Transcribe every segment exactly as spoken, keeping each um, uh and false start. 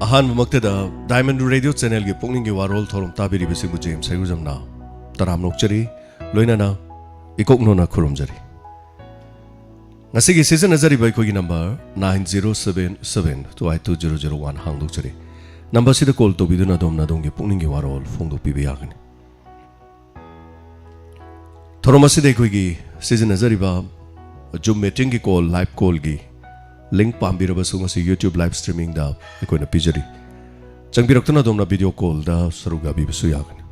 ꯑꯍꯥꯟꯕꯃꯛꯇꯗ Diamond Radio Channelꯒꯤ ꯄꯨꯛꯅꯤꯡꯒꯤ ꯋꯥꯔꯣꯜ ꯊꯧꯔꯝ ꯇꯥꯕꯤꯔꯤꯕꯁꯤꯡꯕꯨ James ꯍꯩꯔꯨꯖꯝꯅ ꯇꯔꯥꯝꯅ ꯑꯣꯛꯆꯔꯤ, ꯂꯣꯏꯅꯅ ꯏꯀꯣꯛꯅꯣꯅ ꯈꯨꯔꯨꯝꯖꯔꯤ꯫ ꯉꯁꯤꯒꯤ ꯁꯤꯖꯤꯟꯅꯖꯔꯤꯕ ꯑꯩꯈꯣꯏꯒꯤ number nine zero seven seven two eight two zero zero one ꯍꯥꯡꯗꯣꯛꯆꯔꯤ꯫ Numberꯁꯤꯗ call ꯇꯧꯕꯤꯗꯨꯅ ꯑꯗꯣꯝꯅ ꯑꯗꯣꯝꯒꯤ ꯄꯨꯛꯅꯤꯡꯒꯤ ꯋꯥꯔꯣꯜ ꯐꯣꯡꯗꯣꯛꯄꯤꯕ ꯌꯥꯒꯅꯤ꯫ ꯊꯧꯔꯝ ꯑꯁꯤꯗ ꯑꯩꯈꯣꯏꯒꯤ ꯁꯤꯖꯤꯟꯅꯖꯔꯤꯕ Zoom meetingꯒꯤ call, live callꯒꯤ link ꯄꯥꯝꯕꯤꯔꯕꯁꯨ ꯉꯁꯤ YouTube live streamingꯗ ꯑꯩꯈꯣꯏꯅ ꯄꯤꯖꯔꯤ꯫ ꯆꯪꯕꯤꯔꯛꯇꯨꯅ ꯑꯗꯣꯝꯅ video callꯗ ꯁꯔꯨꯛ ꯌꯥꯕꯤꯕꯁꯨ ꯌꯥꯒꯅꯤ꯫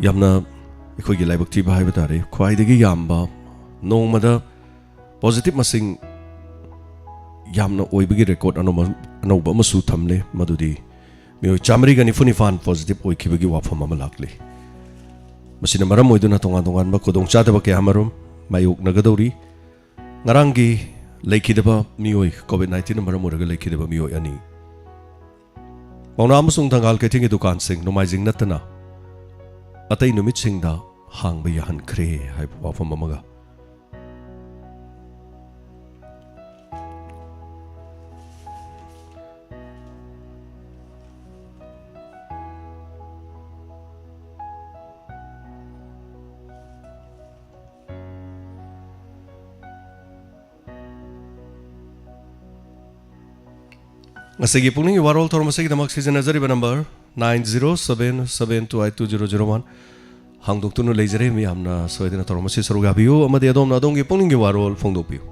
ꯌꯥꯝꯅ ꯑꯩꯈꯣꯏꯒꯤ ꯂꯥꯏꯕꯛ ꯊꯤꯕ ꯍꯥꯏꯕ ꯇꯥꯔꯦ, ꯈ꯭ꯋꯥꯏꯗꯒꯤ ꯌꯥꯝꯕ, ꯅꯣꯡꯃꯗ positive ꯃꯁꯤꯡ ꯌꯥꯝꯅ ꯑꯣꯏꯕꯒꯤ record ꯑꯅꯧꯕ, ꯑꯅꯧꯕ ꯑꯃꯁꯨ ꯊꯝꯂꯦ, ꯃꯗꯨꯗꯤ ꯃꯤꯑꯣꯏ ꯆꯥꯃꯔꯤꯒ ꯅꯤꯐꯨ ꯅꯤꯄꯥꯟ positive ꯑꯣꯏꯈꯤꯕꯒꯤ ꯋꯥꯐꯝ ꯑꯃ ꯂꯥꯛꯂꯤ꯫ ꯃꯁꯤꯅ ꯃꯔꯝ ꯑꯣꯏꯗꯨꯅ ꯇꯣꯉꯥꯟ ꯇꯣꯉꯥꯟꯕ ꯈꯨꯗꯣꯡꯆꯥꯗꯕ ꯀꯌꯥ ꯑꯃꯔꯣꯝ ꯃꯥꯌꯣꯛꯅꯒꯗꯧꯔꯤ꯫ ꯉꯔꯥꯡꯒꯤ ꯂꯩꯈꯤꯗꯕ ꯃꯤꯑꯣꯏ, COVID nineteenꯅ ꯃꯔꯝ ꯑꯣꯏꯔꯒ ꯂꯩꯈꯤꯗꯕ ꯃꯤꯑꯣꯏ ꯑꯅꯤ, ꯄꯥꯎꯅꯥ ꯑꯃꯁꯨꯡ ꯊꯪꯒꯥꯜ ꯀꯩꯊꯦꯜꯒꯤ ꯗꯨꯀꯥꯟꯁꯤꯡ ꯅꯣꯡꯃꯥꯏꯖꯤꯡ ꯅꯠꯇꯅ ꯑꯇꯩ ꯅꯨꯃꯤꯠꯁꯤꯡꯗ ꯍꯥꯡꯕ ꯌꯥꯍꯟꯈ꯭ꯔꯦ ꯍꯥꯏꯕ ꯋꯥꯐꯝ ꯑꯃꯒ, ꯉꯁꯤꯒꯤ ꯄꯨꯛꯅꯤꯡꯒꯤ ꯋꯥꯔꯣꯜ ꯊꯧꯔꯝ ꯑꯁꯤꯒꯤꯗꯃꯛ ꯁꯤꯖꯤꯟꯅꯖꯔꯤꯕ number nine zero seven seven two eight two zero zero one ꯍꯥꯡꯗꯣꯛꯇꯨꯅ ꯂꯩꯖꯔꯦ꯫ ꯃꯤꯌꯥꯝꯅ ꯁꯣꯏꯗꯅ ꯊꯧꯔꯝ ꯑꯁꯤ ꯁꯔꯨꯛ ꯌꯥꯕꯤꯌꯨ ꯑꯃꯗꯤ ꯑꯗꯣꯝꯅ ꯑꯗꯣꯝꯒꯤ ꯄꯨꯛꯅꯤꯡꯒꯤ ꯋꯥꯔꯣꯜ ꯐꯣꯡꯗꯣꯛꯄꯤꯌꯨ꯫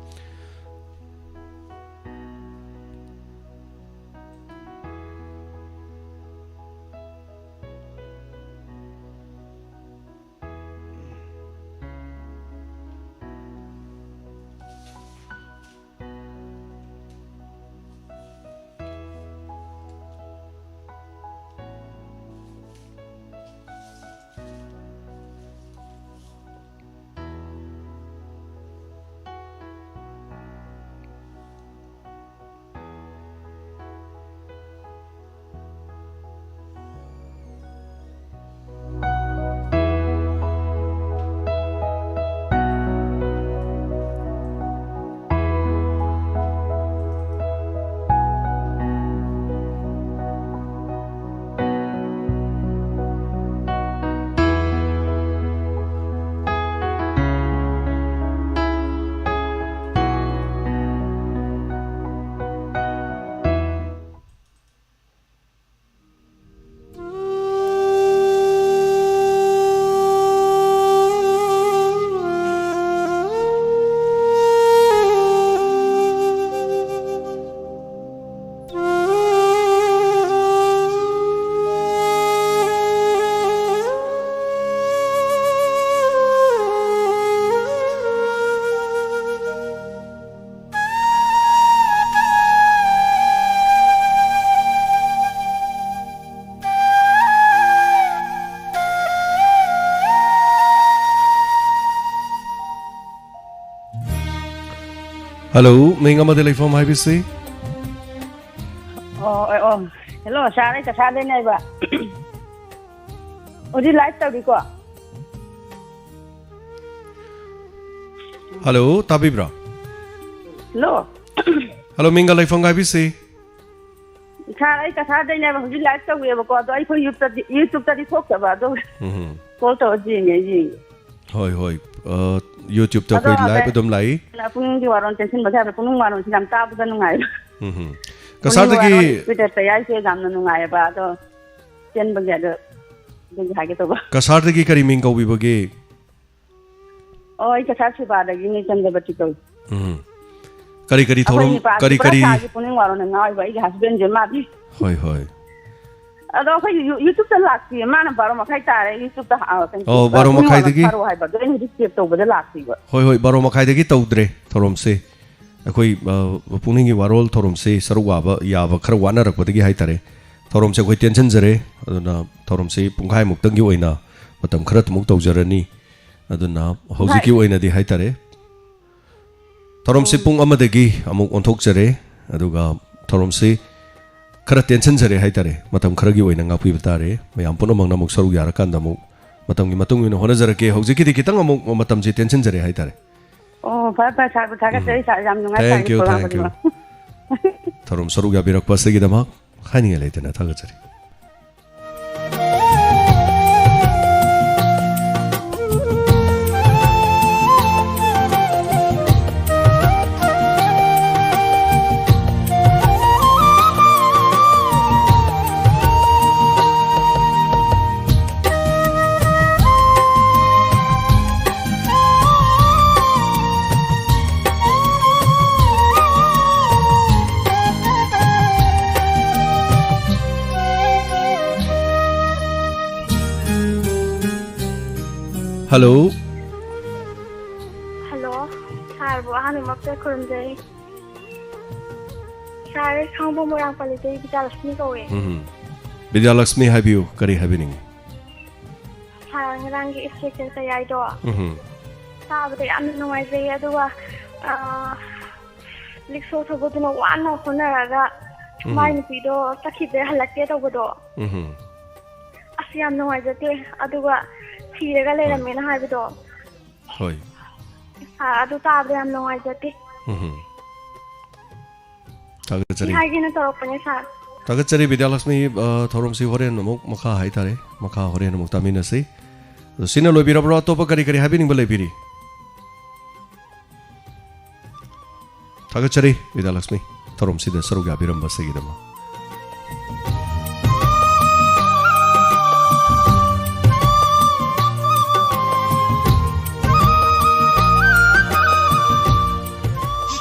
ꯍꯜꯂꯣ, ꯃꯤꯡ ꯑꯃꯗꯤ ꯂꯩꯐꯝ ꯍꯥꯏꯕꯤꯁꯤ꯫ ꯑꯣ, ꯑꯣ, ꯑꯣ꯫ ꯍꯦꯜꯂꯣ, ꯁꯥꯔ, ꯑꯩ ꯀꯁꯥꯔꯗꯩꯅꯦꯕ꯫ ꯍꯧꯖꯤꯛ ꯂꯥꯏꯚ ꯇꯧꯔꯤꯀꯣ? ꯍꯜꯂꯣ, ꯇꯥꯕꯤꯕ꯭ꯔꯣ? ꯍꯜꯂꯣ꯫ ꯍꯜꯂꯣ, ꯃꯤꯡꯒ ꯂꯩꯐꯝꯒ ꯍꯥꯏꯕꯤꯁꯤ꯫ ꯁꯥꯔ, ꯑꯩ ꯀꯁꯥꯔꯗꯩꯅꯦꯕ, ꯍꯧꯖꯤꯛ ꯂꯥꯏꯚ ꯇꯧꯔꯤꯑꯕꯀꯣ, ꯑꯗꯣ ꯑꯩꯈꯣꯏ ꯌꯨꯇ꯭ꯌꯨꯕꯇꯗꯤ, ꯌꯨꯇ꯭ꯌꯨꯕꯇꯗꯤ ꯊꯣꯛꯇꯕ, ꯑꯗꯣ ꯎꯝ꯫ ꯀꯣꯜ ꯇꯧꯔ ꯌꯦꯡꯉꯦ, ꯌꯦꯡꯉꯦ꯫ ꯍꯣꯏ, ꯍꯣꯏ꯫ ꯑ, ꯌꯨꯇ꯭ꯌꯨꯕꯇ ꯑꯗꯣ ꯑꯩꯈꯣꯏ ꯂꯥꯏꯚ ꯑꯗꯨꯝ ꯂꯥꯛꯏ꯫ ꯄꯨꯛꯅꯤꯡꯒꯤ ꯋꯥꯔꯣꯜ ꯆꯦꯟꯁꯤꯟꯕꯁꯦ ꯍꯥꯏꯕ, ꯄꯨꯛꯅꯤꯡ ꯋꯥꯔꯣꯜꯁꯦ ꯌꯥꯝ ꯇꯥꯕꯗ ꯅꯨꯡꯉꯥꯏꯕ꯫ ꯎꯝ ꯍꯨꯝ꯫ ꯄꯨꯛꯅꯤꯡꯒꯤ ꯀꯁꯥꯔꯗꯒꯤ ꯋꯥꯔꯣꯜ ꯏꯁꯄꯤꯗ ꯇꯌꯥꯏꯁꯦ ꯌꯥꯝꯅ ꯅꯨꯡꯉꯥꯏꯑꯕ, ꯑꯗꯣ ꯆꯦꯟꯕꯒꯤ ꯑꯗꯣ ꯑꯗꯨꯒꯤ ꯍꯥꯏꯒꯦ ꯇꯧꯕ꯫ ꯀꯁꯥꯔꯗꯒꯤ ꯀꯔꯤ ꯃꯤꯡ ꯀꯧꯕꯤꯕꯒꯦ? ꯑꯣ, ꯑꯩ ꯀꯁꯥꯔ ꯁꯤꯕꯥꯗꯒꯤꯅꯦ, ꯆꯟꯗ꯭ꯔꯕꯇꯤ ꯀꯧꯏ꯫ ꯎꯝ꯫ ꯀꯔꯤ ꯀꯔꯤ ꯑꯩꯈꯣꯏ ꯊꯧꯔꯝ, ꯅꯤꯄꯥꯁꯤ ꯀꯔꯤ ꯄꯨꯔꯥ ꯀꯔꯤ? ꯁꯥꯒꯤ ꯄꯨꯛꯅꯤꯡ ꯋꯥꯔꯣꯜꯅ ꯉꯥꯎꯔꯤꯕ, ꯑꯩꯒꯤ ꯍꯁꯕꯦꯟꯁꯦ ꯃꯥꯗꯤ꯫ ꯍꯣꯏ, ꯍꯣꯏ꯫ ꯑꯗꯣ ꯑꯩꯈꯣꯏ ꯌꯨ-, ꯌꯨꯇ꯭ꯌꯨꯕꯇ ꯂꯥꯛꯇꯤꯌꯦ꯫ ꯃꯥꯅ ꯕꯥꯔꯣ ꯃꯈꯥꯏ ꯇꯥꯔꯦ, ꯌꯨꯇ꯭ꯌꯨꯕꯇ, ꯑ, ꯀꯩꯅꯣ, ꯑꯣ, ꯕꯥꯔꯣ ꯄꯨꯡ ꯃꯈꯥꯏꯗꯒꯤ? ꯊꯥꯔꯛꯑꯣ ꯍꯥꯏꯕ꯫ ꯑꯗꯣ ꯑꯩꯅ ꯍꯧꯖꯤꯛ ꯆꯦꯛ ꯇꯧꯕꯗ ꯂꯥꯛꯇꯦꯕ꯫ ꯍꯣꯏ, ꯍꯣꯏ, ꯕꯥꯔꯣ ꯃꯈꯥꯏꯗꯒꯤ ꯇꯧꯗ꯭ꯔꯦ ꯊꯧꯔꯝꯁꯦ꯫ ꯑꯩꯈꯣꯏ, ꯑ, ꯄꯨꯛꯅꯤꯡꯒꯤ ꯋꯥꯔꯣꯜ ꯊꯧꯔꯝꯁꯦ ꯁꯔꯨꯛ ꯋꯥꯕ ꯌꯥꯕ ꯈꯔ ꯋꯥꯅꯔꯛꯄꯗꯒꯤ ꯍꯥꯏꯇꯥꯔꯦ, ꯊꯧꯔꯝꯁꯦ ꯑꯩꯈꯣꯏ ꯇꯦꯟꯁꯤꯟꯖꯔꯦ꯫ ꯑꯗꯨꯅ ꯊꯧꯔꯝꯁꯦ ꯄꯨꯡꯈꯥꯏꯃꯨꯛꯇꯪꯒꯤ ꯑꯣꯏꯅ ꯃꯇꯝ ꯈꯔꯃꯨꯛ ꯇꯧꯖꯔꯅꯤ꯫ ꯑꯗꯨꯅ ꯍꯧꯖꯤꯛꯀꯤ ꯍꯣꯏ꯫ ꯑꯣꯏꯅꯗꯤ ꯍꯥꯏꯇꯥꯔꯦ, ꯊꯧꯔꯝꯁꯤ ꯎꯝ꯫ ꯄꯨꯡ ꯑꯃꯗꯒꯤ ꯑꯃꯨꯛ ꯑꯣꯟꯊꯣꯛꯆꯔꯦ, ꯑꯗꯨꯒ ꯊꯧꯔꯝꯁꯤ ꯈꯔ ꯇꯦꯟꯁꯤꯟꯖꯔꯦ ꯍꯥꯏꯇꯥꯔꯦ, ꯃꯇꯝ ꯈꯔꯒꯤ ꯑꯣꯏꯅ ꯉꯥꯛꯄꯤꯕ ꯇꯥꯔꯦ꯫ ꯃꯌꯥꯝ ꯄꯨꯝꯅꯃꯛꯅ ꯑꯃꯨꯛ ꯁꯔꯨꯛ ꯌꯥꯔꯀꯥꯟꯗ ꯑꯃꯨꯛ ꯃꯇꯝꯒꯤ ꯃꯇꯨꯡ ꯏꯟꯅ ꯍꯣꯠꯅꯖꯔꯛꯀꯦ꯫ ꯍꯧꯖꯤꯛꯀꯤꯗꯤ ꯈꯤꯇꯪ ꯑꯃꯨꯛ ꯃꯇꯝꯁꯤ ꯇꯦꯟꯁꯤꯟꯖꯔꯦ ꯍꯥꯏꯇꯥꯔꯦ꯫ ꯑꯣ, ꯐꯔꯦ, ꯐꯔꯦ, ꯁꯥꯔꯕꯨ ꯊꯥꯒꯠꯆꯔꯤ, ꯎꯝ꯫ ꯁꯥꯔ, ꯌꯥꯝ ꯅꯨꯡꯉꯥꯏ, Thank ꯁꯥꯔꯒꯤ you, ꯄ꯭ꯔꯣꯒ꯭ꯔꯥꯝ thank you꯫ ꯈꯨꯗꯤꯡꯃꯛ꯫ ꯊꯧꯔꯝ ꯁꯔꯨꯛ ꯌꯥꯕꯤꯔꯛꯄ ꯑꯁꯤꯒꯤꯗꯃꯛ ꯍꯥꯏꯅꯤꯡꯉꯥꯏ ꯂꯩꯇꯅ ꯊꯥꯒꯠꯆꯔꯤ꯫ ꯍꯜꯂꯣ꯫ ꯍꯜꯂꯣ, ꯁꯥꯔꯕꯨ ꯑꯍꯥꯟꯕꯃꯛꯇ ꯈꯨꯔꯨꯝꯖꯔꯤ꯫ ꯁꯥꯔ, ꯈꯥꯡꯕꯣꯛ ꯃꯣꯏꯔꯥꯡ ꯄꯜꯂꯤꯗꯩ ꯕꯤꯗ꯭ꯌꯥꯂꯛꯁꯃꯤ ꯀꯧꯋꯦ꯫ ꯎꯝ꯫ ꯕꯤꯗ꯭ꯌꯥꯂꯛꯁꯃꯤ, ꯍꯥꯏꯕꯤꯌꯨ, ꯀꯔꯤ ꯍꯥꯏꯕꯤꯅꯤꯡꯉꯤ? ꯁꯥꯔ, ꯉꯔꯥꯡꯒꯤ ꯏꯁꯩ ꯀꯌꯥꯏꯗꯣ ꯎꯝ꯫ ꯇꯥꯕꯗ ꯌꯥꯝꯅ ꯅꯨꯡꯉꯥꯏꯖꯩ, ꯑꯗꯨꯒ, ꯑ, ꯔꯤꯛꯁꯣ ꯊꯧꯕꯗꯨꯅ ꯋꯥꯅ ꯍꯣꯠꯅꯔꯒ ꯎꯝ꯫ ꯃꯥꯏ ꯅꯨꯄꯤꯗꯣ ꯆꯠꯈꯤꯗ꯭ꯔꯦ, ꯍꯜꯂꯛꯇꯦ ꯇꯧꯕꯗꯣ꯫ ꯎꯝ꯫ ꯑꯁ, ꯌꯥꯝ ꯅꯨꯡꯉꯥꯏꯖꯗꯦ꯫ ꯑꯗꯨꯒ ꯊꯤꯔꯒ ꯍꯣꯏ꯫ ꯂꯩꯔꯝꯃꯦꯅ ꯍꯥꯏꯕꯗꯣ꯫ ꯍꯣꯏ꯫ ꯁꯥꯔ, ꯑꯗꯨ ꯇꯥꯕꯗ ꯌꯥꯝ ꯅꯨꯡꯉꯥꯏꯖꯗꯦ꯫ ꯎꯝ꯫ ꯁꯤ ꯊꯥꯒꯠꯆꯔꯤ꯫ ꯍꯥꯏꯒꯦꯅ ꯇꯧꯔꯛꯄꯅꯦ, ꯁꯥꯔ꯫ ꯊꯥꯒꯠꯆꯔꯤ, ꯕꯤꯗ꯭ꯌꯥꯂꯛꯁꯃꯤ꯫ ꯑ, ꯊꯧꯔꯝꯁꯤ ꯍꯣꯔꯦꯟ ꯑꯃꯨꯛ ꯃꯈꯥ ꯍꯥꯏꯇꯥꯔꯦ, ꯃꯈꯥ ꯍꯣꯔꯦꯟ ꯑꯃꯨꯛ ꯇꯥꯃꯤꯟꯅꯁꯤ꯫ ꯑꯗꯣ ꯁꯤꯅ ꯂꯣꯏꯕꯤꯔꯕ꯭ꯔꯣ? ꯑꯇꯣꯞꯄ ꯀꯔꯤ ꯀꯔꯤ ꯍꯥꯏꯕꯤꯅꯤꯡꯕ ꯂꯩꯕꯤꯔꯤ? ꯊꯥꯒꯠꯆꯔꯤ, ꯕꯤꯗ꯭ꯌꯥꯂꯛꯁꯃꯤ, ꯊꯧꯔꯝꯁꯤꯗ ꯁꯔꯨꯛ ꯌꯥꯕꯤꯔꯝꯕꯁꯤꯒꯤꯗꯃꯛ꯫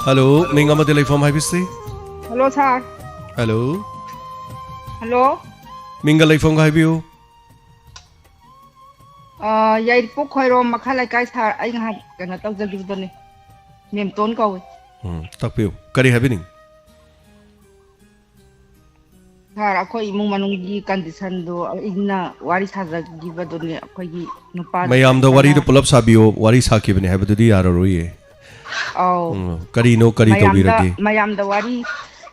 ꯍꯜꯂꯣ, ꯃꯤꯡ ꯑꯃꯗꯤ ꯂꯩꯐꯝ ꯍꯥꯏꯕꯤꯁꯤ꯫ ꯍꯜꯂꯣ, ꯁꯥꯔ꯫ ꯍꯜꯂꯣ꯫ ꯍꯜꯂꯣ꯫ ꯃꯤꯡꯒ ꯂꯩꯐꯝꯒ ꯍꯥꯏꯕꯤꯌꯨ꯫ ꯑ, ꯌꯥꯏꯔꯤꯄꯣꯛ ꯈ꯭ꯋꯥꯏꯔꯣꯝ ꯃꯈꯥ ꯂꯩꯀꯥꯏ ꯁꯥꯔ, ꯑꯩ ꯉꯍꯥꯛ ꯀꯩꯅꯣ ꯇꯧꯖꯈꯤꯕꯗꯨꯅꯦ꯫ ꯃꯦꯝꯇꯣꯟ ꯀꯧꯏ꯫ ꯎꯝ, ꯇꯥꯛꯄꯤꯌꯨ꯫ ꯀꯔꯤ ꯍꯥꯏꯕꯤꯅꯤꯡ? ꯁꯥꯔ, ꯑꯩꯈꯣꯏ ꯏꯃꯨꯡ ꯃꯅꯨꯡꯒꯤ ꯀꯟꯗꯤꯁꯟꯗꯣ ꯑꯩꯅ ꯋꯥꯔꯤ ꯁꯥꯖꯈꯤꯕꯗꯨꯅꯦ, ꯑꯩꯈꯣꯏꯒꯤ ꯅꯨꯄꯥ ꯃꯌꯥꯝꯗ ꯀꯟꯅ ꯋꯥꯔꯤꯗꯣ ꯄꯨꯂꯞ ꯁꯥꯕꯤꯌꯣ, ꯋꯥꯔꯤ ꯁꯥꯈꯤꯕꯅꯦ ꯍꯥꯏꯕꯗꯨꯗꯤ ꯌꯥꯔꯔꯣꯏꯌꯦ꯫ ꯑꯧ꯫ ꯎꯝ, ꯀꯔꯤꯅꯣ, ꯀꯔꯤ ꯃꯌꯥꯝꯗ, ꯇꯧꯕꯤꯔꯒꯦ? ꯃꯌꯥꯝꯗ ꯋꯥꯔꯤ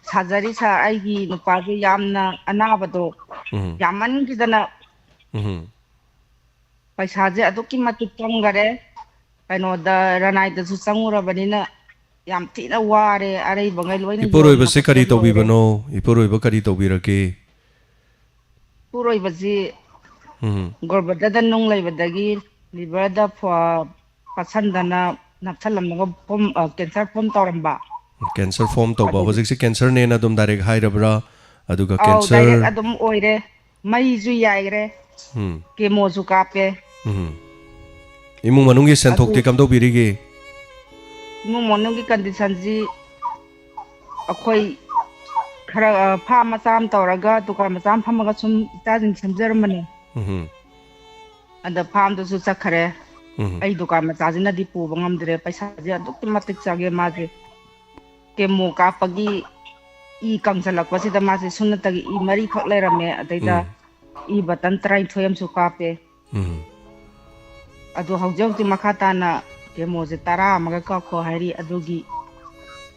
ꯁꯥꯖꯔꯤ ꯁꯥꯔ, ꯑꯩꯒꯤ ꯅꯨꯄꯥꯁꯦ ꯌꯥꯝꯅ ꯑꯅꯥꯕꯗꯣ ꯎꯝ꯫ ꯌꯥꯝꯃꯟꯈꯤꯗꯅ ꯎꯝ꯫ ꯄꯩꯁꯥꯁꯦ ꯑꯗꯨꯛꯀꯤ ꯃꯇꯤꯛ ꯆꯪꯈꯔꯦ꯫ ꯀꯩꯅꯣꯗ, ꯔꯅꯥꯏꯗꯁꯨ ꯆꯪꯉꯨꯔꯕꯅꯤꯅ ꯌꯥꯝ ꯊꯤꯅ ꯋꯥꯔꯦ, ꯑꯔꯩꯕꯉꯩ ꯂꯣꯏꯅ ꯏꯄꯨꯔꯣꯏꯕꯁꯦ ꯌꯣꯟꯅꯕ ꯀꯔꯤ ꯍꯣꯠꯅ ꯂꯣꯏꯔꯦ꯫ ꯇꯧꯕꯤꯕꯅꯣ? ꯏꯄꯨꯔꯣꯏꯕ ꯀꯔꯤ ꯇꯧꯕꯤꯔꯒꯦ? ꯏꯄꯨꯔꯣꯏꯕꯁꯤ ꯎꯝ꯫ ꯒꯣꯔꯕꯇꯗ ꯅꯨꯡ ꯂꯩꯕꯗꯒꯤ ꯂꯤꯚꯔꯗ ꯐ-, ꯄꯠꯁꯟꯗꯅ ꯅꯞꯁꯜꯂꯝꯃꯒ ꯐꯣꯝ, ꯑ, ꯀꯦꯟꯁꯔ ꯐꯣꯝ ꯇꯧꯔꯝꯕ꯫ ꯀꯦꯟꯁꯔ ꯐꯣꯝ ꯇꯧꯕ꯫ ꯑꯗꯨꯒꯤ ꯍꯧꯖꯤꯛꯁꯦ ꯀꯦꯟꯁꯔꯅꯦꯅ ꯑꯗꯨꯝ ꯗꯥꯏꯔꯦꯛ ꯍꯥꯏꯔꯕ꯭ꯔꯥ? ꯑꯗꯨꯒ ꯑꯧ, ꯀꯦꯟꯁꯔ ꯗꯥꯏꯔꯦꯛ ꯑꯗꯨꯝ ꯑꯣꯏꯔꯦ꯫ ꯃꯩꯁꯨ ꯌꯥꯏꯔꯦ, ꯎꯝ꯫ ꯀꯦꯃꯣꯁꯨ ꯀꯥꯞꯄꯦ꯫ ꯎꯝ꯫ ꯏꯃꯨꯡ ꯃꯅꯨꯡꯒꯤ ꯑꯗꯨ ꯁꯦꯟꯊꯣꯛꯇꯤ ꯀꯝꯗꯧꯕꯤꯔꯤꯒꯦ? ꯏꯃꯨꯡ ꯃꯅꯨꯡꯒꯤ ꯀꯟꯗꯤꯁꯟꯁꯤ ꯑꯩꯈꯣꯏ ꯈꯔ, ꯑ, ꯐꯥꯝ ꯃꯆꯥ ꯑꯃ ꯇꯧꯔꯒ, ꯗꯨꯀꯥꯟ ꯃꯆꯥ ꯑꯃ ꯐꯝꯃꯒ ꯁꯨꯝ ꯏꯆꯥꯁꯤꯡ ꯁꯦꯝꯖꯔꯝꯕꯅꯦ꯫ ꯎꯝ꯫ ꯑꯗ ꯐꯥꯝꯗꯨꯁꯨ ꯆꯠꯈꯔꯦ꯫ ꯎꯝ꯫ ꯑꯩ ꯗꯨꯀꯥꯟ ꯃꯆꯥꯁꯤꯅꯗꯤ ꯄꯨꯕ ꯉꯝꯗ꯭ꯔꯦ, ꯄꯩꯁꯥꯁꯦ ꯑꯗꯨꯛꯀꯤ ꯃꯇꯤꯛ ꯆꯪꯉꯦ ꯃꯥꯁꯦ꯫ ꯀꯦꯃꯣ ꯀꯥꯞꯄꯒꯤ ꯏ ꯀꯪꯁꯜꯂꯛꯄꯁꯤꯗ ꯃꯥꯁꯦ ꯁꯨꯞꯅꯇꯒꯤ ꯏ ꯃꯔꯤꯈꯛ ꯂꯩꯔꯝꯃꯦ꯫ ꯑꯗꯩꯗ ꯎꯝ꯫ ꯏ ꯕꯇꯟ ꯇꯔꯥꯅꯤꯊꯣꯏ ꯑꯃꯁꯨ ꯀꯥꯞꯄꯦ꯫ ꯎꯝ꯫ ꯑꯗꯣ ꯍꯧꯖꯤꯛ ꯍꯧꯖꯤꯛ ꯃꯈꯥ ꯇꯥꯅ ꯀꯦꯃꯣꯁꯦ ꯇꯔꯥ ꯑꯃꯒ ꯀꯥꯞꯈꯣ ꯍꯥꯏꯔꯤ꯫ ꯑꯗꯨꯒꯤ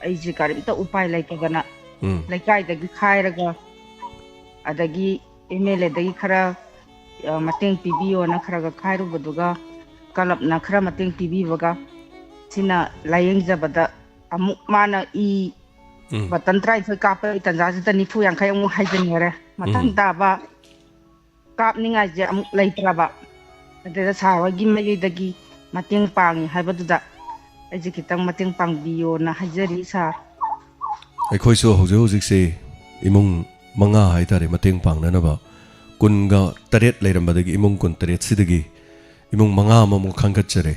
ꯑꯩꯁꯦ ꯀꯔꯤꯝꯇ ꯎꯄꯥꯏ ꯂꯩꯇꯗꯅ ꯎꯝ ꯂꯩꯀꯥꯏꯗꯒꯤ ꯈꯥꯏꯔꯒ, ꯑꯗꯒꯤ ꯑꯦꯝ ꯑꯦꯜ ꯑꯦꯗꯒꯤ ꯈꯔ, ꯑ, ꯃꯇꯦꯡ ꯄꯤꯕꯤꯌꯣꯅ ꯈꯔ ꯈꯔ ꯈꯥꯏꯔꯨꯕꯗꯨꯒ, ꯀ꯭ꯂꯕꯅ ꯈꯔ ꯃꯇꯦꯡ ꯄꯤꯕꯤꯕꯒ, ꯁꯤꯅ ꯂꯥꯏꯌꯦꯡꯖꯕꯗ ꯑꯃꯨꯛ ꯃꯥꯅ ꯏ ꯎꯝ ꯕꯇꯟ ꯇꯔꯥꯅꯤꯊꯣꯏ ꯀꯥꯞꯄꯒꯤ ꯇꯟꯖꯥꯁꯤꯗ ꯅꯤꯐꯨ ꯌꯥꯡꯈꯩ ꯑꯃꯨꯛ ꯍꯥꯏꯖꯤꯟꯈꯔꯦ꯫ ꯃꯊꯪ ꯎꯝ ꯇꯥꯕ ꯀꯥꯞꯅꯤꯡꯉꯥꯏꯁꯦ ꯑꯃꯨꯛ ꯂꯩꯇ꯭ꯔꯕ꯫ ꯑꯗꯨꯗ ꯁꯥꯔ ꯍꯣꯏꯒꯤ ꯃꯥꯏꯀꯩꯗꯒꯤ ꯃꯇꯦꯡ ꯄꯥꯡꯉꯤ ꯍꯥꯏꯕꯗꯨꯗ ꯑꯩꯁꯦ ꯈꯤꯇꯪ ꯃꯇꯦꯡ ꯄꯥꯡꯕꯤꯌꯣꯅ ꯍꯥꯏꯖꯔꯤ ꯁꯥꯔ꯫ ꯑꯩꯈꯣꯏꯁꯨ ꯍꯧꯖꯤꯛ ꯍꯧꯖꯤꯛꯁꯦ ꯏꯃꯨꯡ ꯃꯉꯥ ꯍꯥꯏꯇꯥꯔꯦ ꯃꯇꯦꯡ ꯄꯥꯡꯅꯅꯕ, ꯀꯨꯟꯒ ꯇꯔꯦꯠ ꯂꯩꯔꯝꯕꯗꯒꯤ ꯏꯃꯨꯡ ꯀꯨꯟꯇꯔꯦꯠꯁꯤꯗꯒꯤ ꯏꯃꯨꯡ ꯃꯉꯥ ꯑꯃꯃꯨꯛ ꯈꯟꯒꯠꯆꯔꯦ꯫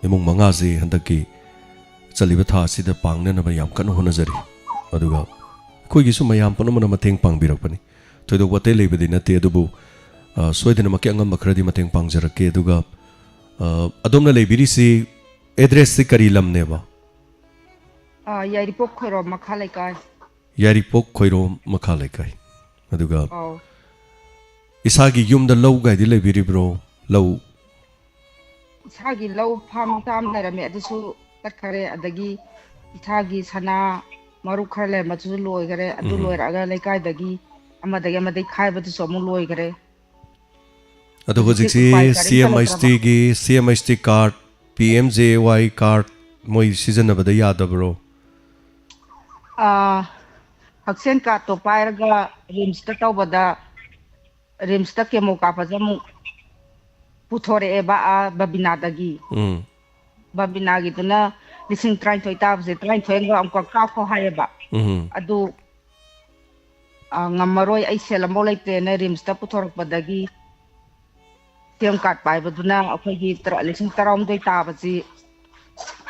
ꯏꯃꯨꯡ ꯃꯉꯥꯁꯤ ꯍꯟꯗꯛꯀꯤ ꯆꯠꯂꯤꯕ ꯊꯥ ꯑꯁꯤꯗ ꯄꯥꯡꯅꯅꯕ ꯌꯥꯝ ꯀꯟꯅ ꯍꯣꯠꯅꯖꯔꯤ꯫ ꯑꯗꯨꯒ ꯑꯩꯈꯣꯏꯒꯤꯁꯨ ꯃꯌꯥꯝ ꯄꯨꯝꯅꯃꯛꯅ ꯃꯇꯦꯡ ꯄꯥꯡꯕꯤꯔꯛꯄꯅꯤ꯫ ꯊꯣꯏꯗꯣꯛꯄ ꯑꯇꯩ ꯂꯩꯕꯗꯤ ꯅꯠꯇꯦ, ꯑꯗꯨꯕꯨ ꯑ, ꯁꯣꯏꯗꯅꯃꯛꯀꯤ ꯑꯉꯝꯕ ꯈꯔꯗꯤ ꯃꯇꯦꯡ ꯄꯥꯡꯖꯔꯛꯀꯦ꯫ ꯑꯗꯨꯒ ꯑ, ꯑꯗꯣꯝꯅ ꯂꯩꯕꯤꯔꯤꯁꯤ ꯑꯦꯗ꯭ꯔꯦꯁꯁꯤ ꯀꯔꯤ ꯂꯝꯅꯦꯕ? ꯑ, ꯌꯥꯏꯔꯤꯄꯣꯛ ꯈꯣꯏꯔꯣꯝ ꯃꯈꯥ ꯂꯩꯀꯥꯏ꯫ ꯌꯥꯏꯔꯤꯄꯣꯛ ꯈꯣꯏꯔꯣꯝ ꯃꯈꯥ ꯂꯩꯀꯥꯏ꯫ ꯑꯗꯨꯒ ꯑꯧ꯫ ꯏꯁꯥꯒꯤ ꯌꯨꯝꯗ ꯂꯧ ꯒꯥꯏꯗꯤ ꯂꯩꯕꯤꯔꯤꯕ꯭ꯔꯣ? ꯂꯧ ꯏꯁꯥꯒꯤ ꯂꯧ ꯐꯥꯝ ꯃꯆꯥ ꯑꯃ ꯂꯩꯔꯝꯃꯦ, ꯑꯗꯨꯁꯨ ꯆꯠꯈꯔꯦ꯫ ꯑꯗꯒꯤ ꯏꯁꯥꯒꯤ ꯁꯅꯥ ꯃꯔꯨꯞ ꯈꯔ ꯂꯩꯔꯝꯕꯗꯨꯁꯨ ꯂꯣꯏꯈꯔꯦ꯫ ꯑꯗꯨ ꯎꯝ ꯂꯣꯏꯔꯛꯑꯒ ꯂꯩꯀꯥꯏꯗꯒꯤ ꯑꯃꯗꯒꯤ ꯑꯃꯗꯒꯤ ꯈꯥꯏꯕꯗꯨꯁꯨ ꯑꯃꯨꯛ ꯂꯣꯏꯈꯔꯦ꯫ ꯑꯗꯣ ꯍꯧꯖꯤꯛꯇꯤ ꯍꯧꯖꯤꯛꯁꯤ ꯎꯄꯥꯏ ꯀꯔꯤꯝꯇ ꯁꯤ ꯑꯦꯝ ꯑꯩꯆ ꯇꯤꯒꯤ, C M H T card, P M J A Y card ꯃꯣꯏ ꯁꯤꯖꯤꯟꯅꯕꯗ ꯌꯥꯗꯕ꯭ꯔꯣ? ꯑꯥ, ꯍꯛꯁꯦꯜ ꯀꯥꯔꯠꯇꯣ ꯄꯥꯏꯔꯒ ꯔꯤꯝꯁꯇ ꯇꯧꯕꯗ, ꯔꯤꯝꯁꯇ ꯀꯦꯃꯣ ꯀꯥꯞꯄꯁꯦ ꯑꯃꯨꯛ ꯄꯨꯊꯣꯔꯛꯑꯦꯕ, ꯑꯥ, ꯕꯕꯤꯅꯥꯗꯒꯤ꯫ ꯎꯝ ꯕꯕꯤꯅꯥꯒꯤꯗꯨꯅ ꯂꯤꯁꯤꯡ ꯇꯔꯥꯅꯤꯊꯣꯏ ꯇꯥꯕꯁꯦ ꯇꯔꯥꯅꯤꯊꯣꯏ ꯑꯃꯒ ꯑꯃꯨꯛꯀ ꯀꯥꯞꯈꯣ ꯍꯥꯏꯌꯦꯕ꯫ ꯎꯝ ꯑꯗꯨ, ꯑ, ꯉꯝꯃꯔꯣꯏ, ꯑꯩ ꯁꯦꯜ ꯑꯃꯐꯥꯎ ꯂꯩꯇ꯭ꯔꯦꯅ ꯔꯤꯝꯁꯇ ꯄꯨꯊꯣꯔꯛꯄꯗꯒꯤ ꯁꯤ ꯑꯦꯝ ꯀꯥꯔꯠ ꯄꯥꯏꯕꯗꯨꯅ ꯑꯩꯈꯣꯏꯒꯤ ꯇꯔꯥ-, ꯂꯤꯁꯤꯡ ꯇꯔꯥꯍꯨꯝꯗꯣꯏ ꯇꯥꯕꯁꯤ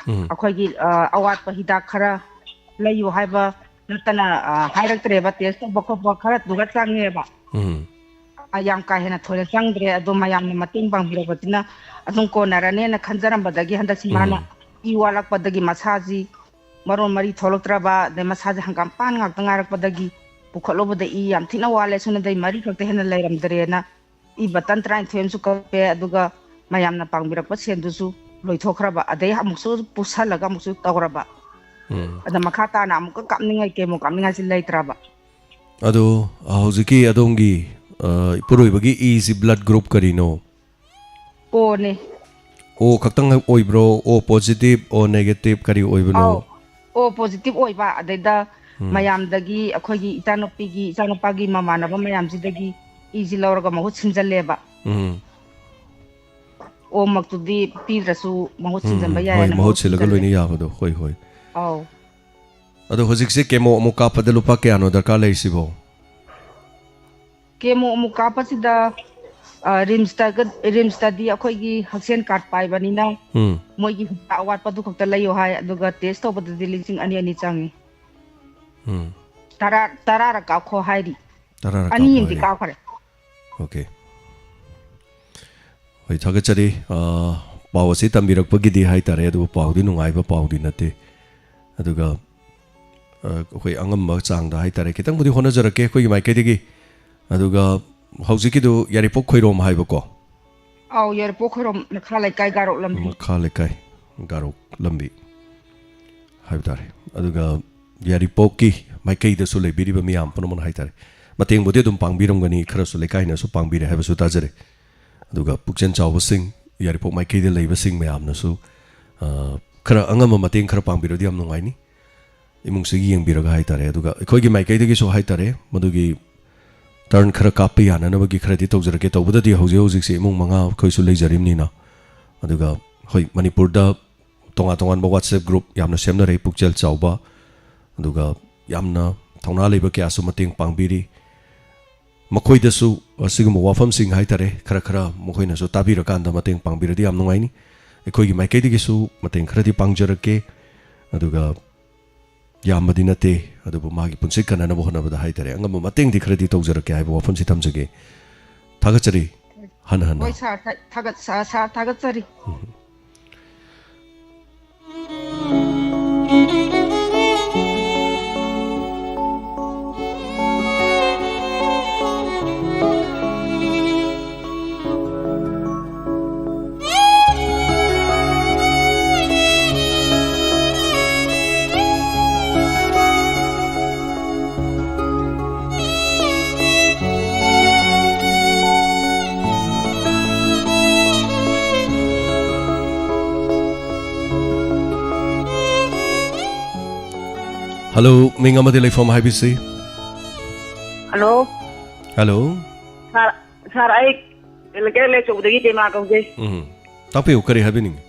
ꯎꯝ ꯑꯩꯈꯣꯏꯒꯤ, ꯑ, ꯑꯋꯥꯠꯄ ꯍꯤꯗꯥꯛ ꯈꯔ ꯂꯩꯌꯨ ꯍꯥꯏꯕ ꯅꯠꯇꯅ, ꯑ, ꯍꯥꯏꯔꯛꯇ꯭ꯔꯦꯕ꯫ ꯇꯦꯁ ꯇꯧꯕ ꯈꯣꯠꯄ ꯈꯔꯗꯨꯒ ꯆꯪꯉꯦꯕ꯫ ꯎꯝ ꯑ, ꯌꯥꯝ ꯀꯥ ꯍꯦꯟꯅ ꯊꯣꯏꯅ ꯆꯪꯗ꯭ꯔꯦ꯫ ꯑꯗꯣ ꯃꯌꯥꯝꯅ ꯃꯇꯦꯡ ꯄꯥꯡꯕꯤꯔꯛꯄꯁꯤꯅ ꯑꯗꯨꯝ ꯀꯣꯟꯅꯔꯅꯦꯅ ꯈꯟꯖꯔꯝꯕꯗꯒꯤ ꯍꯟꯗꯛꯁꯤ ꯃꯥꯅ ꯎꯝ ꯏ ꯋꯥꯠꯂꯛꯄꯗꯒꯤ ꯃꯁꯥꯁꯤ ꯃꯔꯣꯟ ꯃꯔꯤ ꯊꯣꯛꯂꯛꯇ꯭ꯔꯕ, ꯑꯗꯩ ꯃꯁꯥꯁꯦ ꯍꯪꯒꯥꯝꯄꯥꯟ ꯉꯥꯛꯇ ꯉꯥꯏꯔꯛꯄꯗꯒꯤ ꯄꯨꯈꯠꯂꯨꯕꯗ ꯏ ꯌꯥꯝ ꯊꯤꯅ ꯋꯥꯠꯂꯦ꯫ ꯁꯨꯅꯗꯩ ꯃꯔꯤ ꯈꯛꯇ ꯍꯦꯟꯅ ꯂꯩꯔꯝꯗ꯭ꯔꯦꯅ ꯏ ꯕꯇꯟ ꯇꯔꯥꯅꯤꯊꯣꯏ ꯑꯃꯁꯨ ꯀꯥꯞꯄꯦ꯫ ꯑꯗꯨꯒ ꯃꯌꯥꯝꯅ ꯄꯥꯡꯕꯤꯔꯛꯄ ꯁꯦꯜꯗꯨꯁꯨ ꯂꯣꯏꯊꯣꯛꯈ꯭ꯔꯕ, ꯑꯗꯩ ꯑꯃꯨꯛꯁꯨ ꯄꯨꯁꯜꯂꯒ ꯑꯃꯨꯛꯁꯨ ꯇꯧꯔꯕ꯫ ꯎꯝ꯫ ꯑꯗ ꯃꯈꯥ ꯇꯥꯅ ꯑꯃꯨꯛꯀ ꯀꯥꯞꯅꯤꯡꯉꯥꯏ, chemo ꯀꯥꯞꯅꯤꯡꯉꯥꯏꯁꯤ ꯂꯩꯇ꯭ꯔꯕ꯫ ꯑꯗꯣ ꯍꯧꯖꯤꯛꯀꯤ ꯑꯗꯣꯝꯒꯤ, ꯑ, ꯏꯄꯨꯔꯣꯏꯕꯒꯤ ꯏꯁꯤ blood group ꯀꯔꯤꯅꯣ? Oꯅꯦ꯫ O ꯈꯛꯇꯪ ꯑꯣꯏꯕ꯭ꯔꯣ? O positive, O negative ꯀꯔꯤ ꯑꯣꯏꯕꯅꯣ? ꯑꯧ, O positive ꯑꯣꯏꯕ, ꯑꯗꯩꯗ ꯎꯝ꯫ ꯃꯌꯥꯝꯗꯒꯤ ꯑꯩꯈꯣꯏꯒꯤ ꯏꯆꯥꯅꯨꯄꯤꯒꯤ, ꯏꯆꯥꯅꯨꯄꯥꯒꯤ ꯃꯃꯥꯟꯅꯕ ꯃꯌꯥꯝꯁꯤꯗꯒꯤ ꯏꯁꯤ ꯂꯧꯔꯒ ꯃꯍꯨꯠ ꯁꯤꯟꯖꯜꯂꯦꯕ꯫ ꯎꯝ꯫ O ꯃꯛꯇꯨꯗꯤ ꯄꯤꯗ꯭ꯔꯁꯨ ꯃꯍꯨꯠ ꯎꯝ, ꯁꯤꯟꯖꯟꯕ ꯎꯝ, ꯍꯣꯏ, ꯌꯥꯏꯌꯦꯅ ꯃꯍꯨꯠ ꯃꯍꯨꯠ ꯁꯤꯜꯂꯒ ꯁꯤꯟꯖꯜꯂꯦ꯫ ꯂꯣꯏꯅ ꯌꯥꯕꯗꯣ, ꯍꯣꯏ, ꯍꯣꯏ꯫ ꯑꯧ꯫ ꯑꯗꯣ ꯍꯧꯖꯤꯛꯁꯦ chemo ꯑꯃꯨꯛ ꯀꯥꯞꯄꯗ ꯂꯨꯄꯥ ꯀꯌꯥꯅꯣ ꯗꯔꯀꯥꯔ ꯂꯩꯔꯤꯁꯤꯕꯣ? Chemo ꯑꯃꯨꯛ ꯀꯥꯞꯄꯁꯤꯗ, ꯑ, RIMSꯇꯒ, RIMSꯇꯗꯤ ꯑꯩꯈꯣꯏꯒꯤ ꯍꯛꯁꯦꯜ card ꯄꯥꯏꯕꯅꯤꯅ ꯎꯝ꯫ ꯃꯣꯏꯒꯤ ꯍꯤꯗꯥꯛ ꯑꯋꯥꯠꯄꯗꯨ ꯈꯛꯇ ꯂꯩꯌꯣ ꯍꯥꯏ, ꯑꯗꯨꯒ test ꯇꯧꯕꯗꯗꯤ ꯂꯤꯁꯤꯡ ꯑꯅꯤ ꯑꯅꯤ ꯆꯪꯉꯤ꯫ ꯎꯝ꯫ ꯇꯔꯥ, ꯇꯔꯥꯔꯛ ꯀꯥꯞꯈꯣ ꯍꯥꯏꯔꯤ꯫ ꯇꯔꯥꯔꯛ ꯑꯅꯤ ꯀꯥꯞꯈꯣ ꯑꯃꯗꯤ ꯍꯥꯏꯔꯤ꯫ ꯀꯥꯞꯈ꯭ꯔꯦ꯫ Okay꯫ ꯍꯣꯏ, ꯊꯥꯒꯠꯆꯔꯤ꯫ ꯑ, ꯄꯥꯎ ꯑꯁꯤ ꯇꯝꯕꯤꯔꯛꯄꯒꯤꯗꯤ ꯍꯥꯏꯇꯥꯔꯦ, ꯑꯗꯨꯕꯨ ꯄꯥꯎꯗꯤ ꯅꯨꯡꯉꯥꯏꯕ ꯄꯥꯎꯗꯤ ꯅꯠꯇꯦ꯫ ꯑꯗꯨꯒ, ꯑ, ꯑꯩꯈꯣꯏ ꯑꯉꯝꯕ ꯆꯥꯡꯗ ꯍꯥꯏꯇꯥꯔꯦ, ꯈꯤꯇꯪꯕꯨꯗꯤ ꯍꯣꯠꯅꯖꯔꯛꯀꯦ ꯑꯩꯈꯣꯏꯒꯤ ꯃꯥꯏꯀꯩꯗꯒꯤ꯫ ꯑꯗꯨꯒ ꯍꯧꯖꯤꯛꯀꯤꯗꯨ ꯌꯥꯏꯔꯤꯄꯣꯛ ꯈꯣꯏꯔꯣꯝ ꯍꯥꯏꯕꯀꯣ? ꯑꯧ, ꯌꯥꯏꯔꯤꯄꯣꯛ ꯈꯣꯏꯔꯣꯝ ꯃꯈꯥ ꯂꯩꯀꯥꯏ ꯒꯥꯔꯣꯛ ꯂꯝꯕꯤ꯫ ꯃꯈꯥ ꯂꯩꯀꯥꯏ ꯒꯥꯔꯣꯛ ꯂꯝꯕꯤ ꯍꯥꯏꯕ ꯇꯥꯔꯦ꯫ ꯑꯗꯨꯒ ꯌꯥꯏꯔꯤꯄꯣꯛꯀꯤ ꯃꯥꯏꯀꯩꯗꯁꯨ ꯂꯩꯕꯤꯔꯤꯕ ꯃꯤꯌꯥꯝ ꯄꯨꯝꯅꯃꯛꯅ ꯍꯥꯏꯇꯥꯔꯦ, ꯃꯇꯦꯡꯕꯨꯗꯤ ꯑꯗꯨꯝ ꯄꯥꯡꯕꯤꯔꯝꯒꯅꯤ, ꯈꯔꯁꯨ ꯂꯩꯀꯥꯏꯅꯁꯨ ꯄꯥꯡꯕꯤꯔꯦ ꯍꯥꯏꯕꯁꯨ ꯇꯥꯖꯔꯦ꯫ ꯑꯗꯨꯒ ꯄꯨꯛꯆꯦꯜ ꯆꯥꯎꯕꯁꯤꯡ, ꯌꯥꯏꯔꯤꯄꯣꯛ ꯃꯥꯏꯀꯩꯗ ꯂꯩꯕꯁꯤꯡ ꯃꯌꯥꯝꯅꯁꯨ, ꯑ, ꯈꯔ ꯑꯉꯝꯕ ꯃꯇꯦꯡ ꯈꯔ ꯄꯥꯡꯕꯤꯔꯗꯤ ꯌꯥꯝ ꯅꯨꯡꯉꯥꯏꯅꯤ꯫ ꯏꯃꯨꯡꯁꯤꯒꯤ ꯌꯦꯡꯕꯤꯔꯒ ꯍꯥꯏꯇꯥꯔꯦ꯫ ꯑꯗꯨꯒ ꯑꯩꯈꯣꯏꯒꯤ ꯃꯥꯏꯀꯩꯗꯒꯤꯁꯨ ꯍꯥꯏꯇꯥꯔꯦ, ꯃꯗꯨꯒꯤ turn ꯈꯔ ꯀꯥꯞꯄ ꯌꯥꯅꯅꯕꯒꯤ ꯈꯔꯗꯤ ꯇꯧꯖꯔꯛꯀꯦ꯫ ꯇꯧꯕꯗꯗꯤ ꯍꯧꯖꯤꯛ ꯍꯧꯖꯤꯛꯁꯦ ꯏꯃꯨꯡ ꯃꯉꯥ ꯑꯩꯈꯣꯏꯁꯨ ꯂꯩꯖꯔꯤꯕꯅꯤꯅ꯫ ꯑꯗꯨꯒ ꯍꯣꯏ, ꯃꯅꯤꯄꯨꯔꯗ ꯇꯣꯉꯥꯟ ꯇꯣꯉꯥꯟꯕ WhatsApp group ꯌꯥꯝꯅ ꯁꯦꯝꯅꯔꯦ, ꯄꯨꯛꯆꯦꯜ ꯆꯥꯎꯕ, ꯑꯗꯨꯒ ꯌꯥꯝꯅ ꯊꯧꯅꯥ ꯂꯩꯕ ꯀꯌꯥꯁꯨ ꯃꯇꯦꯡ ꯄꯥꯡꯕꯤꯔꯤ꯫ ꯃꯈꯣꯏꯗꯁꯨ ꯑꯁꯤꯒꯨꯝꯕ ꯋꯥꯐꯝꯁꯤꯡ ꯍꯥꯏꯇꯥꯔꯦ, ꯈꯔ ꯈꯔ ꯃꯈꯣꯏꯅꯁꯨ ꯇꯥꯕꯤꯔꯀꯥꯟꯗ ꯃꯇꯦꯡ ꯄꯥꯡꯕꯤꯔꯗꯤ ꯌꯥꯝ ꯅꯨꯡꯉꯥꯏꯅꯤ꯫ ꯑꯩꯈꯣꯏꯒꯤ ꯃꯥꯏꯀꯩꯗꯒꯤꯁꯨ ꯃꯇꯦꯡ ꯈꯔꯗꯤ ꯄꯥꯡꯖꯔꯛꯀꯦ꯫ ꯑꯗꯨꯒ ꯌꯥꯝꯕꯗꯤ ꯅꯠꯇꯦ, ꯑꯗꯨꯕꯨ ꯃꯥꯒꯤ ꯄꯨꯟꯁꯤ ꯀꯟꯅꯅꯕ ꯍꯣꯠꯅꯕꯗ ꯍꯥꯏꯇꯥꯔꯦ, ꯑꯉꯝꯕ ꯃꯇꯦꯡꯗꯤ ꯈꯔꯗꯤ ꯇꯧꯖꯔꯛꯀꯦ ꯍꯥꯏꯕ ꯋꯥꯐꯝꯁꯤ ꯊꯝꯖꯒꯦ꯫ ꯊꯥꯒꯠꯆꯔꯤ꯫ ꯍꯟꯅ ꯍꯟꯅ꯫ ꯍꯣꯏ, sir, ꯊꯥ-, ꯊꯥꯒꯠ-, sir, sir, ꯊꯥꯒꯠꯆꯔꯤ꯫ ꯎꯝ꯫ ꯍꯜꯂꯣ, ꯃꯤꯡ ꯑꯃꯗꯤ ꯂꯩꯐꯝ ꯍꯥꯏꯕꯤꯁꯤ꯫ ꯍꯜꯂꯣ꯫ ꯍꯜꯂꯣ꯫ ꯁꯥꯔ, ꯁꯥꯔ, ꯑꯩ ꯂꯩꯀꯥꯏ ꯑꯆꯧꯕꯗꯒꯤ ꯄꯦꯃꯥ ꯀꯧꯖꯩ꯫ ꯎꯝ꯫ ꯇꯥꯛꯄꯤꯌꯨ, ꯀꯔꯤ ꯍꯥꯏꯕꯤꯅꯤꯡꯉꯤ?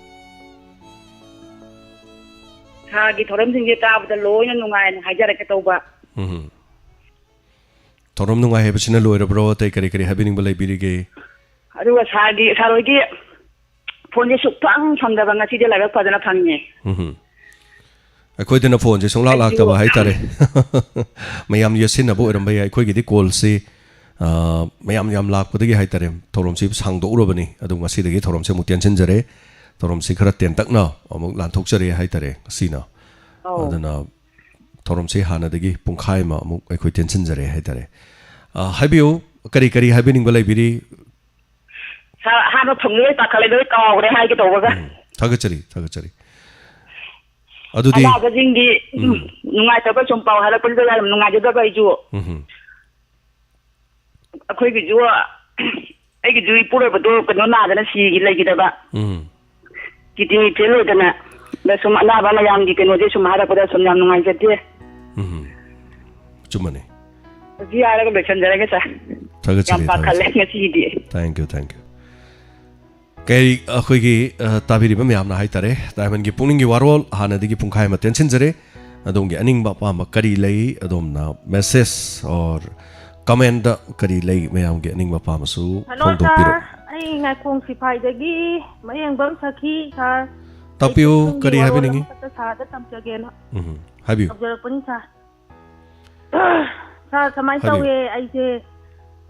ꯁꯥꯔꯒꯤ ꯊꯧꯔꯝꯁꯤꯡꯁꯦ ꯇꯥꯕꯗ ꯂꯣꯏꯅ ꯅꯨꯡꯉꯥꯏꯅ ꯍꯥꯏꯖꯔꯛꯀꯦ ꯇꯧꯕ꯫ ꯎꯝ꯫ ꯊꯧꯔꯝ ꯅꯨꯡꯉꯥꯏ ꯍꯥꯏꯕꯁꯤꯅ ꯂꯣꯏꯔꯕ꯭ꯔꯣ? ꯑꯇꯩ ꯀꯔꯤ ꯀꯔꯤ ꯍꯥꯏꯕꯤꯅꯤꯡꯕ ꯂꯩꯕꯤꯔꯤꯒꯦ? ꯑꯗꯨꯒ ꯁꯥꯔꯒꯤ, ꯁꯥꯔ ꯍꯣꯏꯒꯤ ꯐꯣꯟꯁꯦ ꯁꯨꯛꯐꯪ ꯐꯪꯗꯕ, ꯉꯁꯤꯗꯤ ꯂꯥꯏꯕꯛ ꯐꯗꯅ ꯐꯪꯉꯦ꯫ ꯎꯝ꯫ ꯑꯩꯈꯣꯏꯗꯅ ꯐꯣꯟꯁꯦ ꯁꯨꯡꯂꯥꯛ ꯑꯩꯁꯨ ꯂꯥꯛꯇꯕ ꯍꯥꯏꯇꯥꯔꯦ꯫ ꯃꯌꯥꯝ ꯌꯦꯠꯁꯤꯟꯅꯕ ꯑꯣꯏꯔꯝꯕ ꯌꯥꯏ꯫ ꯑꯩꯈꯣꯏꯒꯤꯗꯤ ꯀꯣꯜꯁꯤ, ꯑ, ꯃꯌꯥꯝ ꯌꯥꯝ ꯂꯥꯛꯄꯗꯒꯤ ꯍꯥꯏꯇꯥꯔꯦ, ꯊꯧꯔꯝꯁꯤ ꯁꯥꯡꯗꯣꯛꯎꯔꯕꯅꯤ꯫ ꯑꯗꯨ ꯉꯁꯤꯗꯒꯤ ꯊꯧꯔꯝꯁꯦ ꯑꯃꯨꯛ ꯇꯦꯟꯁꯤꯟꯖꯔꯦ꯫ ꯊꯧꯔꯝꯁꯤ ꯈꯔ ꯇꯦꯟꯇꯛꯅ ꯑꯃꯨꯛ ꯂꯥꯟꯊꯣꯛꯆꯔꯦ ꯍꯥꯏꯇꯥꯔꯦ ꯉꯁꯤꯅ꯫ ꯑꯧ꯫ ꯑꯗꯨꯅ ꯊꯧꯔꯝꯁꯤ ꯍꯥꯟꯅꯗꯒꯤ ꯄꯨꯡꯈꯥꯏ ꯑꯃ ꯑꯃꯨꯛ ꯑꯩꯈꯣꯏ ꯇꯦꯟꯁꯤꯟꯖꯔꯦ ꯍꯥꯏꯇꯥꯔꯦ꯫ ꯑ, ꯍꯥꯏꯕꯤꯌꯨ, ꯀꯔꯤ ꯀꯔꯤ ꯍꯥꯏꯕꯤꯅꯤꯡꯕ ꯂꯩꯕꯤꯔꯤ? ꯁꯥꯔ, ꯑꯍꯥꯟꯕ ꯐꯪꯂꯣꯏ ꯄꯥꯈꯠꯂꯦ, ꯂꯣꯏ ꯀꯥꯎꯈ꯭ꯔꯦ ꯍꯥꯏꯒꯦ ꯇꯧꯕꯒ꯫ ꯎꯝ, ꯊꯥꯒꯠꯆꯔꯤ, ꯊꯥꯒꯠꯆꯔꯤ꯫ ꯑꯗꯨꯗꯤ ꯑꯅꯥꯕꯁꯤꯡꯒꯤ ꯎꯝ꯫ ꯅꯨꯡꯉꯥꯏꯇꯕ ꯁꯨꯝ ꯄꯥꯎ ꯍꯥꯏꯔꯛꯄꯁꯤꯗ ꯌꯥꯝ ꯅꯨꯡꯉꯥꯏꯖꯗꯕ ꯑꯩꯁꯨ꯫ ꯎꯝ꯫ ꯑꯩꯈꯣꯏꯒꯤꯁꯨ, ꯑꯩꯒꯤꯁꯨ ꯏꯄꯨꯔꯣꯏꯕꯗꯣ ꯀꯩꯅꯣ ꯅꯥꯗꯅ ꯁꯤꯒꯤ ꯂꯩꯈꯤꯗꯕ꯫ ꯎꯝ꯫ ꯀꯤꯗꯅꯤ ꯐꯦꯜ ꯑꯣꯏꯗꯅ꯫ ꯑꯗ ꯁꯨꯝ ꯑꯅꯥꯕ ꯃꯌꯥꯝꯒꯤ ꯀꯩꯅꯣꯁꯦ ꯁꯨꯝ ꯍꯥꯏꯔꯛꯄꯗ ꯁꯨꯝ ꯌꯥꯝ ꯅꯨꯡꯉꯥꯏꯖꯗꯦ꯫ ꯎꯝ꯫ ꯆꯨꯝꯕꯅꯤ꯫ ꯍꯧꯖꯤꯛ ꯍꯥꯏꯔꯒ ꯂꯣꯏꯁꯤꯟꯖꯔꯒꯦ ꯁꯥꯔ꯫ ꯊꯥꯒꯠꯆꯔꯤ, ꯌꯥꯝ ꯄꯥꯈꯠꯂꯦ ꯊꯥꯒꯠꯆꯔꯤ꯫ ꯉꯁꯤꯒꯤꯗꯤ꯫ Thank you, thank you꯫ ꯀꯩ ꯑꯩꯈꯣꯏꯒꯤ, ꯑ, ꯇꯥꯕꯤꯔꯤꯕ ꯃꯌꯥꯝꯅ ꯍꯥꯏꯇꯥꯔꯦ, ꯗꯥꯏꯃꯟꯒꯤ ꯄꯨꯛꯅꯤꯡꯒꯤ ꯋꯥꯔꯣꯜ ꯍꯥꯟꯅꯗꯒꯤ ꯄꯨꯡꯈꯥꯏ ꯑꯃ ꯇꯦꯟꯁꯤꯟꯖꯔꯦ꯫ ꯑꯗꯣꯝꯒꯤ ꯑꯅꯤꯡꯕ ꯑꯄꯥꯝꯕ ꯀꯔꯤ ꯂꯩ? ꯑꯗꯣꯝꯅ message or comment ꯀꯔꯤ ꯂꯩ? ꯃꯌꯥꯝꯒꯤ ꯑꯅꯤꯡꯕ ꯑꯄꯥꯝꯕꯁꯨ ꯍꯜꯂꯣ ꯐꯣꯡꯗꯣꯛꯄꯤꯔꯣ꯫ ꯁꯥꯔ, ꯑꯩ ꯉꯥꯏꯈꯣꯡ ꯁꯤꯐꯥꯏꯗꯒꯤ ꯃꯌꯦꯡꯕꯝ ꯁꯈꯤ ꯁꯥꯔ꯫ ꯇꯥꯛꯄꯤꯌꯨ, ꯑꯩꯒꯤ ꯀꯔꯤ ꯋꯥꯔꯣꯜ ꯍꯥꯏꯕꯤꯅꯤꯡꯉꯤ? ꯑꯃꯈꯛꯇ ꯁꯥꯔꯗ ꯇꯝꯖꯒꯦꯅ ꯎꯝ, ꯍꯥꯏꯕꯤꯌꯨ꯫ ꯇꯧꯖꯔꯛꯄꯅꯤ ꯁꯥꯔ꯫ ꯁꯥꯔ, ꯁꯨꯃꯥꯏꯅ ꯍꯥꯏꯕꯤꯌꯨ꯫ ꯇꯧꯋꯦ, ꯑꯩꯁꯦ,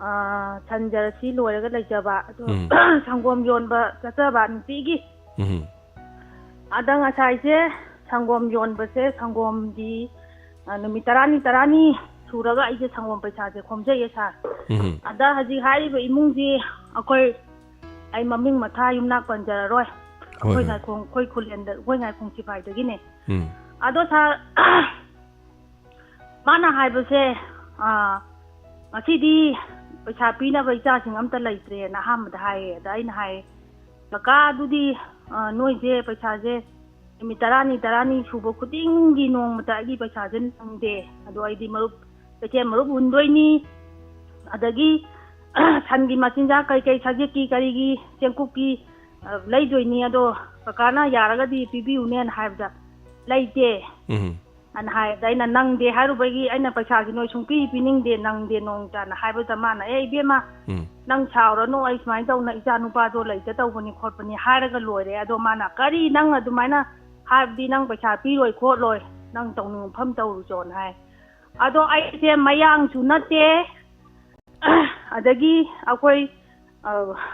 ꯑꯥ, ꯁꯟ ꯖꯔꯁꯤ ꯂꯣꯏꯔꯒ ꯂꯩꯖꯕ ꯑꯗꯣ, ꯎꯝ꯫ ꯁꯪꯒꯣꯝ ꯌꯣꯟꯕ ꯆꯠꯆꯕ ꯅꯨꯡꯇꯤꯒꯤ꯫ ꯎꯝ꯫ ꯑꯗ ꯉꯁꯥꯏꯁꯦ ꯁꯪꯒꯣꯝ ꯌꯣꯟꯕꯁꯦ, ꯁꯪꯒꯣꯝꯗꯤ, ꯑ, ꯅꯨꯃꯤꯠ ꯇꯔꯥꯅꯤ, ꯇꯔꯥꯅꯤ ꯁꯨꯔꯒ ꯑꯩꯁꯦ ꯁꯪꯒꯣꯝ ꯄꯩꯁꯥꯁꯦ ꯈꯣꯝꯖꯩꯌꯦ ꯁꯥꯔ꯫ ꯎꯝ꯫ ꯑꯗ ꯍꯧꯖꯤꯛ ꯍꯥꯏꯔꯤꯕ ꯏꯃꯨꯡꯁꯤ ꯑꯩꯈꯣꯏ, ꯑꯩ ꯃꯃꯤꯡ ꯃꯊꯥ ꯌꯨꯝꯅꯥꯛ ꯄꯟꯖꯔꯔꯣꯏ꯫ ꯑꯩꯈꯣꯏ ꯍꯣꯏ꯫ ꯉꯥꯏꯈꯣꯡ, ꯑꯩꯈꯣꯏ ꯈꯨꯂꯦꯟꯗ, ꯑꯩꯈꯣꯏ ꯉꯥꯏꯈꯣꯡ ꯁꯤꯐꯥꯏꯗꯒꯤꯅꯦ꯫ ꯎꯝ꯫ ꯑꯗꯣ ꯁꯥꯔ, ꯃꯥꯅ ꯍꯥꯏꯕꯁꯦ, ꯑ, ꯉꯁꯤꯗꯤ ꯄꯩꯁꯥ ꯄꯤꯅꯕ ꯏꯆꯥꯁꯤꯡ ꯑꯝꯇ ꯂꯩꯇ꯭ꯔꯦꯅ ꯑꯍꯥꯟꯕꯗ ꯍꯥꯏꯌꯦ꯫ ꯑꯗ ꯑꯩꯅ ꯍꯥꯏ, "ꯀꯀꯥ, ꯑꯗꯨꯗꯤ, ꯑ, ꯅꯣꯏꯁꯦ ꯄꯩꯁꯥꯁꯦ ꯅꯨꯃꯤꯠ ꯇꯔꯥꯅꯤ, ꯇꯔꯥꯅꯤ ꯁꯨꯕ ꯈꯨꯗꯤꯡꯒꯤ ꯅꯣꯡꯃꯇ ꯑꯩꯒꯤ ꯄꯩꯁꯥꯁꯦ ꯅꯪꯗꯦ꯫ ꯑꯗꯣ ꯑꯩꯗꯤ ꯃꯔꯨꯞ, ꯀꯩꯊꯦꯜ ꯃꯔꯨꯞ ꯍꯨꯟꯗꯣꯏꯅꯤ, ꯑꯗꯒꯤ ꯁꯟꯒꯤ ꯃꯆꯤꯟꯖꯥꯛ ꯀꯩꯀꯩ, ꯁꯖꯤꯛꯀꯤ ꯀꯔꯤꯒꯤ, ꯆꯦꯡꯀꯨꯞꯀꯤ, ꯑ, ꯂꯩꯗꯣꯏꯅꯤ, ꯑꯗꯣ ꯀꯀꯥꯅ ꯌꯥꯔꯒꯗꯤ ꯄꯤꯕꯤꯌꯨꯅꯦꯅ ꯍꯥꯏꯕꯗ, "ꯂꯩꯇꯦ" ꯎꯝ꯫ ꯑꯅ ꯍꯥꯏꯕꯗ, ꯑꯩꯅ ꯅꯪꯗꯦ ꯍꯥꯏꯔꯨꯕꯒꯤ ꯑꯩꯅ ꯄꯩꯁꯥꯁꯤ ꯅꯣꯏ ꯁꯨꯡꯄꯤ ꯄꯤꯅꯤꯡꯗꯦ, ꯅꯪꯗꯦ ꯅꯣꯡꯇꯅ ꯍꯥꯏꯕꯗ, ꯃꯥꯅ, "ꯑꯦ ꯏꯕꯦꯝꯃ, ꯎꯝ꯫ ꯅꯪ ꯁꯥꯎꯔꯅꯨ, ꯑꯩ ꯁꯨꯃꯥꯏꯅ ꯇꯧꯅ ꯏꯆꯥ ꯅꯨꯄꯥꯗꯣ ꯂꯩꯇ ꯇꯧꯕꯅꯤ ꯈꯣꯠꯄꯅꯤ" ꯍꯥꯏꯔꯒ ꯂꯣꯏꯔꯦ꯫ ꯑꯗꯣ ꯃꯥꯅ, "ꯀꯔꯤ, ꯅꯪ ꯑꯗꯨꯃꯥꯏꯅ ꯍꯥꯏꯕꯗꯤ ꯅꯪ ꯄꯩꯁꯥ ꯄꯤꯔꯣꯏ ꯈꯣꯠꯂꯣꯏ, ꯅꯪ ꯇꯧꯅꯤꯡ ꯃꯐꯝ ꯇꯧꯔꯨꯆꯣꯅ" ꯍꯥꯏ꯫ ꯑꯗꯣ ꯑꯩꯁꯦ ꯃꯌꯥꯡꯁꯨ ꯅꯠꯇꯦ, ꯑꯗꯒꯤ ꯑꯩꯈꯣꯏ, ꯑ,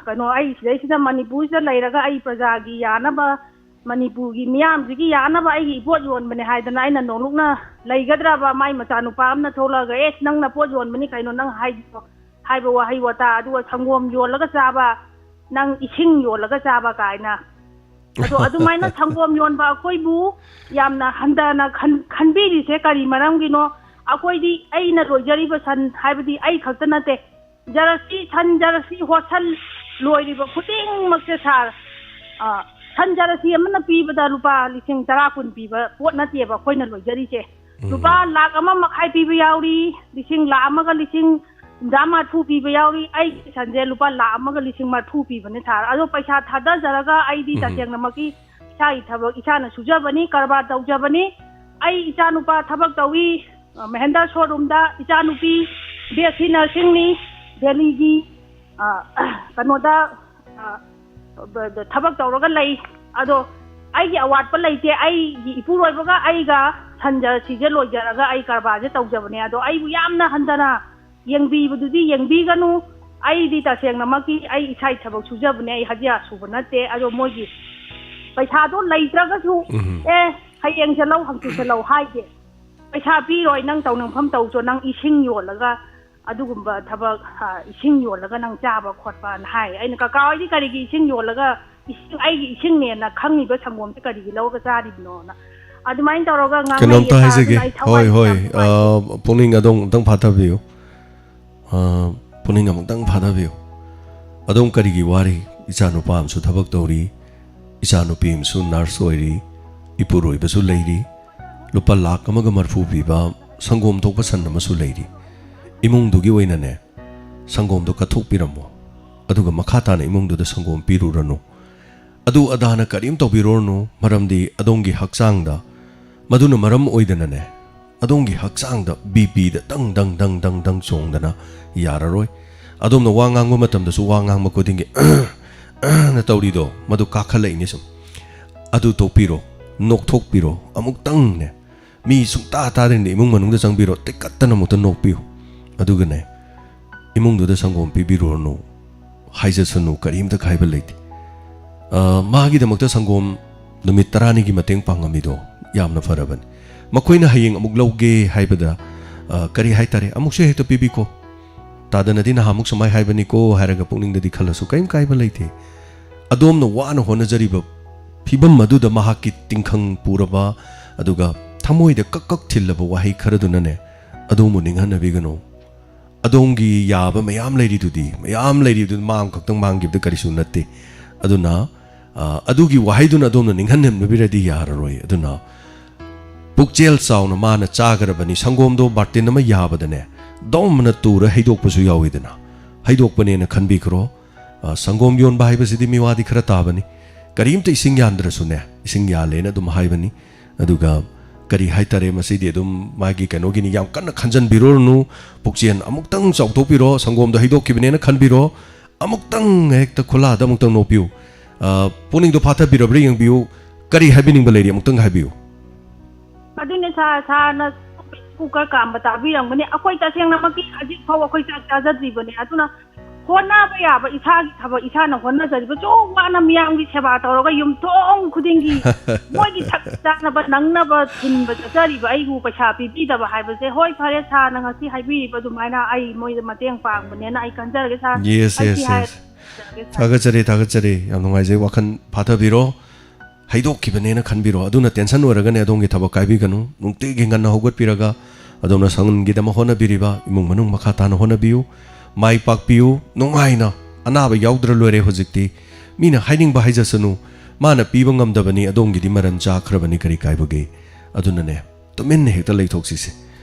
ꯀꯩꯅꯣ, ꯑꯩ ꯁꯤꯗꯩꯁꯤꯗ ꯃꯅꯤꯄꯨꯔꯁꯤꯗ ꯂꯩꯔꯒ ꯑꯩ ꯄ꯭ꯔꯖꯥꯒꯤ ꯌꯥꯅꯕ, ꯃꯅꯤꯄꯨꯔꯒꯤ ꯃꯤꯌꯥꯝꯁꯤꯒꯤ ꯌꯥꯅꯕ ꯑꯩꯒꯤ ꯏꯄꯣꯠ ꯌꯣꯟꯕꯅꯦ ꯍꯥꯏꯗꯅ ꯑꯩꯅ ꯅꯣꯡꯂꯨꯛꯅ ꯂꯩꯒꯗ꯭ꯔꯕ? ꯃꯥꯏ ꯃꯆꯥꯅꯨꯄꯥ ꯑꯃꯅ ꯊꯣꯛꯂꯛꯑꯒ, "ꯑꯦ, ꯅꯪꯅ ꯄꯣꯠ ꯌꯣꯟꯕꯅꯤ ꯀꯩꯅꯣ ꯅꯪ ꯍꯥꯏꯗꯣ?" ꯍꯥꯏꯕ ꯋꯥꯍꯩ ꯋꯥꯇꯥ, ꯑꯗꯨꯒ "ꯁꯪꯒꯣꯝ ꯌꯣꯜꯂꯒ ꯆꯥꯕ, ꯅꯪ ꯏꯁꯤꯡ ꯌꯣꯜꯂꯒ ꯆꯥꯕ" ꯀꯥꯏꯅ꯫ ꯑꯗꯣ ꯑꯗꯨꯃꯥꯏꯅ ꯁꯪꯒꯣꯝ ꯌꯣꯟꯕ ꯑꯩꯈꯣꯏꯕꯨ ꯌꯥꯝꯅ ꯍꯟꯊꯅ ꯈꯟ-, ꯈꯟꯕꯤꯔꯤꯁꯦ ꯀꯔꯤ ꯃꯔꯝꯒꯤꯅꯣ? ꯑꯩꯈꯣꯏꯗꯤ, ꯑꯩꯅ ꯂꯣꯏꯖꯔꯤꯕ ꯁꯟ ꯍꯥꯏꯕꯗꯤ ꯑꯩ ꯈꯛꯇ ꯅꯠꯇꯦ, ꯖꯔꯁꯤ, ꯁꯟ ꯖꯔꯁꯤ, ꯍꯣꯔꯁꯟ ꯂꯣꯏꯔꯤꯕ ꯈꯨꯗꯤꯡꯃꯛꯁꯦ ꯁꯥꯔ, ꯑ, ꯁꯟ ꯖꯔꯁꯤ ꯑꯃꯅ ꯄꯤꯕꯗ ꯂꯨꯄꯥ ꯂꯤꯁꯤꯡ ꯇꯔꯥ ꯀꯨꯟ ꯄꯤꯕ ꯄꯣꯠ ꯅꯠꯇꯦꯕ ꯑꯩꯈꯣꯏꯅ ꯂꯣꯏꯖꯔꯤꯁꯦ꯫ ꯎꯝ꯫ ꯂꯨꯄꯥ ꯂꯥꯈ ꯑꯃ ꯃꯈꯥꯏ ꯄꯤꯕ ꯌꯥꯎꯔꯤ, ꯂꯤꯁꯤꯡ, ꯂꯥꯈ ꯑꯃꯒ ꯂꯤꯁꯤꯡ ꯍꯨꯝꯗ꯭ꯔꯥ ꯃꯔꯤꯐꯨ ꯄꯤꯕ ꯌꯥꯎꯔꯤ꯫ ꯑꯩꯒꯤ ꯁꯟꯁꯦ ꯂꯨꯄꯥ ꯂꯥꯈ ꯑꯃꯒ ꯂꯤꯁꯤꯡ ꯃꯔꯤꯐꯨ ꯄꯤꯕꯅꯦ ꯁꯥꯔ꯫ ꯑꯗꯣ ꯄꯩꯁꯥ ꯊꯥꯗꯖꯔꯒ ꯑꯩꯗꯤ ꯎꯝ꯫ ꯇꯁꯦꯡꯅꯃꯛꯀꯤ ꯏꯁꯥꯒꯤ ꯊꯕꯛ ꯏꯁꯥꯅ ꯁꯨꯖꯕꯅꯤ, ꯀꯔꯕꯥꯔ ꯇꯧꯖꯕꯅꯤ꯫ ꯑꯩ ꯏꯆꯥꯅꯨꯄꯥ ꯊꯕꯛ ꯇꯧꯏ, ꯑ, ꯃꯍꯦꯟꯗꯔ ꯁꯣꯔꯨꯝꯗ, ꯏꯆꯥꯅꯨꯄꯤ ꯕꯤ ꯑꯦꯁ ꯁꯤ ꯅꯔꯁꯤꯡꯅꯤ, ꯗꯦꯜꯂꯤꯒꯤ, ꯑ, ꯀꯩꯅꯣꯗ, ꯑ, ꯊꯕꯛ ꯇꯧꯔꯒ ꯂꯩ꯫ ꯑꯗꯣ ꯑꯩꯒꯤ ꯑꯋꯥꯠꯄ ꯂꯩꯇꯦ꯫ ꯑꯩꯒꯤ ꯏꯄꯨꯔꯣꯏꯕꯒ ꯑꯩꯒ ꯁꯟ ꯖꯔꯁꯤꯁꯦ ꯂꯣꯏꯖꯔꯒ ꯑꯩ ꯀꯔꯕꯥꯔꯁꯦ ꯇꯧꯖꯕꯅꯦ꯫ ꯑꯗꯣ ꯑꯩꯕꯨ ꯌꯥꯝꯅ ꯍꯟꯊꯅ ꯌꯦꯡꯕꯤꯕꯗꯨꯗꯤ ꯌꯦꯡꯕꯤꯒꯅꯨ꯫ ꯑꯩꯗꯤ ꯇꯁꯦꯡꯅꯃꯛꯀꯤ ꯑꯩ ꯏꯁꯥꯒꯤ ꯊꯕꯛ ꯁꯨꯖꯕꯅꯦ, ꯑꯩ ꯍꯖꯤꯔꯥ ꯁꯨꯕ ꯅꯠꯇꯦ꯫ ꯑꯗꯣ ꯃꯣꯏꯒꯤ ꯄꯩꯁꯥꯗꯣ ꯂꯩꯇ꯭ꯔꯒꯁꯨ, ꯎꯝ꯫ "ꯑꯦ, ꯍꯌꯦꯡꯁꯦ ꯂꯧ, ꯍꯪꯆꯤꯠꯁꯦ ꯂꯧ" ꯍꯥꯏꯗꯦ꯫ "ꯄꯩꯁꯥ ꯄꯤꯔꯣꯏ, ꯅꯪ ꯇꯧꯅꯤꯡꯐꯝ ꯇꯧꯆꯣ, ꯅꯪ ꯏꯁꯤꯡ ꯌꯣꯜꯂꯒ ꯑꯗꯨꯒꯨꯝꯕ ꯊꯕꯛ, ꯑ, ꯏꯁꯤꯡ ꯌꯣꯜꯂꯒ ꯅꯪ ꯆꯥꯕ ꯈꯣꯠꯄꯅ" ꯍꯥꯏ꯫ ꯑꯩꯅ, "ꯀꯀꯥ ꯍꯣꯏꯗꯤ ꯀꯔꯤꯒꯤ ꯏꯁꯤꯡ ꯌꯣꯜꯂꯒ ꯏꯁꯤꯡ, ꯑꯩꯒꯤ ꯏꯁꯤꯡꯅꯦꯅ ꯈꯪꯉꯤꯕ ꯁꯪꯒꯣꯝꯁꯦ ꯀꯔꯤꯒꯤ ꯂꯧꯔꯒ ꯆꯥꯔꯤꯕꯅꯣꯅ?" ꯑꯗꯨꯃꯥꯏꯅ ꯇꯧꯔꯒ ꯉꯥꯡꯅꯩꯌꯦ꯫ ꯀꯩꯅꯣꯝꯇ ꯁꯥꯔ, ꯍꯥꯏꯖꯒꯦ꯫ ꯑꯗꯨꯅ ꯑꯩ ꯊꯋꯥꯏ ꯍꯣꯏ, ꯍꯣꯏ꯫ ꯌꯥꯝ ꯅꯨꯡꯉꯥꯏꯇꯦ꯫ ꯑ, ꯄꯨꯛꯅꯤꯡ ꯑꯗꯣꯝ ꯑꯃꯨꯛꯇꯪ ꯐꯥꯊꯕꯤꯌꯨ꯫ ꯑ, ꯄꯨꯛꯅꯤꯡ ꯑꯃꯨꯛꯇꯪ ꯐꯥꯊꯕꯤꯌꯨ꯫ ꯑꯗꯣꯝ ꯀꯔꯤꯒꯤ ꯋꯥꯔꯤ? ꯏꯆꯥ ꯅꯨꯄꯥ ꯑꯃꯁꯨ ꯊꯕꯛ ꯇꯧꯔꯤ, ꯏꯆꯥ ꯅꯨꯄꯤ ꯑꯃꯁꯨ ꯅꯔꯁ ꯑꯣꯏꯔꯤ, ꯏꯄꯨꯔꯣꯏꯕꯁꯨ ꯂꯩꯔꯤ, ꯂꯨꯄꯥ ꯂꯥꯈ ꯑꯃꯒ ꯃꯔꯐꯨ ꯄꯤꯕ ꯁꯪꯒꯣꯝ ꯊꯣꯛꯄ ꯁꯟ ꯑꯃꯁꯨ ꯂꯩꯔꯤ꯫ ꯏꯃꯨꯡꯗꯨꯒꯤ ꯑꯣꯏꯅꯅꯦ, ꯁꯪꯒꯣꯝꯗꯣ ꯀꯠꯊꯣꯛꯄꯤꯔꯝꯃꯣ, ꯑꯗꯨꯒ ꯃꯈꯥ ꯇꯥꯅ ꯏꯃꯨꯡꯗꯨꯗ ꯁꯪꯒꯣꯝ ꯄꯤꯔꯨꯔꯅꯨ꯫ ꯑꯗꯨ ꯑꯗꯥꯅ ꯀꯔꯤꯝ ꯇꯧꯕꯤꯔꯨꯔꯅꯨ, ꯃꯔꯝꯗꯤ ꯑꯗꯣꯝꯒꯤ ꯍꯛꯆꯥꯡꯗ, ꯃꯗꯨꯅ ꯃꯔꯝ ꯑꯣꯏꯗꯅꯅꯦ, ꯑꯗꯣꯝꯒꯤ ꯍꯛꯆꯥꯡꯗ ꯕꯤ ꯄꯤꯗ ꯗꯪ ꯗꯪ ꯗꯪ ꯗꯪ ꯗꯪ ꯆꯣꯡꯗꯅ ꯌꯥꯔꯔꯣꯏ꯫ ꯑꯗꯣꯝꯅ ꯋꯥ ꯉꯥꯡꯕ ꯃꯇꯝꯗꯁꯨ ꯋꯥ ꯉꯥꯡꯕ ꯈꯨꯗꯤꯡꯒꯤ ꯅ ꯇꯧꯔꯤꯗꯣ, ꯃꯗꯨ ꯀꯥꯈꯠꯂꯛꯏꯅꯤ ꯁꯨꯝ꯫ ꯑꯗꯨ ꯇꯣꯛꯄꯤꯔꯣ, ꯅꯣꯛꯊꯣꯛꯄꯤꯔꯣ, ꯑꯃꯨꯛꯇꯪꯅꯦ꯫ ꯃꯤ ꯁꯨꯡꯇꯥ ꯇꯥꯗ꯭ꯔꯤꯉꯩꯗ ꯏꯃꯨꯡ ꯃꯅꯨꯡꯗ ꯆꯪꯕꯤꯔꯣ, ꯇꯤꯛꯀꯠꯇꯅ ꯑꯃꯨꯛꯇ ꯅꯣꯛꯄꯤꯌꯨ꯫ ꯑꯗꯨꯒꯅꯦ, ꯏꯃꯨꯡꯗꯨꯗ ꯁꯪꯒꯣꯝ ꯄꯤꯕꯤꯔꯨꯔꯅꯨ, ꯍꯥꯏꯖꯁꯅꯨ, ꯀꯔꯤꯝꯇ ꯀꯥꯏꯕ ꯂꯩꯇꯦ꯫ ꯑ, ꯃꯥꯒꯤꯗꯃꯛꯇ ꯁꯪꯒꯣꯝ ꯅꯨꯃꯤꯠ ꯇꯔꯥꯅꯤꯒꯤ ꯃꯇꯦꯡ ꯄꯥꯡꯉꯝꯃꯤꯗꯣ ꯌꯥꯝꯅ ꯐꯔꯕꯅꯤ꯫ ꯃꯈꯣꯏꯅ ꯍꯌꯦꯡ ꯑꯃꯨꯛ ꯂꯧꯒꯦ ꯍꯥꯏꯕꯗ, ꯑ, ꯀꯔꯤ ꯍꯥꯏꯇꯥꯔꯦ, "ꯑꯃꯨꯛꯁꯨ ꯍꯦꯛꯇ ꯄꯤꯕꯤꯀꯣ, ꯇꯥꯗꯅꯗꯤ ꯅꯍꯥꯟꯃꯨꯛ ꯁꯨꯃꯥꯏ ꯍꯥꯏꯕꯅꯤꯀꯣ" ꯍꯥꯏꯔꯒ ꯄꯨꯛꯅꯤꯡꯗꯗꯤ ꯈꯜꯂꯁꯨ ꯀꯔꯤꯝ ꯀꯥꯏꯕ ꯂꯩꯇꯦ꯫ ꯑꯗꯣꯝꯅ ꯋꯥꯅ ꯍꯣꯠꯅꯖꯔꯤꯕ ꯐꯤꯕꯝ ꯑꯗꯨꯗ ꯃꯍꯥꯛꯀꯤ ꯇꯤꯡꯈꯪ ꯄꯨꯔꯕ, ꯑꯗꯨꯒ ꯊꯃꯣꯏꯗ ꯀꯛ ꯀꯛ ꯊꯤꯜꯂꯕ ꯋꯥꯍꯩ ꯈꯔꯗꯨꯅꯅꯦ, ꯑꯗꯣꯝꯕꯨ ꯅꯤꯡꯍꯟꯅꯕꯤꯒꯅꯨ꯫ ꯑꯗꯣꯝꯒꯤ ꯌꯥꯕ ꯃꯌꯥꯝ ꯂꯩꯔꯤꯗꯨꯗꯤ, ꯃꯌꯥꯝ ꯂꯩꯔꯤꯗꯨꯗꯤ ꯃꯥ ꯑꯃꯈꯛꯇꯪ ꯃꯥꯡꯈꯤꯕꯗ ꯀꯔꯤꯁꯨ ꯅꯠꯇꯦ꯫ ꯑꯗꯨꯅ, ꯑ, ꯑꯗꯨꯒꯤ ꯋꯥꯍꯩꯗꯨꯅ ꯑꯗꯣꯝꯅ ꯅꯤꯡꯍꯟꯅꯕꯤꯔꯗꯤ ꯌꯥꯔꯔꯣꯏ꯫ ꯑꯗꯨꯅ ꯄꯨꯛꯆꯦꯜ ꯆꯥꯎꯅ ꯃꯥꯅ ꯆꯥꯒ꯭ꯔꯕꯅꯤ꯫ ꯁꯪꯒꯣꯝꯗꯣ ꯕꯥꯔꯇꯤꯟ ꯑꯃ ꯌꯥꯕꯗꯅꯦ, ꯗꯣꯝ ꯑꯅ ꯇꯨꯔ ꯍꯩꯗꯣꯛꯄꯁꯨ ꯌꯥꯎꯋꯤꯗꯅ꯫ ꯍꯩꯗꯣꯛꯄꯅꯦꯅ ꯈꯟꯕꯤꯈ꯭ꯔꯣ꯫ ꯑ, ꯁꯪꯒꯣꯝ ꯌꯣꯟꯕ ꯍꯥꯏꯕꯁꯤꯗꯤ ꯃꯤꯋꯥꯗꯤ ꯈꯔ ꯇꯥꯕꯅꯤ꯫ ꯀꯔꯤꯝꯇ ꯏꯁꯤꯡ ꯌꯥꯟꯗ꯭ꯔꯁꯨꯅꯦ, ꯏꯁꯤꯡ ꯌꯥꯜꯂꯦꯅ ꯑꯗꯨꯝ ꯍꯥꯏꯕꯅꯤ꯫ ꯑꯗꯨꯒ ꯀꯔꯤ ꯍꯥꯏꯇꯥꯔꯦ, ꯃꯁꯤꯗꯤ ꯑꯗꯨꯝ ꯃꯥꯒꯤ ꯀꯩꯅꯣꯒꯤꯅꯤ, ꯌꯥꯝ ꯀꯟꯅ ꯈꯟꯖꯟꯕꯤꯔꯨꯔꯅꯨ꯫ ꯄꯨꯛꯆꯦꯜ ꯑꯃꯨꯛꯇꯪ ꯆꯥꯎꯊꯣꯛꯄꯤꯔꯣ, ꯁꯪꯒꯣꯝꯗꯣ ꯍꯩꯗꯣꯛꯈꯤꯕꯅꯦꯅ ꯈꯟꯕꯤꯔꯣ꯫ ꯑꯃꯨꯛꯇꯪ ꯍꯦꯛꯇ ꯈꯨꯂꯥꯗ ꯑꯃꯨꯛꯇꯪ ꯅꯣꯛꯄꯤꯌꯨ꯫ ꯑ, ꯄꯨꯛꯅꯤꯡꯗꯣ ꯐꯥꯊꯕꯤꯔꯕ꯭ꯔꯥ ꯌꯦꯡꯕꯤꯌꯨ꯫ ꯀꯔꯤ ꯍꯥꯏꯕꯤꯅꯤꯡꯕ ꯂꯩꯔꯤ, ꯑꯃꯨꯛꯇꯪ ꯍꯥꯏꯕꯤꯌꯨ꯫ ꯑꯗꯨꯅꯦ ꯁꯥꯔ, ꯁꯥꯔꯅ ꯀꯨꯀꯔ ꯀꯥꯝꯕ ꯇꯥꯕꯤꯔꯝꯒꯅꯤ꯫ ꯑꯩꯈꯣꯏ ꯇꯁꯦꯡꯅꯃꯛꯀꯤ ꯍꯧꯖꯤꯛ ꯐꯥꯎ ꯑꯩꯈꯣꯏ ꯆꯥꯛ ꯆꯥꯖꯗ꯭ꯔꯤꯕꯅꯦ꯫ ꯑꯗꯨꯅ ꯍꯣꯠꯅꯕ ꯌꯥꯕ ꯏꯁꯥꯒꯤ ꯊꯕꯛ ꯏꯁꯥꯅ ꯍꯣꯠꯅꯖꯔꯤꯕ, ꯁꯨꯛ ꯋꯥꯅ ꯃꯤꯌꯥꯝꯒꯤ ꯁꯦꯕꯥ ꯇꯧꯔꯒ ꯌꯨꯝꯊꯣꯡ ꯈꯨꯗꯤꯡꯒꯤ ꯃꯣꯏꯒꯤ ꯊꯛ ꯆꯥꯅꯕ ꯅꯪꯅꯕ ꯊꯤꯟꯕ ꯆꯠꯆꯔꯤꯕ ꯑꯩꯕꯨ ꯄꯩꯁꯥ ꯄꯤꯕꯤꯗꯕ ꯍꯥꯏꯕꯁꯦ꯫ ꯍꯣꯏ, ꯐꯔꯦ, ꯁꯥꯔꯅ ꯉꯁꯤ ꯍꯥꯏꯕꯤꯔꯤꯕ ꯑꯗꯨꯃꯥꯏꯅ ꯑꯩ ꯃꯣꯏꯗ ꯃꯇꯦꯡ ꯄꯥꯡꯕꯅꯦꯅ ꯑꯩ ꯈꯟꯖꯔꯒꯦ, ꯁꯥꯔ꯫ Yes, ꯑꯩ yes, ꯁꯤ ꯍꯥꯏꯔ yes. ꯊꯥꯒꯠꯆꯔꯤ, ꯊꯥꯒꯠꯆꯔꯤ꯫ ꯌꯥꯝ ꯅꯨꯡꯉꯥꯏꯖꯩ꯫ ꯋꯥꯈꯜ ꯐꯥꯊꯕꯤꯔꯣ꯫ ꯍꯩꯗꯣꯛꯈꯤꯕꯅꯦꯅ ꯈꯟꯕꯤꯔꯣ꯫ ꯑꯗꯨꯅ ꯇꯦꯟꯁꯟ ꯑꯣꯏꯔꯒꯅꯦ ꯑꯗꯣꯝꯒꯤ ꯊꯕꯛ ꯀꯥꯏꯕꯤꯒꯅꯨ꯫ ꯅꯨꯡꯇꯤꯒꯤ ꯉꯟꯅ ꯍꯧꯒꯠꯄꯤꯔꯒ ꯑꯗꯣꯝꯅ ꯁꯪꯒꯣꯝꯒꯤꯗꯃꯛ ꯍꯣꯠꯅꯕꯤꯔꯤꯕ ꯏꯃꯨꯡ ꯃꯅꯨꯡ ꯃꯈꯥ ꯇꯥꯅ ꯍꯣꯠꯅꯕꯤꯌꯨ꯫ ꯃꯥꯏ ꯄꯥꯛꯄꯤꯌꯨ꯫ ꯅꯨꯡꯉꯥꯏꯅ꯫ ꯑꯅꯥꯕ ꯌꯥꯎꯗ꯭ꯔ ꯂꯣꯏꯔꯦ ꯍꯧꯖꯤꯛꯇꯤ꯫ ꯃꯤꯅ ꯍꯥꯏꯅꯤꯡꯕ ꯍꯥꯏꯖꯁꯅꯨ꯫ ꯃꯥꯅ ꯄꯤꯕ ꯉꯝꯗꯕꯅꯤ, ꯑꯗꯣꯝꯒꯤꯗꯤ ꯃꯔꯟ ꯆꯥꯈ꯭ꯔꯕꯅꯤ, ꯀꯔꯤ ꯀꯥꯏꯕꯒꯦ? ꯑꯗꯨꯅꯅꯦ, ꯇꯨꯃꯤꯟꯅ ꯍꯦꯛꯇ ꯂꯩꯊꯣꯛꯁꯤꯁꯦ꯫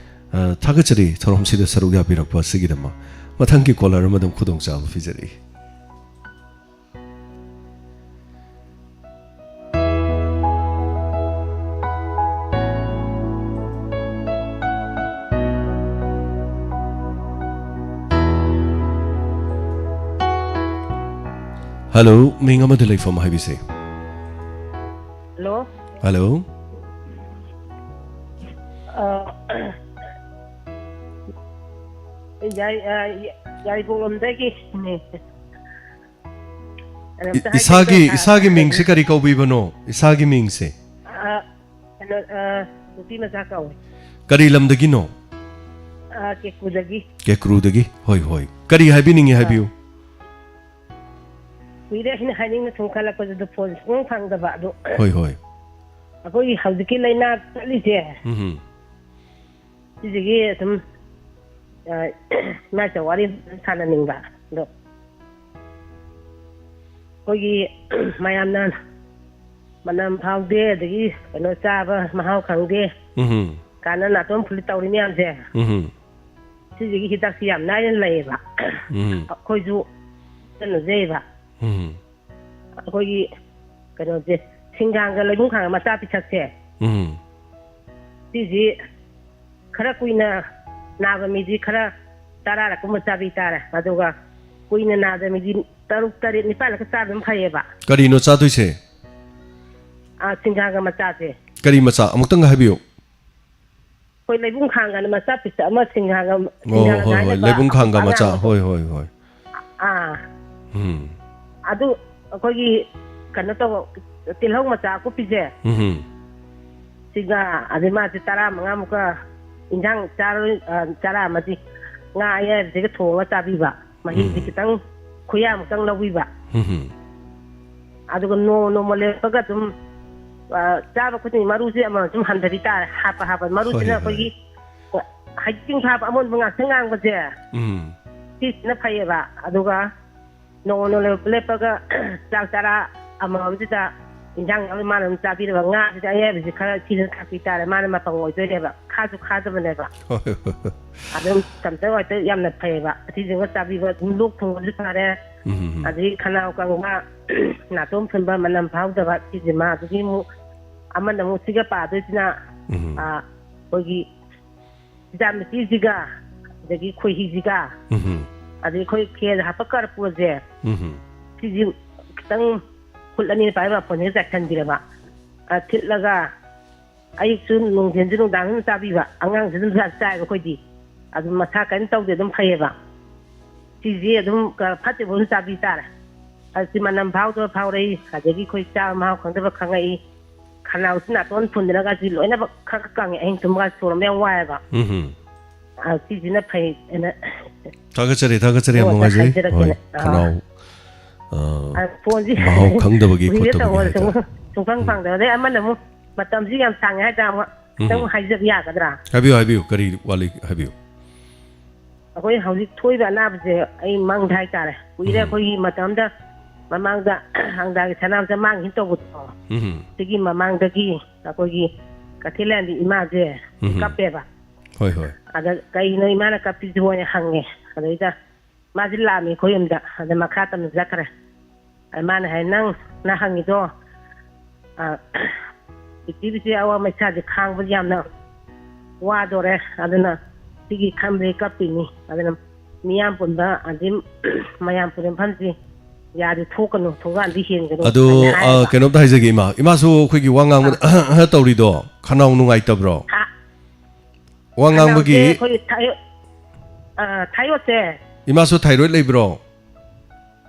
ꯑ, ꯊꯥꯒꯠꯆꯔꯤ ꯊꯧꯔꯝꯁꯤꯗ ꯁꯔꯨꯛ ꯌꯥꯕꯤꯔꯛꯄ ꯑꯁꯤꯒꯤꯗꯃꯛ꯫ ꯃꯊꯪꯒꯤ caller ꯑꯃꯗ ꯈꯨꯗꯣꯡꯆꯥꯕ ꯄꯤꯖꯔꯛꯏ꯫ Hello, ꯃꯤꯡ ꯑꯃꯗꯤ ꯂꯩꯐꯝ ꯍꯥꯏꯕꯤꯁꯦ꯫ Hello꯫ Hello꯫ ꯑ, ꯌꯥꯏ-, ꯑ, ꯌꯥꯏꯔꯤꯄꯣꯛꯂꯣꯝꯗꯒꯤꯅꯦ꯫ ꯑꯗꯣ ꯑꯝꯇ ꯏꯁꯥꯒꯤ, ꯍꯥꯏꯕꯤꯌꯨ, ꯏꯁꯥꯒꯤ ꯃꯤꯡꯁꯦ ꯀꯔꯤ ꯀꯧꯕꯤꯕꯅꯣ? ꯏꯁꯥꯒꯤ ꯃꯤꯡꯁꯦ? ꯑ, ꯀꯩꯅꯣ, ꯑ, ꯅꯨꯄꯤ ꯃꯆꯥ ꯀꯧꯋꯦ꯫ ꯀꯔꯤ ꯂꯝꯗꯒꯤꯅꯣ? ꯑ, ꯀꯦꯀꯨꯗꯒꯤ꯫ ꯀꯦꯀ꯭ꯔꯨꯗꯒꯤ꯫ ꯍꯣꯏ, ꯍꯣꯏ꯫ ꯀꯔꯤ ꯍꯥꯏꯕꯤꯅꯤꯡꯉꯤ, ꯑ꯫ ꯍꯥꯏꯕꯤꯌꯨ꯫ ꯀꯨꯏꯔꯦ ꯑꯩꯅ ꯍꯥꯏꯅꯤꯡꯅ ꯁꯨꯝ ꯈꯜꯂꯛꯄꯁꯤꯗ ꯐꯣꯟ ꯁꯨꯡꯐꯪ ꯐꯪꯗꯕ꯫ ꯑꯗꯣ ꯍꯣꯏ, ꯍꯣꯏ꯫ ꯑꯩꯈꯣꯏꯒꯤ ꯍꯧꯖꯤꯛꯀꯤ ꯂꯥꯏꯅꯥ ꯆꯠꯂꯤꯁꯦ, ꯎꯝ꯫ ꯁꯤꯁꯤꯒꯤ ꯁꯨꯝ, ꯑ, ꯏꯃꯥ ꯏꯆꯥ ꯋꯥꯔꯤ ꯑꯗꯨꯝ ꯁꯥꯟꯅꯅꯤꯡꯕ꯫ ꯑꯗꯣ ꯑꯩꯈꯣꯏꯒꯤ ꯃꯌꯥꯝꯅ ꯃꯅꯝ ꯐꯥꯎꯗꯦ, ꯑꯗꯒꯤ ꯀꯩꯅꯣ ꯆꯥꯕ ꯃꯍꯥꯎ ꯈꯪꯗꯦ, ꯎꯝ꯫ ꯀꯥꯟꯅ ꯅꯥꯇꯣꯟ ꯐꯨꯜꯂꯤ ꯇꯧꯔꯤ ꯃꯌꯥꯝꯁꯦ, ꯎꯝ꯫ ꯁꯤꯁꯤꯒꯤ ꯍꯤꯗꯥꯛꯁꯤ ꯌꯥꯝ ꯂꯥꯏꯅ ꯂꯩꯌꯦꯕ꯫ ꯎꯝ꯫ ꯑꯩꯈꯣꯏꯁꯨ ꯁꯤꯖꯤꯟꯅꯖꯩꯌꯦꯕ꯫ ꯎꯝ꯫ ꯑꯩꯈꯣꯏꯒꯤ ꯀꯩꯅꯣꯁꯦ, ꯁꯤꯡꯒꯥꯡꯒ ꯂꯩꯕꯨꯡ ꯈꯥꯡꯒ ꯃꯆꯥ ꯄꯤꯊꯛꯁꯦ, ꯎꯝ꯫ ꯁꯤꯁꯤ ꯈꯔ ꯀꯨꯏꯅ ꯅꯥꯕ ꯃꯤꯗꯤ ꯈꯔ ꯇꯔꯥꯔꯛꯀꯨꯝꯕ ꯆꯥꯕꯤ ꯇꯥꯔꯦ꯫ ꯑꯗꯨꯒ ꯀꯨꯏꯅ ꯅꯥꯗꯕ ꯃꯤꯗꯤ ꯇꯔꯨꯛ, ꯇꯔꯦꯠ, ꯅꯤꯄꯥꯜꯂꯛꯀ ꯆꯥꯕ ꯑꯗꯨꯝ ꯐꯩꯌꯦꯕ꯫ ꯀꯔꯤꯅꯣ ꯆꯥꯗꯣꯏꯁꯦ? ꯑꯥ, ꯁꯤꯡꯒꯥꯡꯒ ꯃꯆꯥꯁꯦ꯫ ꯀꯔꯤ ꯃꯆꯥ? ꯑꯃꯨꯛꯇꯪꯒ ꯍꯥꯏꯕꯤꯌꯨ꯫ ꯑꯩꯈꯣꯏ ꯂꯩꯕꯨꯡ ꯈꯥꯡꯒꯅ ꯃꯆꯥ ꯄꯤꯁ ꯑꯃ, ꯁꯤꯡꯒꯥꯡꯒ, ꯑꯣ, ꯁꯤꯡꯒꯥꯡꯒ ꯍꯣꯏ, ꯍꯣꯏ, ꯍꯥꯏꯅꯀꯣ, ꯂꯩꯕꯨꯡ ꯈꯥꯡꯒ ꯃꯆꯥ꯫ ꯑꯉꯥꯡꯕꯗꯣ꯫ ꯍꯣꯏ, ꯍꯣꯏ, ꯍꯣꯏ꯫ ꯑꯥ꯫ ꯎꯝ꯫ ꯑꯗꯨ ꯑꯩꯈꯣꯏꯒꯤ ꯀꯩꯅꯣ ꯇꯧꯕ, ꯇꯤꯜꯍꯧ ꯃꯆꯥ ꯑꯀꯨꯞꯄꯤꯁꯦ꯫ ꯎꯝ꯫ ꯁꯤꯒ, ꯑꯗꯩ ꯃꯥꯁꯦ ꯇꯔꯥꯃꯉꯥꯃꯨꯛꯀ ꯏꯟꯖꯥꯡ ꯆꯥꯔꯣꯏ, ꯑ, ꯆꯔꯥ ꯑꯃꯗꯤ ꯉꯥ ꯑꯌꯥꯏꯕꯁꯤꯒ ꯊꯣꯡꯉꯒ ꯆꯥꯕꯤꯕ꯫ ꯃꯍꯤꯁꯦ ꯎꯝ꯫ ꯈꯤꯇꯪ ꯈꯨꯌꯥꯃꯨꯛꯇꯪ ꯂꯧꯕꯤꯕ꯫ ꯎꯝ꯫ ꯑꯗꯨꯒ ꯅꯣꯡꯃ ꯅꯣꯡꯃ ꯂꯦꯞꯄꯒ ꯑꯗꯨꯝ, ꯑ, ꯆꯥꯕ ꯈꯨꯗꯤꯡꯒꯤ ꯃꯔꯨꯁꯦ ꯑꯃꯃꯝ ꯁꯨꯝ ꯍꯟꯊꯕꯤ ꯇꯥꯔꯦ, ꯍꯥꯞꯄ ꯍꯥꯞꯄ꯫ ꯃꯔꯨꯁꯤꯅ ꯍꯣꯏ, ꯍꯣꯏ꯫ ꯑꯩꯈꯣꯏꯒꯤ ꯍꯩꯖꯤꯡ ꯐꯥꯕ ꯑꯃꯣꯟꯕ ꯉꯥꯛꯁꯪ ꯉꯥꯡꯕꯁꯦ, ꯎꯝ꯫ ꯁꯤꯁꯤꯅ ꯐꯩꯌꯦꯕ꯫ ꯑꯗꯨꯒ ꯅꯣꯡꯃ ꯅꯣꯡꯃ ꯂꯦꯞꯄꯒ ꯆꯥꯛ ꯆꯔꯥ ꯑꯃꯃꯝꯁꯤꯗ ꯏꯟꯖꯥꯡ ꯌꯥꯎꯔꯗꯤ ꯃꯥꯅ ꯑꯗꯨꯝ ꯆꯥꯕꯤꯔꯕ, ꯉꯥꯁꯤꯗꯤ ꯑꯌꯥꯏꯕꯁꯤ ꯈꯔ ꯁꯤꯗꯅ ꯊꯥꯛꯄꯤ ꯇꯥꯔꯦ, ꯃꯥꯅ ꯃꯄꯪ ꯑꯣꯏꯗꯣꯏꯅꯦꯕ, ꯈꯥꯁꯨ ꯈꯥꯗꯕꯅꯦꯕ꯫ ꯍꯣꯏ, ꯍꯣꯏ, ꯍꯣꯏ꯫ ꯑꯗꯨꯝ ꯇꯝꯆꯧ ꯍꯣꯏꯗ ꯌꯥꯝꯅ ꯐꯩꯌꯦꯕ, ꯑꯁꯤꯁꯤꯡꯒ ꯆꯥꯕꯤꯕ ꯑꯗꯨꯝ ꯂꯣꯛ ꯊꯨꯡꯕꯁꯨ ꯐꯔꯦ꯫ ꯎꯝ, ꯎꯝ, ꯎꯝ꯫ ꯑꯗꯒꯤ ꯈꯅꯥꯎ ꯀꯪꯕ, ꯅꯥꯇꯣꯟ ꯐꯨꯟꯕ, ꯃꯅꯝ ꯐꯥꯎꯗꯕ ꯁꯤꯁꯤꯃ꯫ ꯑꯗꯒꯤ ꯑꯃꯨꯛ ꯑꯃꯅ ꯑꯃꯨꯛ ꯁꯤꯒ ꯄꯥꯗꯣꯏꯁꯤꯅ, ꯎꯝ꯫ ꯑ, ꯑꯩꯈꯣꯏꯒꯤ ꯆꯤꯟꯖꯥꯛ ꯃꯆꯤꯁꯤꯒ, ꯑꯗꯒꯤ ꯈꯣꯏꯍꯤꯁꯤꯒ, ꯎꯝ꯫ ꯑꯗꯒꯤ ꯑꯩꯈꯣꯏ ꯈꯦꯔ ꯍꯥꯞꯄ ꯀꯔꯄꯨꯔꯁꯦ, ꯎꯝ꯫ ꯁꯤꯁꯤ ꯈꯤꯇꯪ ꯈꯨꯠ ꯑꯅꯤꯅ ꯄꯥꯏꯕ ꯃꯐꯣꯟꯁꯤꯒ ꯆꯥꯏꯁꯟꯕꯤꯔꯕ, ꯑ, ꯊꯤꯠꯂꯒ ꯑꯌꯨꯛꯁꯨ ꯅꯨꯡꯊꯤꯟꯁꯨ ꯅꯨꯡꯗꯥꯡꯁꯨ ꯑꯗꯨꯝ ꯆꯥꯕꯤꯕ, ꯑꯉꯥꯡꯁꯨ ꯑꯗꯨꯝ ꯆꯥ-, ꯆꯥꯏꯕ ꯑꯩꯈꯣꯏꯗꯤ꯫ ꯑꯗꯨꯝ ꯃꯁꯥ ꯀꯔꯤꯝ ꯇꯧꯗꯦ, ꯑꯗꯨꯝ ꯐꯩꯌꯦꯕ꯫ ꯁꯤꯁꯦ ꯑꯗꯨꯝ ꯀ-, ꯐꯠꯇ꯭ꯔꯤꯕ ꯑꯗꯨꯝ ꯆꯥꯕꯤ ꯇꯥꯔꯦ꯫ ꯑꯁꯤ ꯃꯅꯝ ꯐꯥꯎꯗꯕ ꯐꯥꯎꯔꯛꯏ, ꯑꯗꯒꯤ ꯑꯩꯈꯣꯏ ꯆꯥꯕ ꯃꯍꯥꯎ ꯈꯪꯗꯕ ꯈꯪꯉꯛꯏ, ꯈꯅꯥꯎꯁꯤ ꯅꯥꯇꯣꯟ ꯐꯨꯟꯗꯅꯒ ꯑꯁꯤ ꯂꯣꯏꯅꯃꯛ ꯈꯔ ꯈꯔ ꯀꯪꯉꯦ, ꯑꯍꯤꯡ ꯇꯨꯝꯕꯒ ꯁꯣꯔ ꯍꯣꯟꯕ ꯌꯥꯝ ꯋꯥꯏꯑꯦꯕ꯫ ꯎꯝ꯫ ꯑ, ꯁꯤꯁꯤꯅ ꯐꯩ ꯍꯥꯏꯅ ꯊꯥꯒꯠꯆꯔꯤ, ꯊꯥꯒꯠꯆꯔꯤ, ꯌꯥꯝ ꯃꯣꯠꯇ ꯅꯨꯡꯉꯥꯏꯖꯩ꯫ ꯍꯥꯏꯖꯔꯛꯀꯦꯅꯦ꯫ ꯍꯣꯏ, ꯑꯥ꯫ ꯈꯅꯥꯎ, ꯑ, ꯑ, ꯐꯣꯟꯁꯤ ꯃꯍꯥꯎ ꯈꯪꯗꯕꯒꯤ ꯀꯨꯏꯔꯦ ꯈꯣꯠꯇꯕꯒꯤ ꯇꯧꯍꯧꯔꯁꯨ ꯍꯥꯏꯇꯥꯔꯦ꯫ ꯁꯨꯡꯐꯪ ꯎꯝ꯫ ꯐꯪꯗꯕ꯫ ꯑꯗꯩ ꯑꯃꯅ ꯑꯃꯨꯛ ꯃꯇꯝꯁꯤ ꯌꯥꯝ ꯁꯥꯡꯉꯦ ꯍꯥꯏꯇꯥꯔꯦ, ꯑꯃꯨꯛ ꯈꯤꯇꯪ ꯎꯝ꯫ ꯍꯥꯏꯖꯕ ꯌꯥꯒꯗ꯭ꯔꯥ? ꯍꯥꯏꯕꯤꯌꯨ, ꯍꯥꯏꯕꯤꯌꯨ, ꯀꯔꯤ ꯋꯥꯠꯂꯤ ꯍꯥꯏꯕꯤꯌꯨ꯫ ꯑꯩꯈꯣꯏ ꯍꯧꯖꯤꯛ ꯊꯣꯛꯏꯕ ꯑꯅꯥꯕꯁꯦ ꯑꯩ ꯃꯪꯗ ꯍꯥꯏꯇꯥꯔꯦ, ꯀꯨꯏꯔꯦ꯫ ꯎꯝ꯫ ꯑꯩꯈꯣꯏꯒꯤ ꯃꯇꯝꯗ ꯃꯃꯥꯡꯗ ꯍꯪꯒꯥꯒꯤ ꯁꯅꯥꯃꯆꯥ ꯃꯥꯡꯈꯤꯕ ꯇꯧꯕꯗꯣ, ꯎꯝ꯫ ꯁꯤꯒꯤ ꯃꯃꯥꯡꯗꯒꯤ ꯑꯩꯈꯣꯏꯒꯤ ꯀꯩꯊꯦꯜ ꯂꯥꯏꯔꯦꯝꯕꯤ ꯏꯃꯥꯁꯦ ꯎꯝ꯫ ꯀꯞꯄꯦꯕ꯫ ꯍꯣꯏ, ꯍꯣꯏ꯫ ꯑꯗ ꯀꯩꯅꯣ ꯏꯃꯥꯅ ꯀꯞꯄꯤꯁꯤꯕꯣ ꯍꯥꯏꯅ ꯍꯪꯉꯦ꯫ ꯑꯗꯩꯗ ꯃꯥꯁꯦ ꯂꯥꯛꯑꯝꯃꯤ ꯑꯩꯈꯣꯏ ꯌꯨꯝꯗ꯫ ꯑꯗ ꯃꯈꯥ ꯇꯝꯅ ꯆꯠꯈ꯭ꯔꯦ꯫ ꯑꯗ ꯃꯥꯅ ꯍꯥꯏ, "ꯅꯪ, ꯅꯪ ꯍꯪꯉꯤꯗꯣ, ꯑ, ꯄ꯭ꯔꯤꯊꯤꯕꯤꯁꯦ ꯑꯋꯥ ꯃꯩꯁꯥꯁꯦ ꯈꯥꯡꯕ ꯌꯥꯝꯅ ꯋꯥꯗꯣꯔꯦ꯫ ꯑꯗꯨꯅ ꯁꯤꯒꯤ ꯈꯟꯕꯒꯤ ꯀꯞꯄꯤꯅꯤ꯫ ꯑꯗꯨꯅ ꯃꯤꯌꯥꯝ ꯄꯨꯟꯕ, ꯑꯗꯩ ꯃꯌꯥꯝ ꯄꯨꯟꯕ ꯃꯐꯝꯁꯤ ꯌꯥꯔꯗꯤ ꯊꯣꯛꯀꯅꯨ, ꯊꯣꯡꯒꯥꯟꯗꯤ ꯍꯦꯟꯒꯅꯨ" ꯑꯗꯣ, ꯍꯥꯏꯅ ꯑ, ꯍꯥꯏꯌꯦꯕ꯫ ꯀꯩꯅꯣꯝꯇ ꯍꯥꯏꯖꯒꯦ, ꯏꯃꯥ꯫ ꯏꯃꯥꯁꯨ ꯑꯩꯈꯣꯏꯒꯤ ꯋꯥ ꯉꯥꯡꯕꯗ ꯑꯥ꯫ ꯑꯍ, ꯑꯍ ꯇꯧꯔꯤꯗꯣ ꯈꯅꯥꯎ ꯅꯨꯡꯉꯥꯏꯇꯕ꯭ꯔꯣ? ꯍꯥ? ꯋꯥ ꯉꯥꯡꯕꯒꯤ ꯈꯅꯥꯎꯁꯦ ꯑꯩꯈꯣꯏ ꯊꯥꯏ-, ꯑ, ꯊꯥꯏꯔꯣꯏꯗꯁꯦ꯫ ꯏꯃꯥꯁꯨ ꯊꯥꯏꯔꯣꯏꯗ ꯂꯩꯕ꯭ꯔꯣ?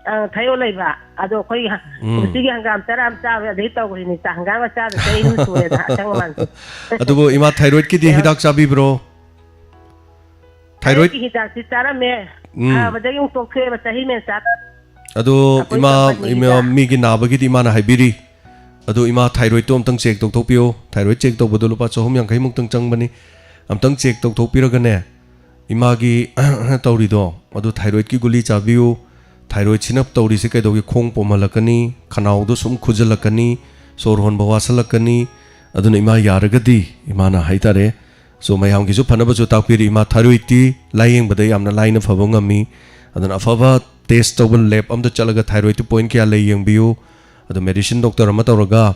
ꯑ, ꯊꯥꯏꯔꯣꯏꯗ ꯂꯩꯕ꯫ ꯑꯗꯣ ꯑꯩꯈꯣꯏꯒꯤ ꯍ-, ꯎꯝ꯫ ꯀꯨꯝꯁꯤꯒꯤ ꯍꯪꯒꯥꯝ ꯆꯔꯥ ꯑꯃ ꯆꯥꯕ ꯑꯗꯩ ꯇꯧꯈ꯭ꯔꯤꯅꯤ꯫ ꯆꯥ-, ꯍꯪꯒꯥꯝꯒ ꯆꯥꯗꯕꯁꯦ ꯑꯩ ꯑꯍꯨꯝ ꯁꯨꯔꯦꯗ, ꯑꯁꯪ ꯑꯃꯥꯟꯁꯦ꯫ ꯑꯗꯨꯕꯨ ꯏꯃꯥ, ꯊꯥꯏꯔꯣꯏꯗꯀꯤꯗꯤ ꯀꯩꯅꯣ? ꯍꯤꯗꯥꯛ ꯆꯥꯕꯤꯕ꯭ꯔꯣ? ꯊꯥꯏꯔꯣꯏꯗ? ꯊꯥꯏꯔꯣꯏꯗꯀꯤ ꯍꯤꯗꯥꯛꯁꯤ ꯆꯥꯔꯝꯃꯦ꯫ ꯎꯝ꯫ ꯐꯕꯗꯒꯤ ꯑꯃꯨꯛ ꯇꯣꯛꯊꯣꯛꯑꯦꯕ, ꯆꯍꯤ ꯑꯃ ꯍꯦꯟꯅ ꯆꯥꯗ꯭ꯔꯦ꯫ ꯑꯗꯣ ꯑꯩꯈꯣꯏ ꯏꯃꯥ, ꯀꯝꯄꯅꯤꯒꯤꯗ꯫ ꯏꯃꯥ, ꯃꯤꯒꯤ ꯅꯥꯕꯒꯤꯗꯤ ꯏꯃꯥꯅ ꯍꯥꯏꯕꯤꯔꯤ꯫ ꯑꯗꯣ ꯏꯃꯥ, ꯊꯥꯏꯔꯣꯏꯗꯇꯣ ꯑꯝꯇꯪ ꯆꯦꯛ ꯇꯧꯊꯣꯛꯄꯤꯌꯣ꯫ ꯊꯥꯏꯔꯣꯏꯗ ꯆꯦꯛ ꯇꯧꯕꯗꯣ ꯂꯨꯄꯥ ꯆꯍꯨꯝ ꯌꯥꯡꯈꯩ ꯃꯨꯛꯇꯪ ꯆꯪꯕꯅꯤ꯫ ꯑꯝꯇꯪ ꯆꯦꯛ ꯇꯧꯊꯣꯛꯄꯤꯔꯒꯅꯦ, ꯏꯃꯥꯒꯤ ꯇꯧꯔꯤꯗꯣ, ꯑꯗꯨ ꯊꯥꯏꯔꯣꯏꯗꯀꯤ ꯒꯨꯂꯤ ꯆꯥꯕꯤꯌꯨ꯫ ꯊꯥꯏꯔꯣꯏꯗꯁꯤꯅ ꯇꯧꯔꯤꯁꯦ ꯀꯩꯗꯧꯒꯦ? ꯈꯣꯡ ꯄꯣꯝꯍꯜꯂꯛꯀꯅꯤ, ꯈꯅꯥꯎꯗꯣ ꯁꯨꯝ ꯈꯨꯖꯤꯜꯂꯛꯀꯅꯤ, ꯁꯣꯔ ꯍꯣꯟꯕ ꯋꯥꯁꯜꯂꯛꯀꯅꯤ꯫ ꯑꯗꯨꯅ ꯏꯃꯥ ꯌꯥꯔꯒꯗꯤ ꯏꯃꯥꯅ ꯍꯥꯏꯇꯥꯔꯦ, ꯁꯣ ꯃꯌꯥꯝꯒꯤꯁꯨ ꯐꯅꯕꯁꯨ ꯇꯥꯛꯄꯤꯔꯤ꯫ ꯏꯃꯥ ꯊꯥꯏꯔꯣꯏꯗꯇꯤ ꯂꯥꯏꯌꯦꯡꯕꯗ ꯌꯥꯝꯅ ꯂꯥꯏꯅ ꯐꯕ ꯉꯝꯃꯤ꯫ ꯑꯗꯨꯅ ꯑꯐꯕ ꯇꯦꯁ ꯇꯧꯕ ꯂꯦꯕ ꯑꯝꯗ ꯆꯠꯂꯒ ꯊꯥꯏꯔꯣꯏꯗꯇ ꯄꯣꯏꯟ ꯀꯌꯥ ꯂꯩ ꯌꯦꯡꯕꯤꯌꯨ꯫ ꯑꯗꯣ ꯃꯦꯗꯤꯁꯤꯟ ꯗꯣꯛꯇꯔ ꯑꯃ ꯇꯧꯔꯒ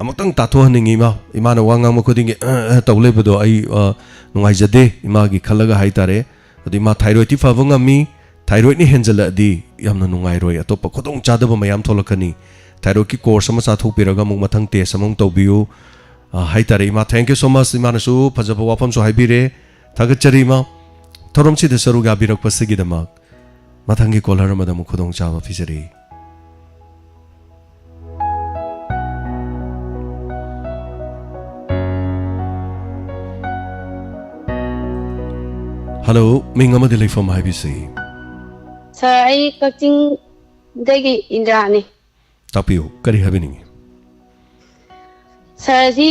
ꯑꯃꯨꯛꯇꯪ ꯇꯥꯊꯣꯛꯍꯟꯅꯤꯡꯉꯤ ꯏꯃꯥ꯫ ꯏꯃꯥꯅ ꯋꯥ ꯉꯥꯡꯕ ꯈꯨꯗꯤꯡꯒꯤ "ꯑ, ꯑ" ꯇꯧ ꯂꯩꯕꯗꯣ ꯑꯩ, ꯑ, ꯅꯨꯡꯉꯥꯏꯖꯗꯦ ꯏꯃꯥꯒꯤ ꯈꯜꯂꯒ ꯍꯥꯏꯇꯥꯔꯦ꯫ ꯑꯗꯣ ꯏꯃꯥ ꯊꯥꯏꯔꯣꯏꯗꯇꯤ ꯐꯕ ꯉꯝꯃꯤ, ꯊꯥꯏꯔꯣꯏꯗꯅ ꯍꯦꯟꯖꯜꯂꯛꯑꯗꯤ ꯌꯥꯝꯅ ꯅꯨꯡꯉꯥꯏꯔꯣꯏ, ꯑꯇꯣꯞꯄ ꯈꯨꯗꯣꯡꯆꯥꯗꯕ ꯃꯌꯥꯝ ꯊꯣꯛꯂꯛꯀꯅꯤ꯫ ꯊꯥꯏꯔꯣꯏꯗꯀꯤ ꯀꯣꯔꯁ ꯑꯃ ꯆꯥꯊꯣꯛꯄꯤꯔꯒ ꯑꯃꯨꯛ ꯃꯊꯪ ꯇꯦꯁ ꯑꯃꯃꯨꯛ ꯇꯧꯕꯤꯌꯨ, ꯑ, ꯍꯥꯏꯇꯥꯔꯦ꯫ ꯏꯃꯥ, thank you so much꯫ ꯏꯃꯥꯅꯁꯨ ꯐꯖꯕ ꯋꯥꯐꯝꯁꯨ ꯍꯥꯏꯕꯤꯔꯦ꯫ ꯊꯥꯒꯠꯆꯔꯤ ꯏꯃꯥ꯫ ꯊꯧꯔꯝꯁꯤꯗ ꯁꯔꯨꯛ ꯌꯥꯕꯤꯔꯛꯄꯁꯤꯒꯤꯗꯃꯛ꯫ ꯃꯊꯪꯒꯤ ꯀꯣꯂꯔ ꯑꯃꯗ ꯑꯃꯨꯛ ꯈꯨꯗꯣꯡꯆꯥꯕ ꯄꯤꯖꯔꯤ꯫ ꯍꯜꯂꯣ, ꯃꯤꯡ ꯑꯃꯗꯤ ꯂꯩꯐꯝ ꯍꯥꯏꯕꯤꯁꯤ꯫ ꯁꯥꯔ, ꯑꯩ ꯀꯛꯆꯤꯡꯗꯒꯤ ꯏꯟꯗ꯭ꯔꯥꯅꯤ꯫ ꯇꯥꯛꯄꯤꯌꯨ, ꯀꯔꯤ ꯍꯥꯏꯕꯤꯅꯤꯡꯉꯤ? ꯁꯥꯔ, ꯁꯤ,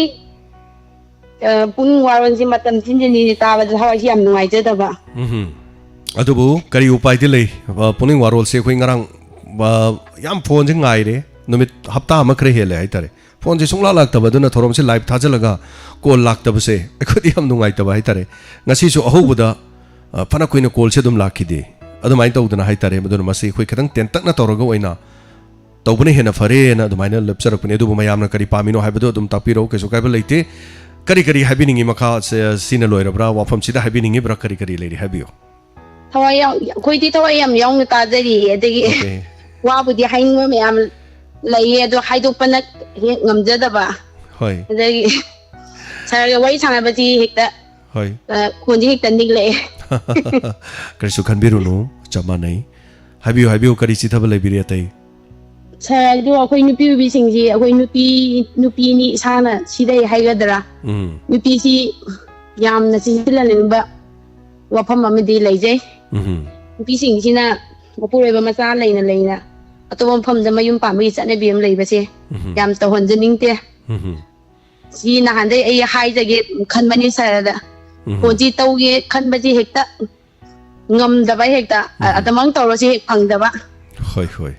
ꯑ, ꯄꯨꯛꯅꯤꯡ ꯋꯥꯔꯣꯜꯁꯤ ꯃꯇꯝ ꯁꯤꯟꯖꯤꯟꯅꯤꯅ ꯇꯥꯕꯗ ꯊꯋꯥꯏꯁꯤ ꯌꯥꯝ ꯅꯨꯡꯉꯥꯏꯖꯗꯕ꯫ ꯎꯝꯍꯨꯝ꯫ ꯑꯗꯨꯕꯨ ꯀꯔꯤ ꯎꯄꯥꯏꯗꯤ ꯂꯩ? ꯑ, ꯄꯨꯛꯅꯤꯡ ꯋꯥꯔꯣꯜꯁꯦ ꯑꯩꯈꯣꯏ ꯉꯔꯥꯡ, ꯑ, ꯌꯥꯝ ꯐꯣꯟꯁꯦ ꯉꯥꯏꯔꯦ, ꯅꯨꯃꯤꯠ ꯍꯞꯇꯥ ꯑꯃ ꯈꯔ ꯍꯦꯜꯂꯦ ꯍꯥꯏꯇꯥꯔꯦ꯫ ꯐꯣꯟꯁꯦ ꯁꯨꯡꯂꯥꯛ ꯂꯥꯛꯇꯕ, ꯑꯗꯨꯅ ꯊꯧꯔꯝꯁꯦ ꯂꯥꯏꯚ ꯊꯥꯖꯤꯜꯂꯒ ꯀꯣꯜ ꯂꯥꯛꯇꯕꯁꯦ ꯑꯩꯈꯣꯏꯗꯤ ꯌꯥꯝ ꯅꯨꯡꯉꯥꯏꯇꯕ ꯍꯥꯏꯇꯥꯔꯦ꯫ ꯉꯁꯤꯁꯨ ꯑꯍꯧꯕꯗ, ꯑ, ꯐꯅ ꯀꯨꯏꯅ ꯀꯣꯜꯁꯦ ꯑꯗꯨꯝ ꯂꯥꯛꯈꯤꯗꯦ꯫ ꯑꯗꯨꯃꯥꯏꯅ ꯇꯧꯗꯅ ꯍꯥꯏꯇꯥꯔꯦ꯫ ꯑꯗꯨꯅ ꯃꯁꯤ ꯑꯩꯈꯣꯏ ꯈꯤꯇꯪ ꯇꯦꯟꯇꯛꯅ ꯇꯧꯔꯒ ꯑꯣꯏꯅ ꯇꯧꯕꯅ ꯍꯦꯟꯅ ꯐꯔꯦꯅ ꯑꯗꯨꯃꯥꯏꯅ ꯂꯦꯞꯆꯔꯛꯄꯅꯦ꯫ ꯑꯗꯨꯕꯨ ꯃꯌꯥꯝꯅ ꯀꯔꯤ ꯄꯥꯝꯃꯤꯅꯣ ꯍꯥꯏꯕꯗꯣ ꯑꯗꯨꯝ ꯇꯥꯛꯄꯤꯔꯛꯎ, ꯀꯩꯁꯨ ꯀꯥꯏꯕ ꯂꯩꯇꯦ꯫ ꯀꯔꯤ ꯀꯔꯤ ꯍꯥꯏꯕꯤꯅꯤꯡꯉꯤ? ꯃꯈꯥ ꯁꯦ-, ꯁꯤꯅ ꯂꯣꯏꯔꯕ꯭ꯔꯥ? ꯋꯥꯐꯝꯁꯤꯗ ꯍꯥꯏꯕꯤꯅꯤꯡꯉꯤꯕ꯭ꯔꯥ? ꯀꯔꯤ ꯀꯔꯤ ꯂꯩꯔꯤ? ꯍꯥꯏꯕꯤꯌꯨ꯫ ꯊꯋꯥꯏ ꯌꯥꯎ-, ꯑꯩꯈꯣꯏꯗꯤ ꯊꯋꯥꯏ ꯌꯥꯝ ꯌꯥꯎꯅ ꯇꯥꯖꯔꯤꯌꯦ꯫ ꯑꯗꯒꯤ ꯑꯣꯀꯦ꯫ ꯋꯥꯕꯨꯗꯤ ꯍꯥꯏꯅꯤꯡꯕ ꯃꯌꯥꯝ ꯂꯩꯌꯦ, ꯑꯗꯣ ꯍꯥꯏꯗꯣꯛꯄꯅ ꯍꯦꯛ ꯉꯝꯖꯗꯕ꯫ ꯍꯣꯏ꯫ ꯑꯗꯒꯤ ꯁꯥꯔꯒ ꯋꯥꯔꯤ ꯁꯥꯟꯅꯕꯁꯤ ꯍꯦꯛꯇ, ꯍꯣꯏ꯫ ꯑ, ꯈꯣꯟꯁꯦ ꯍꯦꯛꯇ ꯅꯤꯛꯂꯛꯑꯦ꯫ ꯀꯔꯤꯁꯨ ꯈꯟꯕꯤꯔꯨꯅꯨ, ꯆꯞ ꯃꯥꯟꯅꯩ꯫ ꯍꯥꯏꯕꯤꯌꯨ, ꯍꯥꯏꯕꯤꯌꯨ, ꯀꯔꯤ ꯆꯤꯊꯕ ꯂꯩꯕꯤꯔꯤ ꯑꯇꯩ? ꯁꯥꯔ, ꯑꯗꯣ ꯑꯩꯈꯣꯏ ꯅꯨꯄꯤ ꯑꯣꯏꯕꯤꯁꯤꯡꯁꯤ, ꯑꯩꯈꯣꯏ ꯅꯨꯄꯤ, ꯅꯨꯄꯤꯅꯤ ꯏꯁꯥꯅ ꯁꯤꯗꯩ ꯍꯥꯏꯒꯗ꯭ꯔꯥ? ꯎꯝ꯫ ꯅꯨꯄꯤꯁꯤ ꯌꯥꯝꯅ ꯆꯦꯛꯁꯤꯜꯍꯟꯅꯤꯡꯕ ꯋꯥꯐꯝ ꯑꯃꯗꯤ ꯂꯩꯖꯩ꯫ ꯎꯝ꯫ ꯅꯨꯄꯤꯁꯤꯡꯁꯤꯅ ꯃꯄꯨꯔꯣꯏꯕ ꯃꯆꯥ ꯂꯩꯅ ꯂꯩꯅ ꯑꯇꯣꯞꯄ ꯃꯐꯝꯗ ꯃꯌꯨꯝ ꯄꯥꯟꯕꯒꯤ ꯆꯠꯅꯕꯤ ꯑꯃ ꯂꯩꯕꯁꯦ ꯎꯝ꯫ ꯌꯥꯝ ꯇꯧꯍꯟꯖꯅꯤꯡꯗꯦ꯫ ꯎꯝ꯫ ꯁꯤ ꯅꯍꯥꯟꯗꯩ ꯑꯩ ꯍꯥꯏꯖꯒꯦ ꯈꯟꯕꯅꯤ ꯁꯥꯔꯗ꯫ ꯎꯝ꯫ ꯐꯣꯟꯁꯤ ꯇꯧꯒꯦ ꯈꯟꯕꯁꯤ ꯍꯦꯛꯇ ꯉꯝꯗꯕ, ꯍꯦꯛꯇ ꯎꯝ꯫ ꯑꯗꯨꯃꯥꯏꯅ ꯇꯧꯔꯁꯤ ꯍꯦꯛ ꯐꯪꯗꯕ꯫ ꯍꯣꯏ, ꯍꯣꯏ꯫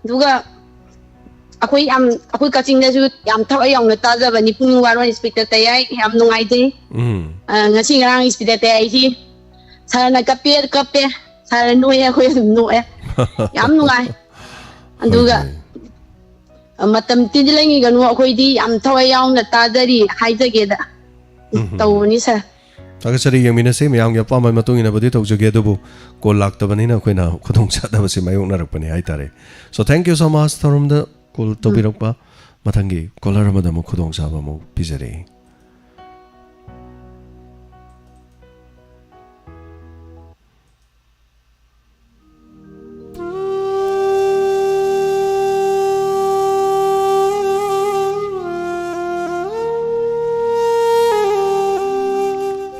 ꯑꯗꯨꯒ ꯑꯩꯈꯣꯏ ꯌꯥꯝ, ꯑꯩꯈꯣꯏ ꯀꯛꯆꯤꯡꯗꯁꯨ ꯌꯥꯝ ꯊꯋꯥꯏ ꯌꯥꯎꯅ ꯇꯥꯖꯕꯅꯤ ꯄꯨꯛꯅꯤꯡ ꯋꯥꯔꯣꯟ ꯏꯟꯁꯄꯦꯛꯇꯔ ꯇꯌꯥꯏ, ꯌꯥꯝ ꯅꯨꯡꯉꯥꯏꯖꯩ꯫ ꯎꯝ꯫ ꯑ, ꯉꯁꯤ ꯉꯔꯥꯡ ꯏꯟꯁꯄꯦꯛꯇꯔ ꯇꯌꯥꯏꯁꯤ ꯁꯥꯔꯅ ꯀꯞꯄꯦ, ꯀꯞꯄꯦ, ꯁꯥꯔꯅ ꯅꯣꯛꯑꯦ, ꯑꯩꯈꯣꯏ ꯑꯗꯨꯝ ꯅꯣꯛꯑꯦ꯫ ꯌꯥꯝ ꯅꯨꯡꯉꯥꯏ꯫ ꯑꯗꯨꯒ ꯍꯣꯏ, ꯍꯣꯏ꯫ ꯃꯇꯝ ꯇꯤꯟꯖꯤꯜꯍꯟꯈꯤꯒꯅꯨ, ꯑꯩꯈꯣꯏꯗꯤ ꯌꯥꯝ ꯊꯋꯥꯏ ꯌꯥꯎꯅ ꯇꯥꯖꯔꯤ ꯍꯥꯏꯖꯒꯦꯗ꯫ ꯎꯝ, ꯎꯝ꯫ ꯇꯧꯕꯅꯤ ꯁꯥꯔ꯫ ꯊꯥꯒꯠꯆꯔꯤ, ꯌꯦꯡꯃꯤꯟꯅꯁꯤ꯫ ꯃꯌꯥꯝꯒꯤ ꯑꯄꯥꯝꯕ ꯃꯇꯨꯡ ꯏꯟꯅꯕꯨꯗꯤ ꯇꯧꯖꯒꯦ, ꯑꯗꯨꯕꯨ call ꯂꯥꯛꯇꯕꯅꯤꯅ ꯑꯩꯈꯣꯏꯅ ꯈꯨꯗꯣꯡꯆꯥꯗꯕꯁꯤ ꯃꯥꯌꯣꯛꯅꯔꯛꯄꯅꯤ ꯍꯥꯏꯇꯥꯔꯦ꯫ So, thank you so much, ꯊꯧꯔꯝꯗ call ꯎꯝ꯫ ꯇꯧꯕꯤꯔꯛꯄ꯫ ꯃꯊꯪꯒꯤ caller ꯑꯃꯗ ꯑꯃꯨꯛ ꯈꯨꯗꯣꯡꯆꯥꯕ ꯑꯃꯨꯛ ꯄꯤꯖꯔꯤ꯫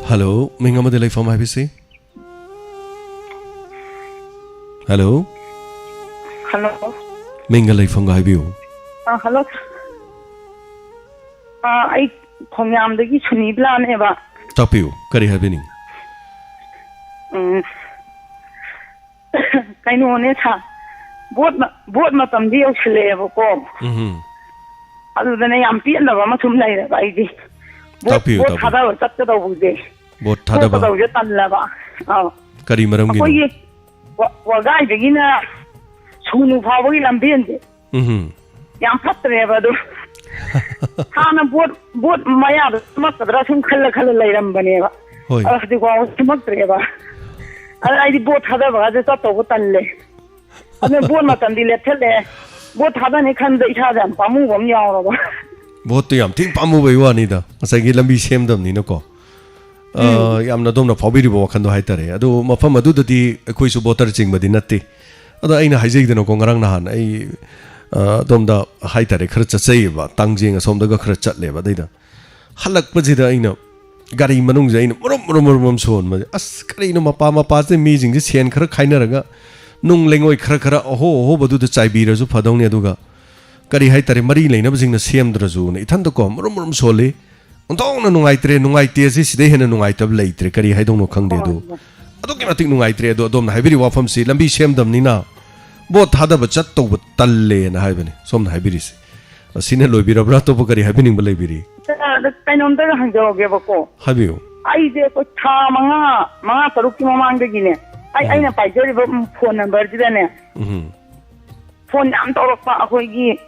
Hello, ꯃꯤꯡ ꯑꯃꯗꯤ ꯂꯩꯐꯝ ꯍꯥꯏꯕꯤꯁꯤ꯫ Hello꯫ Hello꯫ ꯃꯤꯡꯒ ꯂꯩꯐꯝꯒ ꯍꯥꯏꯕꯤꯌꯨ꯫ ꯑ, hello꯫ ꯑ, ꯑꯩ ꯈꯣꯡꯌꯥꯝꯗꯒꯤ ꯁꯨꯅꯤꯕꯂꯥꯅꯦꯕ꯫ ꯇꯥꯛꯄꯤꯌꯨ, ꯀꯔꯤ ꯍꯥꯏꯕꯤꯅꯤꯡ? ꯎꯝ꯫ ꯀꯩꯅꯣꯅꯦ ꯁꯥꯔ, ꯚꯣꯠ ꯃ-, ꯚꯣꯠ ꯃꯇꯝꯗꯤ ꯌꯧꯁꯤꯜꯂꯛꯑꯦꯕꯀꯣ꯫ ꯎꯝꯍꯨꯝ꯫ ꯑꯗꯨꯗꯅꯦ ꯌꯥꯝ ꯄꯦꯟꯗꯕ ꯑꯃ ꯁꯨꯝ ꯂꯩꯔꯦꯕ ꯑꯩꯗꯤ꯫ ꯚꯣꯠ, ꯇꯥꯛꯄꯤꯌꯨ, ꯚꯣꯠ ꯇꯥꯛꯄꯤꯌꯨ꯫ ꯊꯥꯗꯕ ꯆꯠꯀꯗꯧꯕꯁꯦ꯫ ꯚꯣꯠ ꯊꯥꯗꯕ? ꯊꯣꯛꯀꯗꯧꯁꯦ ꯇꯜꯂꯕ꯫ ꯑꯥ꯫ ꯀꯔꯤ ꯃꯔꯝꯒꯤꯅꯣ? ꯑꯩꯈꯣꯏꯒꯤ ꯋꯥ-, ꯋꯥꯒꯥꯏꯗꯒꯤꯅ ꯁꯨꯅꯨ ꯐꯥꯎꯕꯒꯤ ꯂꯝꯕꯦꯟꯁꯦ ꯎꯝꯍꯨꯝ꯫ ꯌꯥꯝ ꯐꯠꯇ꯭ꯔꯦꯕ ꯑꯗꯨ꯫ ꯍꯥꯟꯅ ꯚꯣꯠ, ꯚꯣꯠ ꯃꯌꯥꯗ ꯁꯦꯝꯃꯛꯀꯗ꯭ꯔꯥ ꯁꯨꯝ ꯈꯜꯂ ꯈꯜꯂ ꯂꯩꯔꯝꯕꯅꯦꯕ꯫ ꯍꯣꯏ꯫ ꯑꯗꯣ ꯍꯧꯖꯤꯛ ꯐꯥꯎꯕ ꯁꯦꯝꯃꯛꯇ꯭ꯔꯦꯕ꯫ ꯑꯗ ꯑꯩꯗꯤ ꯚꯣꯠ ꯊꯥꯗꯕꯒꯁꯦ ꯆꯠꯇꯧꯕ ꯇꯜꯂꯦ꯫ ꯑꯗꯨꯅ ꯚꯣꯠ ꯃꯇꯝꯗꯤ ꯂꯦꯞꯁꯜꯂꯛꯑꯦ꯫ ꯚꯣꯠ ꯊꯥꯗꯅꯤ ꯈꯟꯕꯗ ꯏꯁꯥꯗ ꯌꯥꯝ ꯄꯥꯝꯃꯨꯕ ꯑꯃ ꯌꯥꯎꯔꯕ꯫ ꯚꯣꯠꯇꯨ ꯌꯥꯝ ꯊꯤꯅ ꯄꯥꯝꯃꯨꯕꯩ ꯋꯥꯅꯤꯗ, ꯉꯁꯥꯏꯒꯤ ꯂꯝꯕꯤ ꯁꯦꯝꯗꯕꯅꯤꯅꯀꯣ꯫ ꯑ, ꯎꯝ꯫ ꯌꯥꯝꯅ ꯑꯗꯣꯝꯅ ꯐꯥꯎꯕꯤꯔꯤꯕ ꯋꯥꯈꯜꯗꯣ ꯍꯥꯏꯇꯥꯔꯦ꯫ ꯑꯗꯨ ꯃꯐꯝ ꯑꯗꯨꯗꯗꯤ ꯑꯩꯈꯣꯏꯁꯨ voter ꯆꯤꯡꯕꯗꯤ ꯅꯠꯇꯦ꯫ ꯑꯗꯣ ꯑꯩꯅ ꯍꯥꯏꯖꯩꯗꯅꯀꯣ, ꯉꯔꯥꯡ ꯅꯍꯥꯟ ꯑꯩ, ꯑ, ꯑꯗꯣꯝꯗ ꯍꯥꯏꯇꯥꯔꯦ, ꯈꯔ ꯆꯠꯆꯩꯌꯦꯕ, ꯇꯥꯡꯖꯦꯡ ꯑꯁꯣꯝꯗꯒ ꯈꯔ ꯆꯠꯂꯦꯕ꯫ ꯑꯗꯩꯗ ꯍꯜꯂꯛꯄꯁꯤꯗ ꯑꯩꯅ ꯒꯥꯔꯤ ꯃꯅꯨꯡꯁꯦ ꯑꯩꯅ ꯃꯔꯨꯝ ꯃꯔꯨꯝ ꯃꯔꯨꯝ ꯃꯔꯨꯝ ꯁꯣꯟꯕꯁꯦ, ꯑꯁ, ꯀꯔꯤꯅꯣ ꯃꯄꯥ ꯃꯄꯥꯁꯤꯗ ꯃꯤꯁꯤꯡꯁꯦ ꯁꯦꯟ ꯈꯔ ꯈꯥꯏꯅꯔꯒ ꯅꯨꯡ ꯂꯩꯉꯣꯏ ꯈꯔ ꯈꯔ ꯑꯍꯣ ꯑꯍꯣꯕꯗꯨꯗ ꯆꯥꯏꯕꯤꯔꯁꯨ ꯐꯗꯧꯅꯤ, ꯑꯗꯨꯒ ꯀꯔꯤ ꯍꯥꯏꯇꯥꯔꯦ, ꯃꯔꯤ ꯂꯩꯅꯕꯁꯤꯡꯅ ꯁꯦꯝꯗ꯭ꯔꯁꯨꯅ ꯏꯊꯟꯇꯀꯣ ꯃꯔꯨꯝ ꯃꯔꯨꯝ ꯁꯣꯜꯂꯤ꯫ ꯑꯣꯟꯊꯣꯛꯅ ꯅꯨꯡꯉꯥꯏꯇ꯭ꯔꯦ, ꯅꯨꯡꯉꯥꯏꯇꯦ ꯑꯁꯤ ꯁꯤꯗꯩ ꯍꯦꯟꯅ ꯅꯨꯡꯉꯥꯏꯇꯕ ꯂꯩꯇ꯭ꯔꯦ, ꯀꯔꯤ ꯍꯥꯏꯗꯧꯅꯣ ꯈꯪꯗꯦ꯫ ꯑꯗꯨ ꯍꯣꯏ꯫ ꯑꯗꯨꯛꯀꯤ ꯃꯇꯤꯛ ꯅꯨꯡꯉꯥꯏꯇ꯭ꯔꯦ꯫ ꯑꯗꯣ ꯑꯗꯣꯝꯅ ꯍꯥꯏꯕꯤꯔꯤꯕ ꯋꯥꯐꯝꯁꯤ ꯂꯝꯕꯤ ꯁꯦꯝꯗꯕꯅꯤꯅ ꯚꯣꯠ ꯊꯥꯗꯕ ꯆꯠꯇꯧꯕ ꯇꯜꯂꯦꯅ ꯍꯥꯏꯕꯅꯤ ꯁꯣꯝꯅ ꯍꯥꯏꯕꯤꯔꯤꯁꯦ꯫ ꯑꯁꯤꯅ ꯂꯣꯏꯕꯤꯔꯕ꯭ꯔꯥ? ꯑꯇꯣꯞꯄ ꯀꯔꯤ ꯍꯥꯏꯕꯤꯅꯤꯡꯕ ꯂꯩꯕꯤꯔꯤ? ꯑꯗ ꯀꯩꯅꯣꯝꯇꯒ ꯍꯪꯖꯍꯧꯒꯦꯕꯀꯣ꯫ ꯍꯥꯏꯕꯤꯌꯨ꯫ ꯑꯩꯁꯦ ꯑꯩꯈꯣꯏ ꯊꯥ ꯃꯉꯥ, ꯃꯉꯥ ꯇꯔꯨꯛꯀꯤ ꯃꯃꯥꯡꯗꯒꯤꯅꯦ, ꯑꯩ, ꯎꯝ꯫ ꯑꯩꯅ ꯄꯥꯏꯖꯔꯤꯕ, ꯎꯝ, ꯐꯣꯟ ꯅꯝꯕꯔꯁꯤꯗꯅꯦ, ꯎꯝ꯫ ꯐꯣꯟ ꯌꯥꯝ ꯇꯧꯔꯛꯄ꯫ ꯑꯩꯈꯣꯏꯒꯤ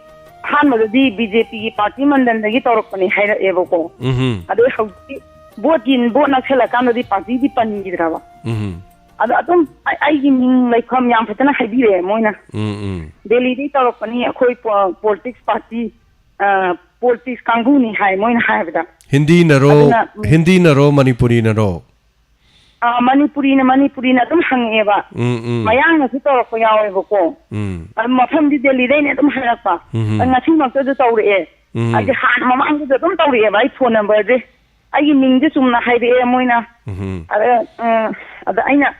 ꯑꯍꯥꯟꯕꯗꯗꯤ ꯕꯤ ꯖꯦ ꯄꯤꯒꯤ ꯄꯥꯔꯇꯤ ꯃꯟꯗꯟꯗꯒꯤ ꯇꯧꯔꯛꯄꯅꯦ ꯍꯥꯏꯔꯛꯑꯦꯕꯀꯣ꯫ ꯎꯝ꯫ ꯑꯗꯩ ꯍꯧꯖꯤꯛꯇꯤ ꯚꯣꯠꯀꯤ, ꯚꯣꯠ ꯅꯛꯁꯜꯂꯀꯥꯟꯗꯗꯤ ꯄꯥꯔꯇꯤꯗꯤ ꯄꯟꯈꯤꯗ꯭ꯔꯕ꯫ ꯎꯝ꯫ ꯑꯗꯣ ꯑꯗꯨꯝ ꯑꯩ, ꯑꯩꯒꯤ ꯃꯤꯡ ꯂꯩꯐꯝ ꯌꯥꯝ ꯐꯖꯅ ꯍꯥꯏꯕꯤꯔꯛꯑꯦ ꯃꯣꯏꯅ꯫ ꯎꯝ, ꯎꯝ꯫ ꯗꯦꯜꯂꯤꯗꯒꯤ ꯇꯧꯔꯛꯄꯅꯤ, ꯑꯩꯈꯣꯏ ꯄꯣ-, ꯄꯣꯂꯤꯇꯤꯛꯁ ꯄꯥꯔꯇꯤ, ꯑ, ꯄꯣꯂꯤꯇꯤꯛꯁ ꯀꯥꯡꯕꯨꯅꯤ ꯍꯥꯏ ꯃꯣꯏꯅ ꯍꯥꯏꯕꯗ꯫ ꯍꯤꯟꯗꯤꯅꯔꯣ, ꯑꯗꯨꯅ, ꯎꯝ꯫ ꯍꯤꯟꯗꯤꯅꯔꯣ, ꯃꯅꯤꯄꯨꯔꯤꯅꯔꯣ? ꯑ, ꯃꯅꯤꯄꯨꯔꯤꯅ, ꯃꯅꯤꯄꯨꯔꯤꯅ ꯑꯗꯨꯝ ꯍꯪꯉꯛꯑꯦꯕ꯫ ꯎꯝ, ꯎꯝ꯫ ꯃꯌꯥꯡꯅꯁꯨ ꯇꯧꯔꯛꯄ ꯌꯥꯎꯋꯦꯕꯀꯣ꯫ ꯎꯝ꯫ ꯑꯗꯨ ꯃꯐꯝꯗꯤ ꯗꯦꯜꯂꯤꯗꯩꯅꯦ ꯑꯗꯨꯝ ꯍꯥꯏꯔꯛꯄ꯫ ꯎꯝ꯫ ꯑꯗꯨ ꯉꯁꯤꯃꯛꯇꯁꯨ ꯇꯧꯔꯛꯑꯦ꯫ ꯎꯝ꯫ ꯑꯩꯁꯦ ꯍꯥꯟꯅ ꯃꯃꯥꯡꯗꯁꯨ ꯑꯗꯨꯝ ꯇꯧꯔꯛꯑꯦꯕ ꯑꯩ ꯐꯣꯟ ꯅꯝꯕꯔꯁꯦ꯫ ꯑꯩꯒꯤ ꯃꯤꯡꯁꯦ ꯆꯨꯝꯅ ꯍꯥꯏꯔꯛꯑꯦ ꯃꯣꯏꯅ꯫ ꯎꯝ꯫ ꯑꯗ, ꯑ, ꯑꯗ ꯑꯩꯅ,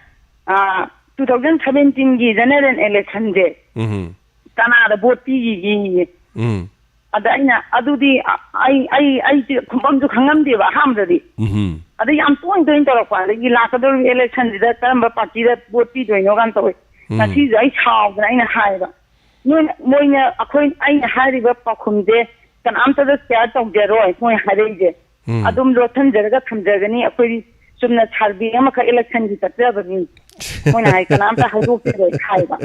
ꯑ, two thousand seventeen ꯒꯤ general election ꯁꯦ ꯎꯝ꯫ ꯀꯅꯥꯗ ꯚꯣꯠ ꯄꯤꯈꯤꯒꯦꯌꯦ꯫ ꯎꯝ꯫ ꯑꯗ ꯑꯩꯅ, "ꯑꯗꯨꯗꯤ ꯑ-, ꯑꯩ, ꯑꯩ, ꯑꯩꯁꯦ ꯈꯨꯝꯐꯝꯁꯨ ꯈꯪꯉꯝꯗꯦꯕ ꯑꯍꯥꯟꯕꯗꯗꯤ꯫ ꯎꯝ꯫ ꯑꯗ ꯌꯥꯝ ꯇꯣꯏꯅ ꯇꯣꯏꯅ ꯇꯧꯔꯛꯄ꯫ ꯑꯗꯒꯤ ꯂꯥꯛꯀꯗꯧꯔꯤꯕ election ꯁꯤꯗ ꯀꯔꯝꯕ ꯄꯥꯔꯇꯤꯗ ꯚꯣꯠ ꯄꯤꯗꯣꯏꯅꯣ?" ꯀꯥꯏꯅ ꯇꯧꯋꯦ꯫ ꯎꯝ꯫ ꯉꯁꯤꯁꯨ ꯑꯩ ꯁꯥꯎꯗꯅ ꯑꯩꯅ ꯍꯥꯏꯕ, "ꯅꯣꯏꯅ, ꯃꯣꯏꯅ ꯑꯩꯈꯣꯏ, ꯑꯩꯅ ꯍꯥꯏꯔꯤꯕ ꯄꯥꯎꯈꯨꯝꯁꯦ ꯀꯅꯥꯝꯇꯗ share ꯇꯧꯖꯔꯣꯏ ꯃꯣꯏ ꯍꯥꯏꯔꯛꯏꯁꯦ꯫ ꯎꯝ꯫ ꯑꯗꯨꯝ ꯂꯣꯠꯁꯤꯟꯖꯔꯒ ꯊꯝꯖꯒꯅꯤ꯫ ꯑꯩꯈꯣꯏ ꯆꯨꯝꯅ survey ꯑꯃꯈꯛ election ꯒꯤ ꯆꯠꯆꯕꯅꯤ꯫ ꯃꯣꯏꯅ ꯍꯥꯏ ꯀꯅꯥꯝꯇ ꯍꯥꯏꯗꯣꯛꯈꯤꯔꯣꯏ" ꯍꯥꯏꯕ꯫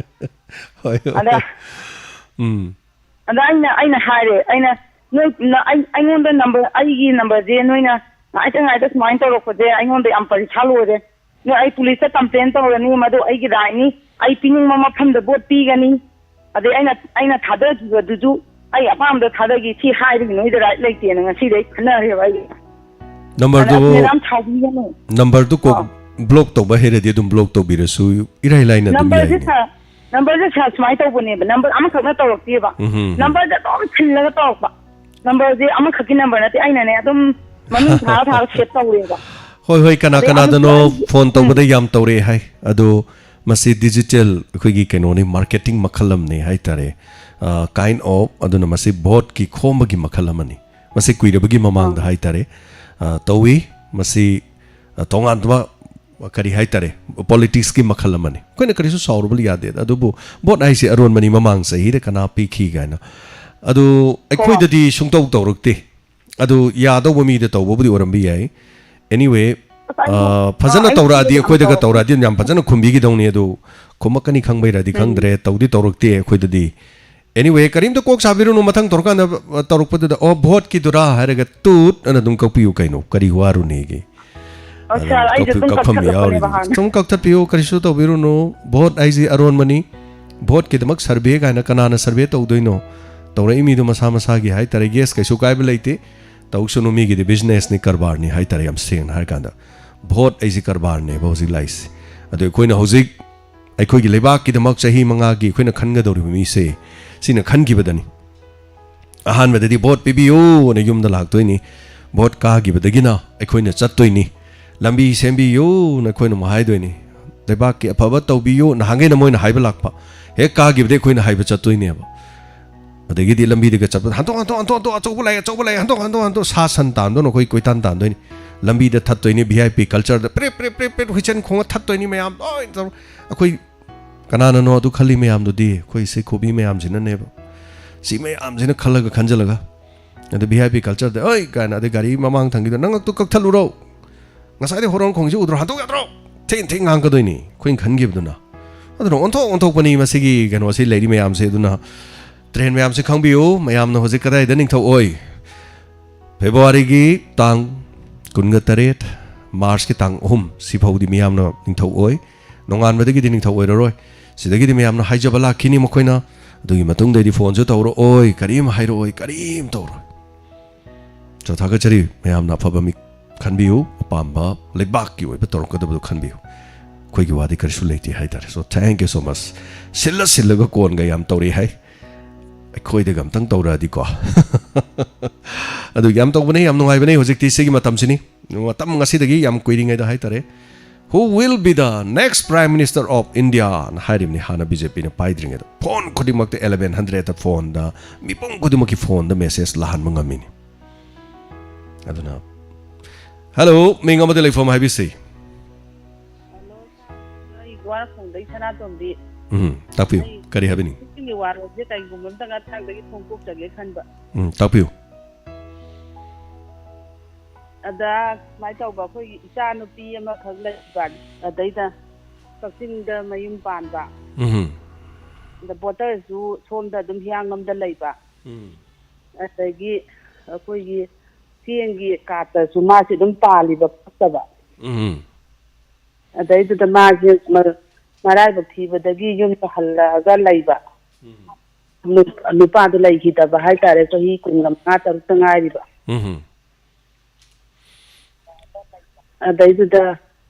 ꯍꯣꯏ, ꯍꯣꯏ꯫ ꯑꯗ ꯎꯝ꯫ ꯑꯗ ꯑꯩꯅ, ꯑꯩꯅ ꯍꯥꯏꯔꯦ, ꯑꯩꯅ, "ꯅꯣꯏ, ꯅ-, ꯑꯩ-, ꯑꯩꯉꯣꯟꯗ ꯅꯝꯕꯔ, ꯑꯩꯒꯤ ꯅꯝꯕꯔꯁꯦ ꯅꯣꯏꯅ ꯉꯥꯏꯇ ꯉꯥꯏꯇ ꯁꯨꯃꯥꯏꯅ ꯇꯧꯔꯛꯄꯁꯦ ꯑꯩꯉꯣꯟꯗ ꯌꯥꯝ ꯄꯔꯤꯁꯥ ꯂꯣꯏꯔꯦ꯫ ꯅꯣꯏ, ꯑꯩ ꯄꯨꯂꯤꯁꯇ complain ꯇꯧꯔꯅꯤ, ꯃꯗꯨ ꯑꯩꯒꯤ right ꯅꯤ꯫ ꯑꯩ ꯄꯤꯅꯤꯡꯕ ꯃꯐꯝꯗ ꯚꯣꯠ ꯄꯤꯒꯅꯤ꯫ ꯑꯗꯩ ꯑꯩꯅ, ꯑꯩꯅ ꯊꯥꯗꯈꯤꯕꯗꯨꯁꯨ ꯑꯩ ꯑꯄꯥꯝꯕꯗ ꯊꯥꯗꯈꯤ, ꯁꯤ ꯍꯥꯏꯕꯒꯤ ꯅꯣꯏꯗ right ꯂꯩꯇꯦꯅ" ꯉꯁꯤꯗꯤ ꯑꯩ ꯈꯟꯅꯔꯦꯕ ꯑꯩ꯫ ꯅꯝꯕꯔꯗꯨ, ꯑꯗ ꯑꯁ, madam, ꯁꯥꯎꯕꯤꯒꯅꯨ꯫ ꯅꯝꯕꯔꯗꯨ ꯀꯣꯛ ꯑꯥ꯫ Block ꯇꯧꯕ ꯍꯩꯔꯗꯤ ꯑꯗꯨꯝ block ꯇꯧꯕꯤꯔꯁꯨ ꯏꯔꯥꯏ ꯂꯥꯏꯅ ꯑꯗꯨꯝ ꯅꯝꯕꯔꯁꯦ ꯌꯥꯏꯅꯦ꯫ ꯁꯥꯔ, ꯅꯝꯕꯔꯁꯦ ꯁꯥꯔ ꯁꯨꯃꯥꯏꯅ ꯇꯧꯕꯅꯦꯕ, ꯅꯝꯕꯔ ꯑꯃꯈꯛꯅ ꯇꯧꯔꯛꯇꯦꯕ꯫ ꯎꯝ, ꯎꯝ, ꯎꯝ꯫ ꯅꯝꯕꯔꯁꯦ ꯑꯗꯨꯝ ꯁꯤꯜꯂꯒ ꯇꯧꯔꯛꯄ꯫ ꯅꯝꯕꯔꯁꯦ ꯑꯃꯈꯛꯀꯤ ꯅꯝꯕꯔ ꯅꯠꯇꯦ, ꯑꯩꯅꯅꯦ ꯑꯗꯨꯝ ꯃꯃꯤꯡ ꯊꯥꯔ ꯊꯥꯔ save ꯇꯧꯔꯦꯕ꯫ ꯍꯣꯏ, ꯍꯣꯏ, ꯀꯅꯥ ꯑꯗꯩ ꯑꯃꯁꯨ ꯀꯅꯥꯗꯅꯣ ꯑꯩꯒꯤ, phone ꯎꯝ꯫ ꯇꯧꯕꯗ ꯌꯥꯝ ꯇꯧꯔꯛꯑꯦ ꯍꯥꯏ꯫ ꯑꯗꯣ ꯃꯁꯤ digital ꯑꯩꯈꯣꯏꯒꯤ ꯀꯩꯅꯣꯅꯤ, marketing ꯃꯈꯜ ꯑꯃꯅꯤ ꯍꯥꯏꯇꯥꯔꯦ꯫ ꯑ, kind of, ꯑꯗꯨꯅ ꯃꯁꯤ vote ꯀꯤ ꯈꯣꯝꯕꯒꯤ ꯃꯈꯜ ꯑꯃꯅꯤ꯫ ꯃꯁꯤ ꯀꯨꯏꯔꯕꯒꯤ ꯃꯃꯥꯡꯗ ꯑꯥ꯫ ꯍꯥꯏꯇꯥꯔꯦ, ꯑ, ꯇꯧꯏ꯫ ꯃꯁꯤ, ꯑ, ꯇꯣꯉꯥꯟꯕ ꯀꯔꯤ ꯍꯥꯏꯇꯥꯔꯦ, ꯄꯣꯂꯤꯇꯤꯛꯁꯀꯤ ꯃꯈꯜ ꯑꯃꯅꯤ꯫ ꯑꯩꯈꯣꯏꯅ ꯀꯔꯤꯁꯨ ꯁꯥꯎꯔꯨꯕ ꯌꯥꯗꯦ꯫ ꯑꯗꯨꯕꯨ ꯚꯣꯠ ꯍꯥꯏꯁꯤ ꯑꯔꯣꯟꯕꯅꯤ, ꯃꯃꯥꯡ ꯆꯍꯤꯗ ꯀꯅꯥ ꯄꯤꯈꯤ ꯀꯥꯏꯅ꯫ ꯑꯗꯨ ꯑꯩꯈꯣꯏꯗꯗꯤ ꯁꯨꯡꯇꯧ ꯇꯧꯔꯛꯇꯦ꯫ ꯑꯗꯨ ꯌꯥꯗꯧꯕ ꯃꯤꯗ ꯇꯧꯕꯕꯨꯗꯤ ꯑꯣꯏꯔꯝꯕ ꯌꯥꯏ꯫ Anyway, ꯑꯁ, ꯑꯩ ꯑ, ꯐꯖꯅ ꯑꯩ ꯇꯧꯔꯛꯑꯗꯤ, ꯌꯥꯝ ꯑꯩꯈꯣꯏꯗꯒ ꯇꯧꯔꯛꯑꯦ꯫ ꯇꯧꯔꯛꯑꯗꯤ ꯌꯥꯝ ꯐꯖꯅ ꯈꯨꯝꯕꯤꯈꯤꯗꯧꯅꯤ꯫ ꯑꯗꯨ ꯈꯨꯝꯃꯛꯀꯅꯤ ꯈꯪꯕꯩꯔꯗꯤ ꯎꯝ꯫ ꯈꯪꯗ꯭ꯔꯦ, ꯇꯧꯗꯤ ꯇꯧꯔꯛꯇꯦ ꯑꯩꯈꯣꯏꯗꯗꯤ꯫ Anyway, ꯀꯔꯤꯝꯇ ꯀꯣꯛ ꯁꯥꯕꯤꯔꯨꯅꯨ, ꯃꯊꯪ ꯇꯧꯔꯀꯥꯟꯗ, ꯑ, ꯇꯧꯔꯛꯄꯗꯨꯗ, "ꯑꯣ, ꯚꯣꯠꯀꯤꯗꯨꯔꯥ?" ꯍꯥꯏꯔꯒ ꯇꯨꯠ ꯑꯅ ꯑꯗꯨꯝ ꯀꯛꯄꯤꯌꯨ ꯀꯩꯅꯣ, ꯀꯔꯤ ꯋꯥꯔꯨꯅꯦꯒꯦ? ꯑꯣ, ꯑꯗꯨꯝ ꯁꯥꯔ, ꯑꯩꯁꯦ ꯀꯛꯄꯤ-, ꯑꯗꯨꯝ ꯀꯛꯐꯝ ꯀꯛꯊꯠꯂꯛꯄꯅꯦꯕ ꯌꯥꯎꯔꯤꯗꯨꯗꯤ꯫ ꯍꯥꯟꯅ꯫ ꯁꯨꯝ ꯀꯛꯊꯠꯄꯤꯌꯨ, ꯀꯔꯤꯁꯨ ꯇꯧꯕꯤꯔꯨꯅꯨ꯫ ꯚꯣꯠ ꯍꯥꯏꯁꯤ ꯑꯔꯣꯟꯕꯅꯤ꯫ ꯚꯣꯠꯀꯤꯗꯃꯛ ꯁꯔꯚꯦ ꯀꯥꯏꯅ ꯀꯅꯥꯅ ꯁꯔꯚꯦ ꯇꯧꯗꯣꯏꯅꯣ? ꯇꯧꯔꯛꯏ ꯃꯤꯗꯣ ꯃꯁꯥ ꯃꯁꯥꯒꯤ ꯍꯥꯏꯇꯥꯔꯦ, yes, ꯀꯩꯁꯨ ꯀꯥꯏꯕ ꯂꯩꯇꯦ꯫ ꯇꯧꯁꯅꯨ, ꯃꯤꯒꯤꯗꯤ ꯕꯤꯖꯤꯅꯦꯁꯅꯤ, ꯀꯔꯕꯥꯔꯅꯤ ꯍꯥꯏꯇꯥꯔꯦ, ꯌꯥꯝ ꯁꯦꯡꯅ ꯍꯥꯏꯔꯀꯥꯟꯗ꯫ ꯚꯣꯠ ꯑꯩꯁꯤ ꯀꯔꯕꯥꯔꯅꯦꯕ ꯍꯧꯖꯤꯛ ꯂꯥꯛꯏꯁꯦ꯫ ꯑꯗꯣ ꯑꯩꯈꯣꯏꯅ ꯍꯧꯖꯤꯛ ꯑꯩꯈꯣꯏꯒꯤ ꯂꯩꯕꯥꯛꯀꯤꯗꯃꯛ ꯆꯍꯤ ꯃꯉꯥꯒꯤ ꯑꯩꯈꯣꯏꯅ ꯈꯟꯒꯗꯧꯔꯤꯕ ꯃꯤꯁꯦ, ꯁꯤꯅ ꯈꯟꯈꯤꯕꯗꯅꯤ꯫ ꯑꯍꯥꯟꯕꯗꯗꯤ ꯚꯣꯠ ꯄꯤꯕꯤꯌꯨꯅ ꯌꯨꯝꯗ ꯂꯥꯛꯇꯣꯏꯅꯤ, ꯚꯣꯠ ꯀꯥꯈꯤꯕꯗꯒꯤꯅ ꯑꯩꯈꯣꯏꯅ ꯆꯠꯇꯣꯏꯅꯤ, ꯂꯝꯕꯤ ꯁꯦꯝꯕꯤꯌꯨꯅ ꯑꯩꯈꯣꯏꯅ ꯑꯃꯨꯛ ꯍꯥꯏꯗꯣꯏꯅꯤ, ꯂꯩꯕꯥꯛꯀꯤ ꯑꯐꯕ ꯇꯧꯕꯤꯌꯨ, ꯅꯍꯥꯟꯈꯩꯅ ꯃꯣꯏꯅ ꯍꯥꯏꯕ ꯂꯥꯛꯄ, ꯍꯦꯛ ꯀꯥꯈꯤꯕꯗꯒꯤ ꯑꯩꯈꯣꯏꯅ ꯍꯥꯏꯕ ꯆꯠꯇꯣꯏꯅꯦꯕ꯫ ꯑꯗꯒꯤꯗꯤ ꯂꯝꯕꯤꯗꯒ ꯆꯠꯄꯗ, "ꯍꯟꯇꯣꯛ, ꯍꯟꯇꯣꯛ, ꯍꯟꯇꯣꯛ, ꯍꯟꯇꯣꯛ, ꯑꯆꯧꯕ ꯂꯥꯛꯑꯦ, ꯑꯆꯧꯕ ꯂꯥꯛꯑꯦ, ꯍꯟꯇꯣꯛ, ꯍꯟꯇꯣꯛ, ꯍꯟꯇꯣꯛ", ꯁꯥ ꯁꯟ ꯇꯥꯟꯗꯧꯅ ꯑꯩꯈꯣꯏ ꯀꯣꯏꯇꯥꯟ ꯇꯥꯟꯗꯣꯏꯅꯤ꯫ ꯂꯝꯕꯤꯗ ꯊꯠꯇꯣꯏꯅꯤ, ꯚꯤ ꯑꯥꯏ ꯄꯤ ꯀꯜꯆꯔꯗ ꯄ꯭ꯔꯦꯞ, ꯄ꯭ꯔꯦꯞ, ꯄ꯭ꯔꯦꯞ, ꯄ꯭ꯔꯦꯞ ꯍꯨꯏꯆꯦꯟ ꯈꯣꯡꯉ ꯊꯠꯇꯣꯏꯅꯤ ꯃꯌꯥꯝ ꯂꯣꯏ ꯇꯧꯔ꯫ ꯑꯩꯈꯣꯏ ꯀꯅꯥꯅꯅꯣ ꯑꯗꯨ ꯈꯜꯂꯤ ꯃꯌꯥꯝꯗꯨꯗꯤ? ꯑꯩꯈꯣꯏ ꯁꯤ ꯈꯨꯕꯤ ꯃꯌꯥꯝꯁꯤꯅꯅꯦꯕ꯫ ꯁꯤ ꯃꯌꯥꯝꯁꯤꯅ ꯈꯜꯂꯒ ꯈꯟꯖꯜꯂꯒ꯫ ꯑꯗ ꯚꯤ ꯑꯥꯏ ꯄꯤ ꯀꯜꯆꯔꯗ, "ꯑꯣꯏ!" ꯀꯥꯏꯅ, ꯑꯗꯩ ꯒꯥꯔꯤ ꯃꯃꯥꯡ ꯊꯪꯒꯤꯗꯣ, "ꯅꯪ ꯑꯗꯨ ꯀꯛꯊꯠꯂꯨꯔꯣ! ꯉꯁꯥꯏꯗꯩ ꯍꯣꯔꯣꯟ ꯈꯣꯡꯉꯤꯁꯤ ꯎꯗ꯭ꯔꯣ? ꯍꯟꯗꯣꯛ ꯌꯥꯗ꯭ꯔꯣ?" ꯊꯦꯡ ꯊꯦꯡ ꯉꯥꯡꯀꯗꯣꯏꯅꯤ, ꯑꯩꯈꯣꯏꯅ ꯈꯟꯈꯤꯕꯗꯨꯅ꯫ ꯑꯗꯨꯅ ꯑꯣꯟꯊꯣꯛ ꯑꯣꯟꯊꯣꯛꯄꯅꯤ ꯃꯁꯤꯒꯤ ꯀꯩꯅꯣꯁꯤ, ꯂꯩꯔꯤ ꯃꯌꯥꯝꯁꯦ꯫ ꯑꯗꯨꯅ ꯇ꯭ꯔꯦꯟ ꯃꯌꯥꯝꯁꯦ ꯈꯪꯕꯤꯌꯨ, ꯃꯌꯥꯝꯅ ꯍꯧꯖꯤꯛ ꯀꯗꯥꯏꯗ ꯅꯤꯡꯊꯧ ꯑꯣꯏ? ꯐꯦꯕ꯭ꯔꯨꯋꯥꯔꯤꯒꯤ ꯇꯥꯡ ꯀꯨꯟꯒ ꯇꯔꯦꯠ, ꯃꯥꯔꯆꯀꯤ ꯇꯥꯡ ꯑꯍꯨꯝ, ꯁꯤꯐꯥꯎꯗꯤ ꯃꯤꯌꯥꯝꯅ ꯅꯤꯡꯊꯧ ꯑꯣꯏ꯫ ꯅꯣꯡꯉꯥꯟꯕꯗꯒꯤꯗꯤ ꯅꯤꯡꯊꯧ ꯑꯣꯏꯔꯔꯣꯏ꯫ ꯁꯤꯗꯒꯤꯗꯤ ꯃꯌꯥꯝꯅ ꯍꯥꯏꯖꯕ ꯂꯥꯛꯈꯤꯅꯤ ꯃꯈꯣꯏꯅ꯫ ꯑꯗꯨꯒꯤ ꯃꯇꯨꯡꯗꯩꯗꯤ ꯐꯣꯟꯁꯨ ꯇꯧꯔꯛꯑꯣꯏ, ꯀꯔꯤꯝ ꯍꯥꯏꯔꯛꯑꯣꯏ, ꯀꯔꯤꯝ ꯇꯧꯔꯣꯏ꯫ So, ꯊꯥꯒꯠꯆꯔꯤ꯫ ꯃꯌꯥꯝꯅ ꯑꯐꯕ ꯃꯤ ꯈꯟꯕꯤꯌꯨ, ꯑꯄꯥꯝꯕ ꯂꯩꯕꯥꯛꯀꯤ ꯑꯣꯏꯕ ꯇꯧꯔꯛꯀꯗꯕꯗꯨ ꯈꯟꯕꯤꯌꯨ꯫ ꯑꯩꯈꯣꯏꯒꯤ ꯋꯥꯗꯤ ꯀꯔꯤꯁꯨ ꯂꯩꯇꯦ ꯍꯥꯏꯇꯥꯔꯦ꯫ So, thank you so much꯫ ꯁꯤꯜꯂ ꯁꯤꯜꯂꯒ ꯀꯣꯟꯒ ꯌꯥꯝ ꯇꯧꯔꯛꯏ ꯍꯥꯏ꯫ ꯑꯩꯈꯣꯏꯗꯒ ꯑꯝꯇꯪ ꯇꯧꯔꯛꯑꯗꯤꯀꯣ꯫ ꯑꯗꯨ ꯌꯥꯝ ꯇꯧꯕꯅꯦ, ꯌꯥꯝ ꯅꯨꯡꯉꯥꯏꯕꯅꯦ꯫ ꯍꯧꯖꯤꯛꯇꯤ ꯁꯤꯒꯤ ꯃꯇꯝꯁꯤꯅꯤ꯫ ꯃꯇꯝ ꯉꯁꯤꯗꯒꯤ ꯌꯥꯝ ꯀꯨꯏꯔꯤꯉꯩꯗ ꯍꯥꯏꯇꯥꯔꯦ꯫ "Who will be the next Prime Minister of India?" ꯅ ꯍꯥꯏꯔꯤꯕꯅꯤ ꯍꯥꯟꯅ ꯕꯤ ꯖꯦ ꯄꯤꯅ ꯄꯥꯏꯗ꯭ꯔꯤꯉꯩꯗ꯫ ꯐꯣꯟ ꯈꯨꯗꯤꯡꯃꯛꯇ eleven hundred ꯐꯣꯟꯗ, ꯃꯤꯄꯨꯝ ꯈꯨꯗꯤꯡꯃꯛꯀꯤ ꯐꯣꯟꯗ ꯃꯦꯁꯦꯖ ꯂꯥꯛꯍꯟꯕ ꯉꯝꯃꯤꯅꯤ꯫ ꯑꯗꯨꯅ, "Hello, ꯃꯤꯡ ꯑꯃꯗꯤ ꯂꯩꯐꯝ ꯍꯥꯏꯕꯤꯁꯤ?" ꯁꯅꯥꯇꯣꯝꯕꯤ꯫ ꯎꯝ, ꯇꯥꯛꯄꯤꯌꯨ꯫ ꯑꯩ ꯀꯔꯤ ꯍꯥꯏꯕꯤꯅꯤꯡ? ꯁꯤꯒꯤ ꯋꯥꯔꯣꯜꯁꯦ ꯀꯩꯒꯨꯝꯕ ꯑꯝꯇ ꯉꯥꯛꯇꯪꯗꯒꯤ ꯐꯣꯡꯗꯣꯛꯆꯒꯦ ꯈꯟꯕ꯫ ꯎꯝ, ꯇꯥꯛꯄꯤꯌꯨ꯫ ꯑꯗ ꯁꯨꯃꯥꯏꯅ ꯇꯧꯕ, ꯑꯩꯈꯣꯏꯒꯤ ꯏꯆꯥ ꯅꯨꯄꯤ ꯑꯃꯈꯛ ꯂꯩꯕ, ꯑꯗꯩꯗ ꯀꯛꯆꯤꯡꯗ ꯃꯌꯨꯝ ꯄꯥꯟꯕ꯫ ꯎꯝ꯫ ꯑꯗ ꯕꯣꯇꯔꯁꯨ ꯁꯣꯝꯗ ꯑꯗꯨꯝ ꯍꯤꯌꯥꯡꯂꯝꯗ ꯂꯩꯕ꯫ ꯎꯝ꯫ ꯑꯗꯒꯤ ꯑꯩꯈꯣꯏꯒꯤ ꯆꯦꯡꯒꯤ ꯀꯥꯔꯠꯇꯁꯨ ꯃꯥꯁꯤ ꯑꯗꯨꯝ ꯄꯥꯜꯂꯤꯕ ꯐꯠꯇꯕ꯫ ꯎꯝ꯫ ꯑꯗꯩꯗꯨꯗ ꯃꯥꯁꯦ ꯃ-, ꯃꯔꯥꯏꯕꯛ ꯊꯤꯕꯗꯒꯤ ꯌꯨꯝꯗ ꯍꯜꯂꯛꯑꯒ ꯂꯩꯕ꯫ ꯎꯝ꯫ ꯅꯨ-, ꯅꯨꯄꯥꯗꯨ ꯂꯩꯈꯤꯗꯕ ꯍꯥꯏꯇꯥꯔꯦ, ꯆꯍꯤ ꯀꯨꯟꯒ ꯃꯉꯥ ꯇꯔꯨꯛꯇ ꯉꯥꯏꯔꯤꯕ꯫ ꯎꯝ꯫ ꯑꯗꯩꯗꯨꯗ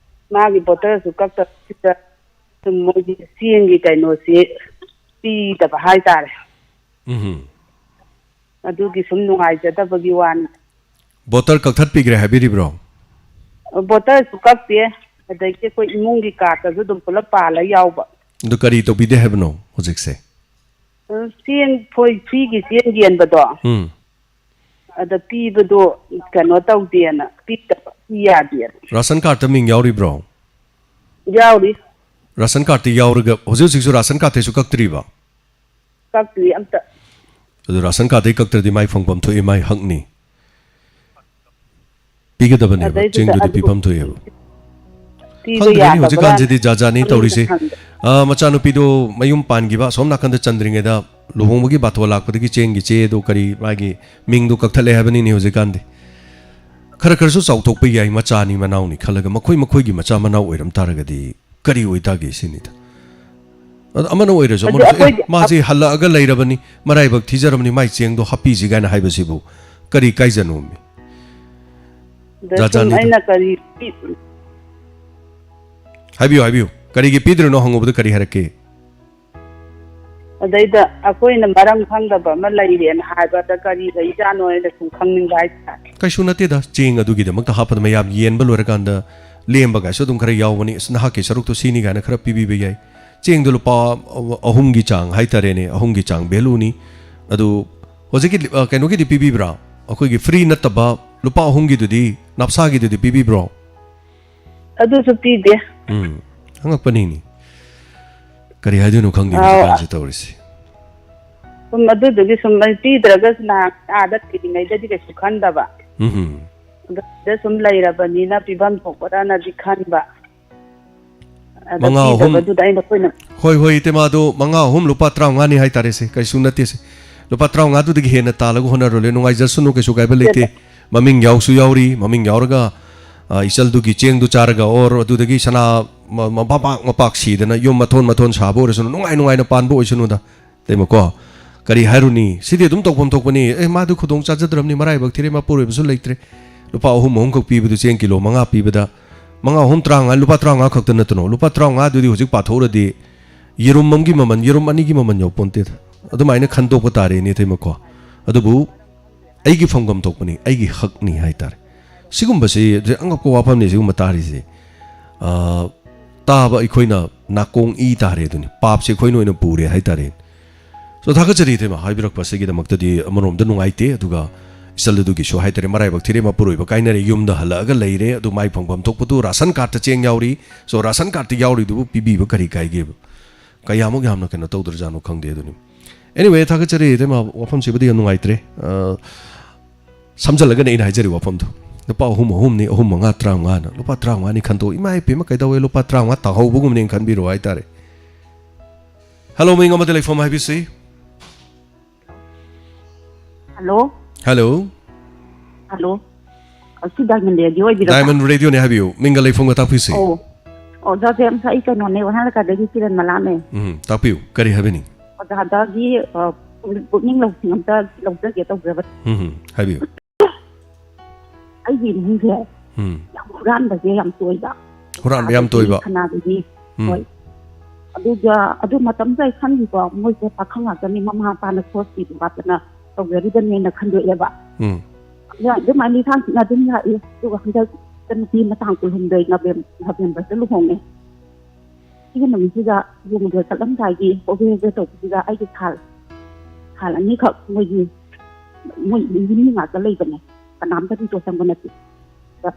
ꯃꯥꯒꯤ ꯕꯣꯇꯔꯁꯨ ꯀꯛꯇꯕꯁꯤꯗ ꯁꯨꯝ ꯃꯣꯏꯒꯤ ꯆꯦꯡꯒꯤ ꯀꯩꯅꯣꯁꯤ ꯄꯤꯗꯕ ꯍꯥꯏꯇꯥꯔꯦ꯫ ꯎꯝ꯫ ꯑꯗꯨꯒꯤ ꯁꯨꯝ ꯅꯨꯡꯉꯥꯏꯖꯗꯕꯒꯤ ꯋꯥꯅꯤ꯫ ꯕꯣꯇꯔ ꯀꯛꯊꯠꯄꯤꯈ꯭ꯔꯦ ꯍꯥꯏꯕꯤꯔꯤꯕ꯭ꯔꯣ? ꯕꯣꯇꯔꯁꯨ ꯀꯛꯇꯦ, ꯑꯗꯒꯤ ꯑꯩꯈꯣꯏ ꯏꯃꯨꯡꯒꯤ ꯀꯥꯔꯠꯇꯁꯨ ꯑꯗꯨꯝ ꯄꯨꯂꯞ ꯄꯥꯜꯂ ꯌꯥꯎꯕ꯫ ꯑꯗꯨ ꯀꯔꯤ ꯇꯧꯕꯤꯗꯦ ꯍꯥꯏꯕꯅꯣ ꯍꯧꯖꯤꯛꯁꯦ? ꯑ, ꯆꯦꯡ ꯐꯣꯏ, ꯐ꯭ꯔꯤꯒꯤ ꯆꯦꯡ ꯌꯦꯟꯕꯗꯣ, ꯎꯝ꯫ ꯑꯗ ꯄꯤꯕꯗꯣ ꯀꯩꯅꯣ ꯇꯧꯗꯦꯅ, ꯄꯤꯗꯕ, ꯄꯤ ꯌꯥꯗꯦꯅ꯫ ꯔꯥꯁꯟ ꯀꯥꯔꯠꯇ ꯃꯤꯡ ꯌꯥꯎꯔꯤꯕ꯭ꯔꯣ? ꯌꯥꯎꯔꯤ꯫ ꯔꯥꯁꯟ ꯀꯥꯔꯠꯇꯤ ꯌꯥꯎꯔꯒ ꯍꯧꯖꯤꯛ ꯍꯧꯖꯤꯛꯁꯨ ꯔꯥꯁꯟ ꯀꯥꯔꯠꯇꯩꯁꯨ ꯀꯛꯇ꯭ꯔꯤꯕ? ꯀꯛꯇ꯭ꯔꯤ ꯑꯝꯇ꯫ ꯑꯗꯨ ꯔꯥꯁꯟ ꯀꯥꯔꯠꯇꯩ ꯀꯛꯇ꯭ꯔꯗꯤ ꯃꯥꯏ ꯐꯪꯐꯝ ꯊꯣꯛꯏ, ꯃꯥꯏ ꯍꯛꯅꯤ꯫ ꯄꯤꯒꯗꯕꯅꯦꯕ, ꯑꯗꯩꯗꯨꯗ ꯆꯦꯡꯗꯨꯗꯤ ꯑꯗꯨ ꯄꯤꯐꯝ ꯊꯣꯛꯑꯦꯕ꯫ ꯄꯤꯕ ꯈꯪꯗ꯭ꯔꯦꯅꯦ, ꯌꯥꯗꯕ꯭ꯔꯥꯅ ꯍꯧꯖꯤꯛꯀꯥꯟꯁꯤꯗꯤ ꯖꯥꯠ ꯖꯥꯠꯅꯤ ꯈꯪꯗꯤ ꯇꯧꯔꯤꯁꯦ꯫ ꯈꯪꯗꯦ꯫ ꯑꯥ, ꯃꯆꯥꯅꯨꯄꯤꯗꯣ ꯃꯌꯨꯝ ꯄꯥꯟꯈꯤꯕ ꯑꯁꯣꯝ ꯅꯥꯀꯟꯗ ꯆꯟꯗ꯭ꯔꯤꯉꯩꯗ ꯂꯨꯍꯣꯡꯕꯒꯤ ꯕꯥꯇꯣꯟ ꯂꯥꯛꯄꯗꯒꯤ ꯆꯦꯡꯒꯤ ꯆꯦꯗꯣ ꯀꯔꯤ ꯃꯥꯒꯤ ꯃꯤꯡꯗꯣ ꯀꯛꯊꯠꯂꯦ ꯍꯥꯏꯕꯅꯤꯅꯦ ꯍꯧꯖꯤꯛꯀꯥꯟꯗꯤ꯫ ꯈꯔ ꯈꯔꯁꯨ ꯆꯥꯎꯊꯣꯛꯄ ꯌꯥꯏ, ꯃꯆꯥꯅꯤ ꯃꯅꯥꯎꯅꯤ ꯈꯜꯂꯒ ꯃꯈꯣꯏ ꯃꯈꯣꯏꯒꯤ ꯃꯆꯥ ꯃꯅꯥꯎ ꯑꯣꯏꯔꯝ ꯇꯥꯔꯒꯗꯤ ꯀꯔꯤ ꯑꯣꯏꯇꯥꯒꯦ ꯁꯤꯅꯤꯗ꯫ ꯑꯗꯣ ꯑꯃꯅ ꯑꯣꯏꯔꯁꯨ, ꯑꯗꯨ ꯑꯃꯅ ꯑꯣꯏꯔꯁꯨ, "ꯑꯦ, ꯑꯩꯈꯣꯏꯗꯤ ꯃꯥꯁꯤ ꯍꯜꯂꯛꯑꯒ ꯂꯩꯔꯕꯅꯤ, ꯃꯔꯥꯏꯕꯛ ꯊꯤꯖꯔꯕꯅꯤ, ꯃꯥꯏ ꯆꯦꯡꯗꯣ ꯍꯥꯞꯄꯤꯁꯤ" ꯀꯥꯏꯅ ꯍꯥꯏꯕꯁꯤꯕꯨ ꯀꯔꯤ ꯀꯥꯏꯖꯅꯣꯃꯤ? ꯑꯗ ꯖꯥꯠ ꯁꯨꯝ ꯖꯥꯠꯅꯤꯗ꯫ ꯑꯩꯅ ꯀꯔꯤ ꯄꯤ-, ꯍꯥꯏꯕꯤꯌꯨ, ꯍꯥꯏꯕꯤꯌꯨ꯫ ꯀꯔꯤꯒꯤ ꯄꯤꯗ꯭ꯔꯤꯅꯣ ꯍꯪꯉꯨꯕꯗ ꯀꯔꯤ ꯍꯥꯏꯔꯛꯀꯦ? ꯑꯗꯩꯗ ꯑꯩꯈꯣꯏꯅ ꯃꯔꯝ ꯈꯪꯗꯕ ꯑꯃ ꯂꯩꯔꯦꯅ ꯍꯥꯏꯕꯗ ꯀꯔꯤ ꯂꯩꯖꯥꯠꯅꯣ ꯍꯥꯏꯅ ꯁꯨꯝ ꯈꯪꯅꯤꯡꯕ ꯍꯥꯏꯇꯥꯔꯦ꯫ ꯀꯩꯁꯨ ꯅꯠꯇꯦꯗ, ꯆꯦꯡ ꯑꯗꯨꯒꯤꯗꯃꯛꯇ ꯍꯥꯞꯄꯗ ꯃꯌꯥꯝ ꯌꯦꯟꯕ ꯂꯣꯏꯔꯀꯥꯟꯗ ꯂꯦꯝꯕꯒꯥꯏꯁꯨ ꯑꯗꯨꯝ ꯈꯔ ꯌꯥꯎꯕꯅꯤ, "ꯑꯁ, ꯅꯍꯥꯛꯀꯤ ꯁꯔꯨꯛꯇꯣ ꯁꯤꯅꯤ" ꯀꯥꯏꯅ ꯈꯔ ꯄꯤꯕꯤꯕ ꯌꯥꯏ꯫ ꯆꯦꯡꯗꯣ ꯂꯨꯄꯥ ꯑꯍꯨꯝꯒꯤ ꯆꯥꯡ ꯍꯥꯏꯇꯥꯔꯦꯅꯦ, ꯑꯍꯨꯝꯒꯤ ꯆꯥꯡ ꯚꯦꯂꯨꯅꯤ꯫ ꯑꯗꯨ ꯍꯧꯖꯤꯛꯀꯤ, ꯑ, ꯀꯩꯅꯣꯒꯤꯗꯤ ꯄꯤꯕꯤꯕ꯭ꯔꯥ? ꯑꯩꯈꯣꯏꯒꯤ ꯐ꯭ꯔꯤ ꯅꯠꯇꯕ ꯂꯨꯄꯥ ꯑꯍꯨꯝꯒꯤꯗꯨꯗꯤ, ꯅꯥꯞꯁꯥꯒꯤꯗꯨꯗꯤ ꯄꯤꯕꯤꯕ꯭ꯔꯣ? ꯑꯗꯨꯁꯨ ꯄꯤꯗꯦ꯫ ꯎꯝ, ꯑꯉꯛꯄꯅꯤꯅꯦ꯫ ꯀꯔꯤ ꯍꯥꯏꯗꯣꯏꯅꯣ ꯈꯪꯗꯦ ꯑꯥꯎ꯫ ꯍꯧꯖꯤꯛꯀꯥꯟꯁꯦ ꯇꯧꯔꯤꯁꯦ꯫ ꯁꯨꯝ ꯑꯗꯨꯗꯨꯒꯤ ꯁꯨꯝ ꯑꯩ ꯄꯤꯗ꯭ꯔꯒꯁꯨ ꯅꯍꯥꯟ ꯑꯥꯗ ꯊꯤꯔꯤꯉꯩꯗꯗꯤ ꯀꯩꯁꯨ ꯈꯟꯗꯕ꯫ ꯎꯝ꯫ ꯑꯗꯣ ꯁꯤꯗ ꯁꯨꯝ ꯂꯩꯔꯕꯅꯤꯅ ꯄꯤꯐꯝ ꯊꯣꯛꯄ꯭ꯔꯅꯗꯤ ꯈꯟꯕ꯫ ꯑꯗ ꯃꯉꯥ ꯑꯍꯨꯝ꯫ ꯄꯤꯗꯕꯗꯨꯗ ꯑꯩꯅ ꯑꯩꯈꯣꯏꯅ ꯍꯣꯏ, ꯍꯣꯏ, ꯏꯇꯩꯃ, ꯑꯗꯣ ꯃꯉꯥ ꯑꯍꯨꯝ ꯂꯨꯄꯥ ꯇꯔꯥꯃꯉꯥꯅꯤ ꯍꯥꯏꯇꯥꯔꯦꯁꯦ, ꯀꯩꯁꯨ ꯅꯠꯇꯦꯁꯦ꯫ ꯂꯨꯄꯥ ꯇꯔꯥꯃꯉꯥꯗꯨꯗꯒꯤ ꯍꯦꯟꯅ ꯇꯥꯜꯂꯒ ꯍꯣꯠꯅꯔꯨꯔꯦ, ꯅꯨꯡꯉꯥꯏꯖꯁꯅꯨ, ꯀꯩꯁꯨ ꯀꯥꯏꯕ ꯂꯩꯇꯦ꯫ ꯃꯃꯤꯡ ꯌꯥꯎꯁꯨ ꯌꯥꯎꯔꯤ, ꯃꯃꯤꯡ ꯌꯥꯎꯔꯒ, ꯑ, ꯏꯆꯜꯗꯨꯒꯤ ꯆꯦꯡꯗꯨ ꯆꯥꯔꯒ ꯑꯣꯔ ꯑꯗꯨꯗꯒꯤ ꯁꯅꯥ ꯃ-, ꯃ-, ꯃꯄꯥꯛ ꯃꯄꯥꯛ ꯁꯤꯗꯅ ꯌꯨꯝ ꯃꯊꯣꯟ ꯃꯊꯣꯟ ꯁꯥꯕ ꯑꯣꯏꯔꯁꯅꯨ, ꯅꯨꯡꯉꯥꯏ ꯅꯨꯡꯉꯥꯏꯅ ꯄꯥꯟꯕ ꯑꯣꯏꯁꯅꯨꯗ꯫ ꯏꯇꯩꯃꯀꯣ, ꯀꯔꯤ ꯍꯥꯏꯔꯨꯅꯤ? ꯁꯤꯗꯤ ꯑꯗꯨꯝ ꯇꯧꯐꯝ ꯊꯣꯛꯄꯅꯤ꯫ ꯑꯦ, ꯃꯥꯗꯨ ꯈꯨꯗꯣꯡ ꯆꯥꯖꯗ꯭ꯔꯕꯅꯤ, ꯃꯔꯥꯏꯕꯛ ꯊꯤꯔꯦ, ꯃꯄꯨꯔꯣꯏꯕꯁꯨ ꯂꯩꯇ꯭ꯔꯦ꯫ ꯂꯨꯄꯥ ꯑꯍꯨꯝ ꯑꯍꯨꯝꯈꯛ ꯄꯤꯕꯗꯨ, ꯆꯦꯡ ꯀꯤꯂꯣ ꯃꯉꯥ ꯄꯤꯕꯗ, ꯃꯉꯥ ꯑꯍꯨꯝ ꯇꯔꯥꯃꯉꯥ, ꯂꯨꯄꯥ ꯇꯔꯥꯃꯉꯥ ꯈꯛꯇ ꯅꯠꯇꯅꯣ, ꯂꯨꯄꯥ ꯇꯔꯥꯃꯉꯥꯗꯨꯗꯤ ꯍꯧꯖꯤꯛ ꯄꯥꯊꯣꯛꯎꯔꯗꯤ ꯌꯦꯔꯨꯝ ꯑꯃꯒꯤ ꯃꯃꯜ, ꯌꯦꯔꯨꯝ ꯑꯅꯤꯒꯤ ꯃꯃꯜ ꯌꯧꯄꯣꯟꯇꯦꯗ꯫ ꯑꯗꯨꯃꯥꯏꯅ ꯈꯟꯗꯣꯛꯄ ꯇꯥꯔꯦꯅꯦ, ꯏꯇꯩꯃꯀꯣ꯫ ꯑꯗꯨꯕꯨ ꯑꯩꯒꯤ ꯐꯪꯐꯝ ꯊꯣꯛꯄꯅꯤ, ꯑꯩꯒꯤ ꯍꯛꯅꯤ ꯍꯥꯏꯇꯥꯔꯦ꯫ ꯁꯤꯒꯨꯝꯕꯁꯤ ꯑꯉꯛꯄ ꯋꯥꯐꯝꯅꯤ, ꯁꯤꯒꯨꯝꯕ ꯇꯥꯔꯤꯁꯦ꯫ ꯑ, ꯇꯥꯕ ꯑꯩꯈꯣꯏꯅ ꯅꯥꯀꯣꯡ ꯏ ꯇꯥꯔꯦ ꯑꯗꯨꯅꯤ, ꯄꯥꯞꯁꯦ ꯑꯩꯈꯣꯏꯅ ꯑꯣꯏꯅ ꯄꯨꯔꯦ ꯍꯥꯏꯇꯥꯔꯦ꯫ So, ꯊꯥꯒꯠꯆꯔꯤ ꯏꯇꯩꯃ, ꯍꯥꯏꯕꯤꯔꯛꯄ ꯑꯁꯤꯒꯤꯗꯃꯛꯇꯗꯤ ꯑꯃꯔꯣꯝꯗ ꯅꯨꯡꯉꯥꯏꯇꯦ, ꯑꯗꯨꯒ ꯏꯆꯜ ꯑꯗꯨꯒꯤꯁꯨ ꯍꯥꯏꯇꯥꯔꯦ, ꯃꯔꯥꯏꯕꯛ ꯊꯤꯔꯦ, ꯃꯄꯨꯔꯣꯏꯕ ꯀꯥꯏꯅꯔꯦ, ꯌꯨꯝꯗ ꯍꯜꯂꯛꯑꯒ ꯂꯩꯔꯦ, ꯑꯗꯨ ꯃꯥꯏ ꯐꯪꯐꯝ ꯊꯣꯛꯄꯗꯨ ꯔꯥꯁꯟ ꯀꯥꯔꯠꯇ ꯆꯦꯡ ꯌꯥꯎꯔꯤ꯫ So, ꯔꯥꯁꯟ ꯀꯥꯔꯠꯇ ꯌꯥꯎꯔꯤꯗꯨꯕꯨ ꯄꯤꯕꯤꯕ ꯀꯔꯤ ꯀꯥꯏꯒꯦꯕ? ꯀꯌꯥꯃꯨꯛ ꯌꯥꯝꯅ ꯀꯩꯅꯣ ꯇꯧꯗ꯭ꯔꯖꯥꯠꯅꯣ ꯈꯪꯗꯦ ꯑꯗꯨꯅꯤ꯫ Anyway, ꯊꯥꯒꯠꯆꯔꯤ ꯏꯇꯩꯃ, ꯋꯥꯐꯝꯁꯤꯕꯨꯗꯤ ꯌꯥꯝ ꯅꯨꯡꯉꯥꯏꯇ꯭ꯔꯦ꯫ ꯑ, ꯁꯝꯖꯜꯂꯒꯅꯦ ꯑꯩꯅ ꯍꯥꯏꯖꯔꯤ ꯋꯥꯐꯝꯗꯣ꯫ ꯂꯨꯄꯥ ꯑꯍꯨꯝ ꯑꯍꯨꯝꯅꯤ, ꯑꯍꯨꯝ ꯃꯉꯥ ꯇꯔꯥꯃꯉꯥꯅ꯫ ꯂꯨꯄꯥ ꯇꯔꯥꯃꯉꯥꯅꯤ ꯈꯟꯗꯣꯛ, ꯏꯃꯥ ꯏꯄꯦꯝꯃ, ꯀꯩꯗꯧꯋꯦ, ꯂꯨꯄꯥ ꯇꯔꯥꯃꯉꯥ ꯇꯥꯍꯧꯕꯒꯨꯝꯅꯦꯅ ꯈꯟꯕꯤꯔꯣ ꯍꯥꯏꯇꯥꯔꯦ꯫ Hello, ꯃꯤꯡ ꯑꯃꯗ ꯂꯩꯐꯝ ꯍꯥꯏꯕꯤꯁꯤ꯫ Hello꯫ Hello꯫ Hello꯫ ꯑ, ꯁꯤ Diamond Radio ꯑꯣꯏꯕꯤꯔꯕ꯭ꯔꯥ? Diamond Radioꯅꯦ, ꯍꯥꯏꯕꯤꯌꯨ꯫ ꯃꯤꯡꯒ ꯂꯩꯐꯝꯒ ꯇꯥꯛꯄꯤꯁꯤ꯫ ꯑꯣ꯫ ꯑꯣꯖꯥ ꯖꯦꯝꯁ, ꯑꯩ ꯀꯩꯅꯣꯅꯦ, ꯋꯥꯍꯦꯡ ꯂꯩꯀꯥꯏꯗꯒꯤ ꯀꯤꯔꯟ ꯃꯂꯥꯅꯦ꯫ ꯎꯝ, ꯇꯥꯛꯄꯤꯌꯨ꯫ ꯀꯔꯤ ꯍꯥꯏꯕꯤꯅꯤꯡ? ꯑꯣꯖꯥꯗꯒꯤ, ꯑ, ꯄꯨꯛꯅꯤꯡ ꯂꯧꯁꯤꯡ ꯑꯝꯇ ꯂꯧꯖꯒꯦ ꯇꯧꯖꯕ꯫ ꯎꯝ, ꯎꯝ, ꯍꯥꯏꯕꯤꯌꯨ꯫ ꯑꯩꯒꯤ ꯏꯃꯨꯡꯁꯦ ꯎꯝ꯫ ꯌꯥꯝ ꯍꯨꯔꯥꯟꯕꯁꯦ ꯌꯥꯝ ꯇꯣꯏꯕ꯫ ꯍꯨꯔꯥꯟꯕ ꯌꯥꯝ ꯇꯣꯏꯕ? ꯁꯅꯥꯗꯒꯤ, ꯎꯝ꯫ ꯍꯣꯏ꯫ ꯑꯗꯨꯒ ꯑꯗꯨ ꯃꯇꯝꯗꯨꯗ ꯑꯩ ꯈꯟꯈꯤꯀꯣ, ꯃꯣꯏꯁꯦ ꯄꯥꯈꯪ ꯉꯥꯛꯇꯅꯤ, ꯃꯃꯥ ꯃꯄꯥꯅ ꯁꯣꯁ ꯄꯤꯕ ꯋꯥꯠꯇꯅ ꯇꯧꯖꯔꯤꯕꯅꯦꯅ ꯈꯟꯗꯣꯛꯑꯦꯕ꯫ ꯎꯝ꯫ ꯑꯗ ꯑꯗꯨꯃꯥꯏꯅ ꯏꯁꯥꯡꯁꯤꯅ ꯑꯗꯨꯝ ꯂꯥꯛꯏ꯫ ꯑꯗꯨꯒ ꯍꯟꯗꯛ ꯏꯆꯟꯅꯨꯄꯤ ꯃꯇꯥꯡ ꯀꯨꯟꯍꯨꯝꯗꯣꯏ ꯅꯕꯦꯝ-, ꯅꯕꯦꯝꯕꯔꯗ ꯂꯨꯍꯣꯡꯉꯦ꯫ ꯁꯤꯒꯤ ꯅꯨꯃꯤꯠꯁꯤꯗ ꯂꯨꯍꯣꯡꯕ ꯆꯠꯂꯝꯗꯥꯏꯒꯤ ꯍꯣꯕꯦ ꯍꯣꯕꯦ ꯇꯧꯕꯁꯤꯗ ꯑꯩꯒꯤ ꯊꯥꯜ, ꯊꯥꯜ ꯑꯅꯤꯈꯛ ꯃꯣꯏꯒꯤ, ꯃꯣꯏ ꯏꯃꯨꯡꯒꯤ ꯃꯤ ꯉꯥꯛꯇ ꯂꯩꯕꯅꯦ, ꯀꯅꯥꯝꯇ ꯗꯤꯇꯣ ꯆꯪꯕ ꯅꯠꯇꯦ꯫ ꯑꯗ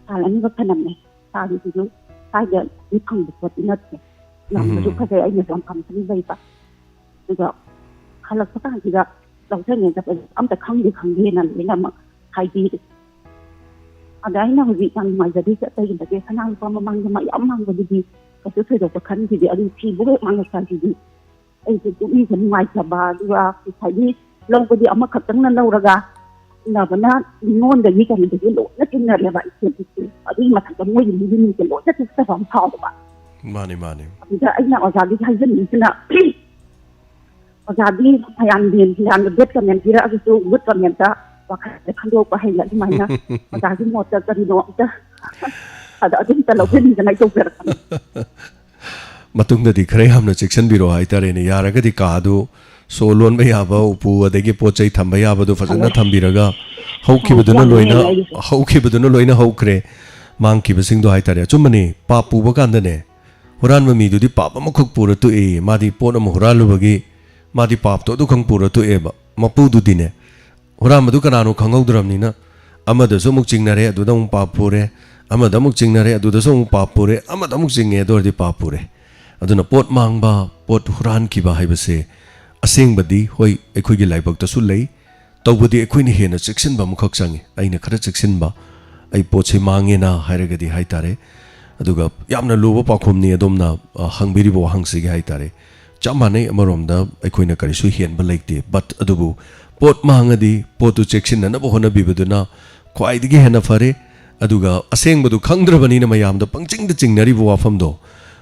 ꯊꯥꯜ ꯑꯅꯤꯈꯛ ꯊꯅꯝꯃꯦ꯫ ꯊꯥꯜꯒꯤꯁꯤꯁꯨ ꯁ꯭ꯋꯥꯏꯗ ꯃꯤ ꯐꯪꯕ ꯄꯣꯠꯇꯤ ꯅꯠꯇꯦ꯫ ꯌꯥꯝꯅꯁꯨ ꯎꯝ꯫ ꯐꯖꯩ, ꯑꯩꯅꯁꯨ ꯌꯥꯝ ꯄꯥꯝꯖꯅ ꯂꯩꯕ꯫ ꯑꯗꯨꯒ ꯍꯜꯂꯛꯄ ꯀꯥꯟꯁꯤꯗ ꯂꯧꯖꯅꯤꯡꯗꯕ ꯑꯝꯇ ꯈꯪꯗꯦ ꯈꯪꯗꯦꯅ ꯂꯣꯏꯅꯃꯛ ꯍꯥꯏꯕꯤꯔꯦ꯫ ꯑꯗ ꯑꯩꯅ ꯍꯧꯖꯤꯛ ꯌꯥꯝ ꯅꯨꯡꯉꯥꯏꯖꯗꯣꯏꯁꯦ ꯑꯇꯩꯒꯤ ꯅꯠꯇꯦ, ꯁꯅꯥ ꯂꯨꯄꯥ ꯃꯃꯥꯡꯗ ꯃꯌꯥꯝ ꯃꯥꯡꯕꯗꯨꯗꯤ ꯀꯩꯁꯨ ꯊꯣꯏꯗꯣꯛꯄ ꯈꯟꯈꯤꯗꯦ꯫ ꯑꯗꯨ ꯐꯤꯕꯨ ꯍꯦꯛ ꯃꯥꯡꯉꯛꯄ ꯍꯥꯏꯁꯤꯗꯤ ꯑꯩꯁꯦ ꯄꯨꯛꯅꯤꯡꯁꯦ ꯅꯨꯡꯉꯥꯏꯇꯕ, ꯑꯗꯨꯒ ꯉꯁꯥꯏꯒꯤ ꯂꯧꯕꯗꯤ ꯑꯃꯈꯛꯇꯪꯅ ꯂꯧꯔꯒ ꯆꯤꯡꯅꯕꯅ ꯃꯤꯉꯣꯟꯗꯒꯤ ꯀꯩꯅꯣꯗꯒꯤ ꯂꯣꯏꯅ ꯆꯤꯡꯅꯔꯦꯕ ꯏꯆꯦ꯫ ꯑꯗꯨꯒꯤ ꯃꯊꯛꯇ ꯃꯣꯏꯒꯤ ꯃꯤꯒꯤ ꯃꯤꯁꯦ ꯂꯣꯏꯅ ꯆꯤꯛꯇꯕ ꯑꯃ ꯐꯥꯎꯕ꯫ ꯃꯥꯅꯤ, ꯃꯥꯅꯤ꯫ ꯑꯗꯨꯗ ꯑꯩꯅ ꯑꯣꯖꯥꯒꯤ ꯍꯥꯏꯖꯅꯤꯡꯉꯤꯁꯤꯅ, ꯑꯣꯖꯥꯗꯤ ꯃꯌꯥꯝꯒꯤ ꯃꯌꯥꯝꯅ ꯕꯦꯠ ꯀꯃꯦꯟ ꯄꯤꯔꯛꯑꯒꯁꯨ ꯒꯨꯗ ꯀꯃꯦꯟꯇ ꯋꯥꯈꯜꯁꯦ ꯈꯟꯗꯣꯛꯄ ꯍꯩꯅ ꯑꯗꯨꯃꯥꯏꯅ ꯑꯣꯖꯥꯒꯤ ꯃꯣꯠꯇ ꯀꯔꯤꯅꯣ ꯑꯝꯇ ꯑꯗ ꯑꯗꯨꯝꯇ ꯂꯧꯁꯤꯟꯕꯤꯗꯅ ꯑꯩ ꯇꯧꯖꯔꯛꯄꯅꯤ꯫ ꯃꯇꯨꯡꯗꯗꯤ ꯈꯔ ꯌꯥꯝꯅ ꯆꯦꯛꯁꯤꯟꯕꯤꯔꯣ ꯍꯥꯏꯇꯥꯔꯦꯅꯦ꯫ ꯌꯥꯔꯒꯗꯤ ꯀꯥꯗꯨ ꯁꯣ ꯂꯣꯟꯕ ꯌꯥꯕ ꯎꯄꯨ, ꯑꯗꯒꯤ ꯄꯣꯠ ꯆꯩ ꯊꯝꯕ ꯌꯥꯕꯗꯨ ꯐꯖꯅ ꯊꯝꯕꯤꯔꯒ, ꯍꯧꯈꯤꯕꯗꯨꯅ ꯂꯣꯏꯅ, ꯍꯧꯈꯤꯕꯗꯨꯅ ꯂꯣꯏꯅ ꯍꯧꯈ꯭ꯔꯦ꯫ ꯃꯥꯡꯈꯤꯕꯁꯤꯡꯗꯣ ꯍꯥꯏꯇꯥꯔꯦ꯫ ꯑꯆꯨꯝꯕꯅꯤ, ꯄꯥꯞ ꯄꯨꯕ ꯀꯥꯟꯗꯅꯦ, ꯍꯨꯔꯥꯟꯕ ꯃꯤꯗꯨꯗꯤ ꯄꯥꯞ ꯑꯃꯈꯛ ꯄꯨꯔ ꯇꯣꯛꯏ꯫ ꯃꯥꯗꯤ ꯄꯣꯠ ꯑꯃ ꯍꯨꯔꯥꯜꯂꯨꯕꯒꯤ ꯃꯥꯗꯤ ꯄꯥꯞꯇꯣ ꯑꯗꯨꯈꯪ ꯄꯨꯔ ꯇꯣꯛꯑꯦꯕ꯫ ꯃꯄꯨꯗꯨꯗꯤꯅꯦ, ꯍꯨꯔꯥꯟꯕꯗꯨ ꯀꯅꯥꯅꯣ ꯈꯪꯍꯧꯗ꯭ꯔꯕꯅꯤꯅ, ꯑꯃꯗꯁꯨ ꯑꯃꯨꯛ ꯆꯤꯡꯅꯔꯦ, ꯑꯗꯨꯗ ꯑꯃꯨꯛ ꯄꯥꯞ ꯄꯨꯔꯦ, ꯑꯃꯗ ꯑꯃꯨꯛ ꯆꯤꯡꯅꯔꯦ, ꯑꯗꯨꯗꯁꯨ ꯑꯃꯨꯛ ꯄꯥꯞ ꯄꯨꯔꯦ, ꯑꯃꯗ ꯑꯃꯨꯛ ꯆꯤꯡꯉꯦ, ꯑꯗꯨ ꯑꯣꯏꯔꯗꯤ ꯄꯥꯞ ꯄꯨꯔꯦ꯫ ꯑꯗꯨꯅ ꯄꯣꯠ ꯃꯥꯡꯕ, ꯄꯣꯠ ꯍꯨꯔꯥꯟꯈꯤꯕ ꯍꯥꯏꯕꯁꯦ ꯑꯁꯦꯡꯕꯗꯤ, ꯍꯣꯏ, ꯑꯩꯈꯣꯏꯒꯤ ꯂꯥꯏꯕꯛꯇꯁꯨ ꯂꯩ, ꯇꯧꯕꯗꯤ ꯑꯩꯈꯣꯏꯅ ꯍꯦꯟꯅ ꯆꯦꯛꯁꯤꯟꯕ ꯑꯃꯈꯛ ꯆꯪꯉꯤ꯫ ꯑꯩꯅ ꯈꯔ ꯆꯦꯛꯁꯤꯟꯕ, ꯑꯩ ꯄꯣꯠꯁꯤ ꯃꯥꯡꯉꯦꯅ ꯍꯥꯏꯔꯒꯗꯤ ꯍꯥꯏꯇꯥꯔꯦ꯫ ꯑꯗꯨꯒ ꯌꯥꯝꯅ ꯂꯨꯕ ꯄꯥꯎꯈꯨꯝꯅꯤ ꯑꯗꯣꯝꯅ, ꯑ, ꯍꯪꯕꯤꯔꯤꯕ ꯋꯥꯍꯪꯁꯤꯒꯤ ꯍꯥꯏꯇꯥꯔꯦ꯫ ꯆꯞ ꯃꯥꯟꯅꯩ, ꯑꯃꯔꯣꯝꯗ ꯑꯩꯈꯣꯏꯅ ꯀꯔꯤꯁꯨ ꯍꯦꯟꯕ ꯂꯩꯇꯦ, but ꯑꯗꯨꯕꯨ ꯄꯣꯠ ꯃꯥꯡꯉꯗꯤ ꯄꯣꯠꯇꯨ ꯆꯦꯛꯁꯤꯟꯅꯅꯕ ꯍꯣꯠꯅꯕꯤꯕꯗꯨꯅ ꯈ꯭ꯋꯥꯏꯗꯒꯤ ꯍꯦꯟꯅ ꯐꯔꯦ꯫ ꯑꯗꯨꯒ ꯑꯁꯦꯡꯕꯗꯨ ꯈꯪꯗ꯭ꯔꯕꯅꯤꯅ ꯃꯌꯥꯝꯗ ꯄꯪꯆꯤꯡꯗ ꯆꯤꯡꯅꯔꯤꯕ ꯋꯥꯐꯝꯗꯣ,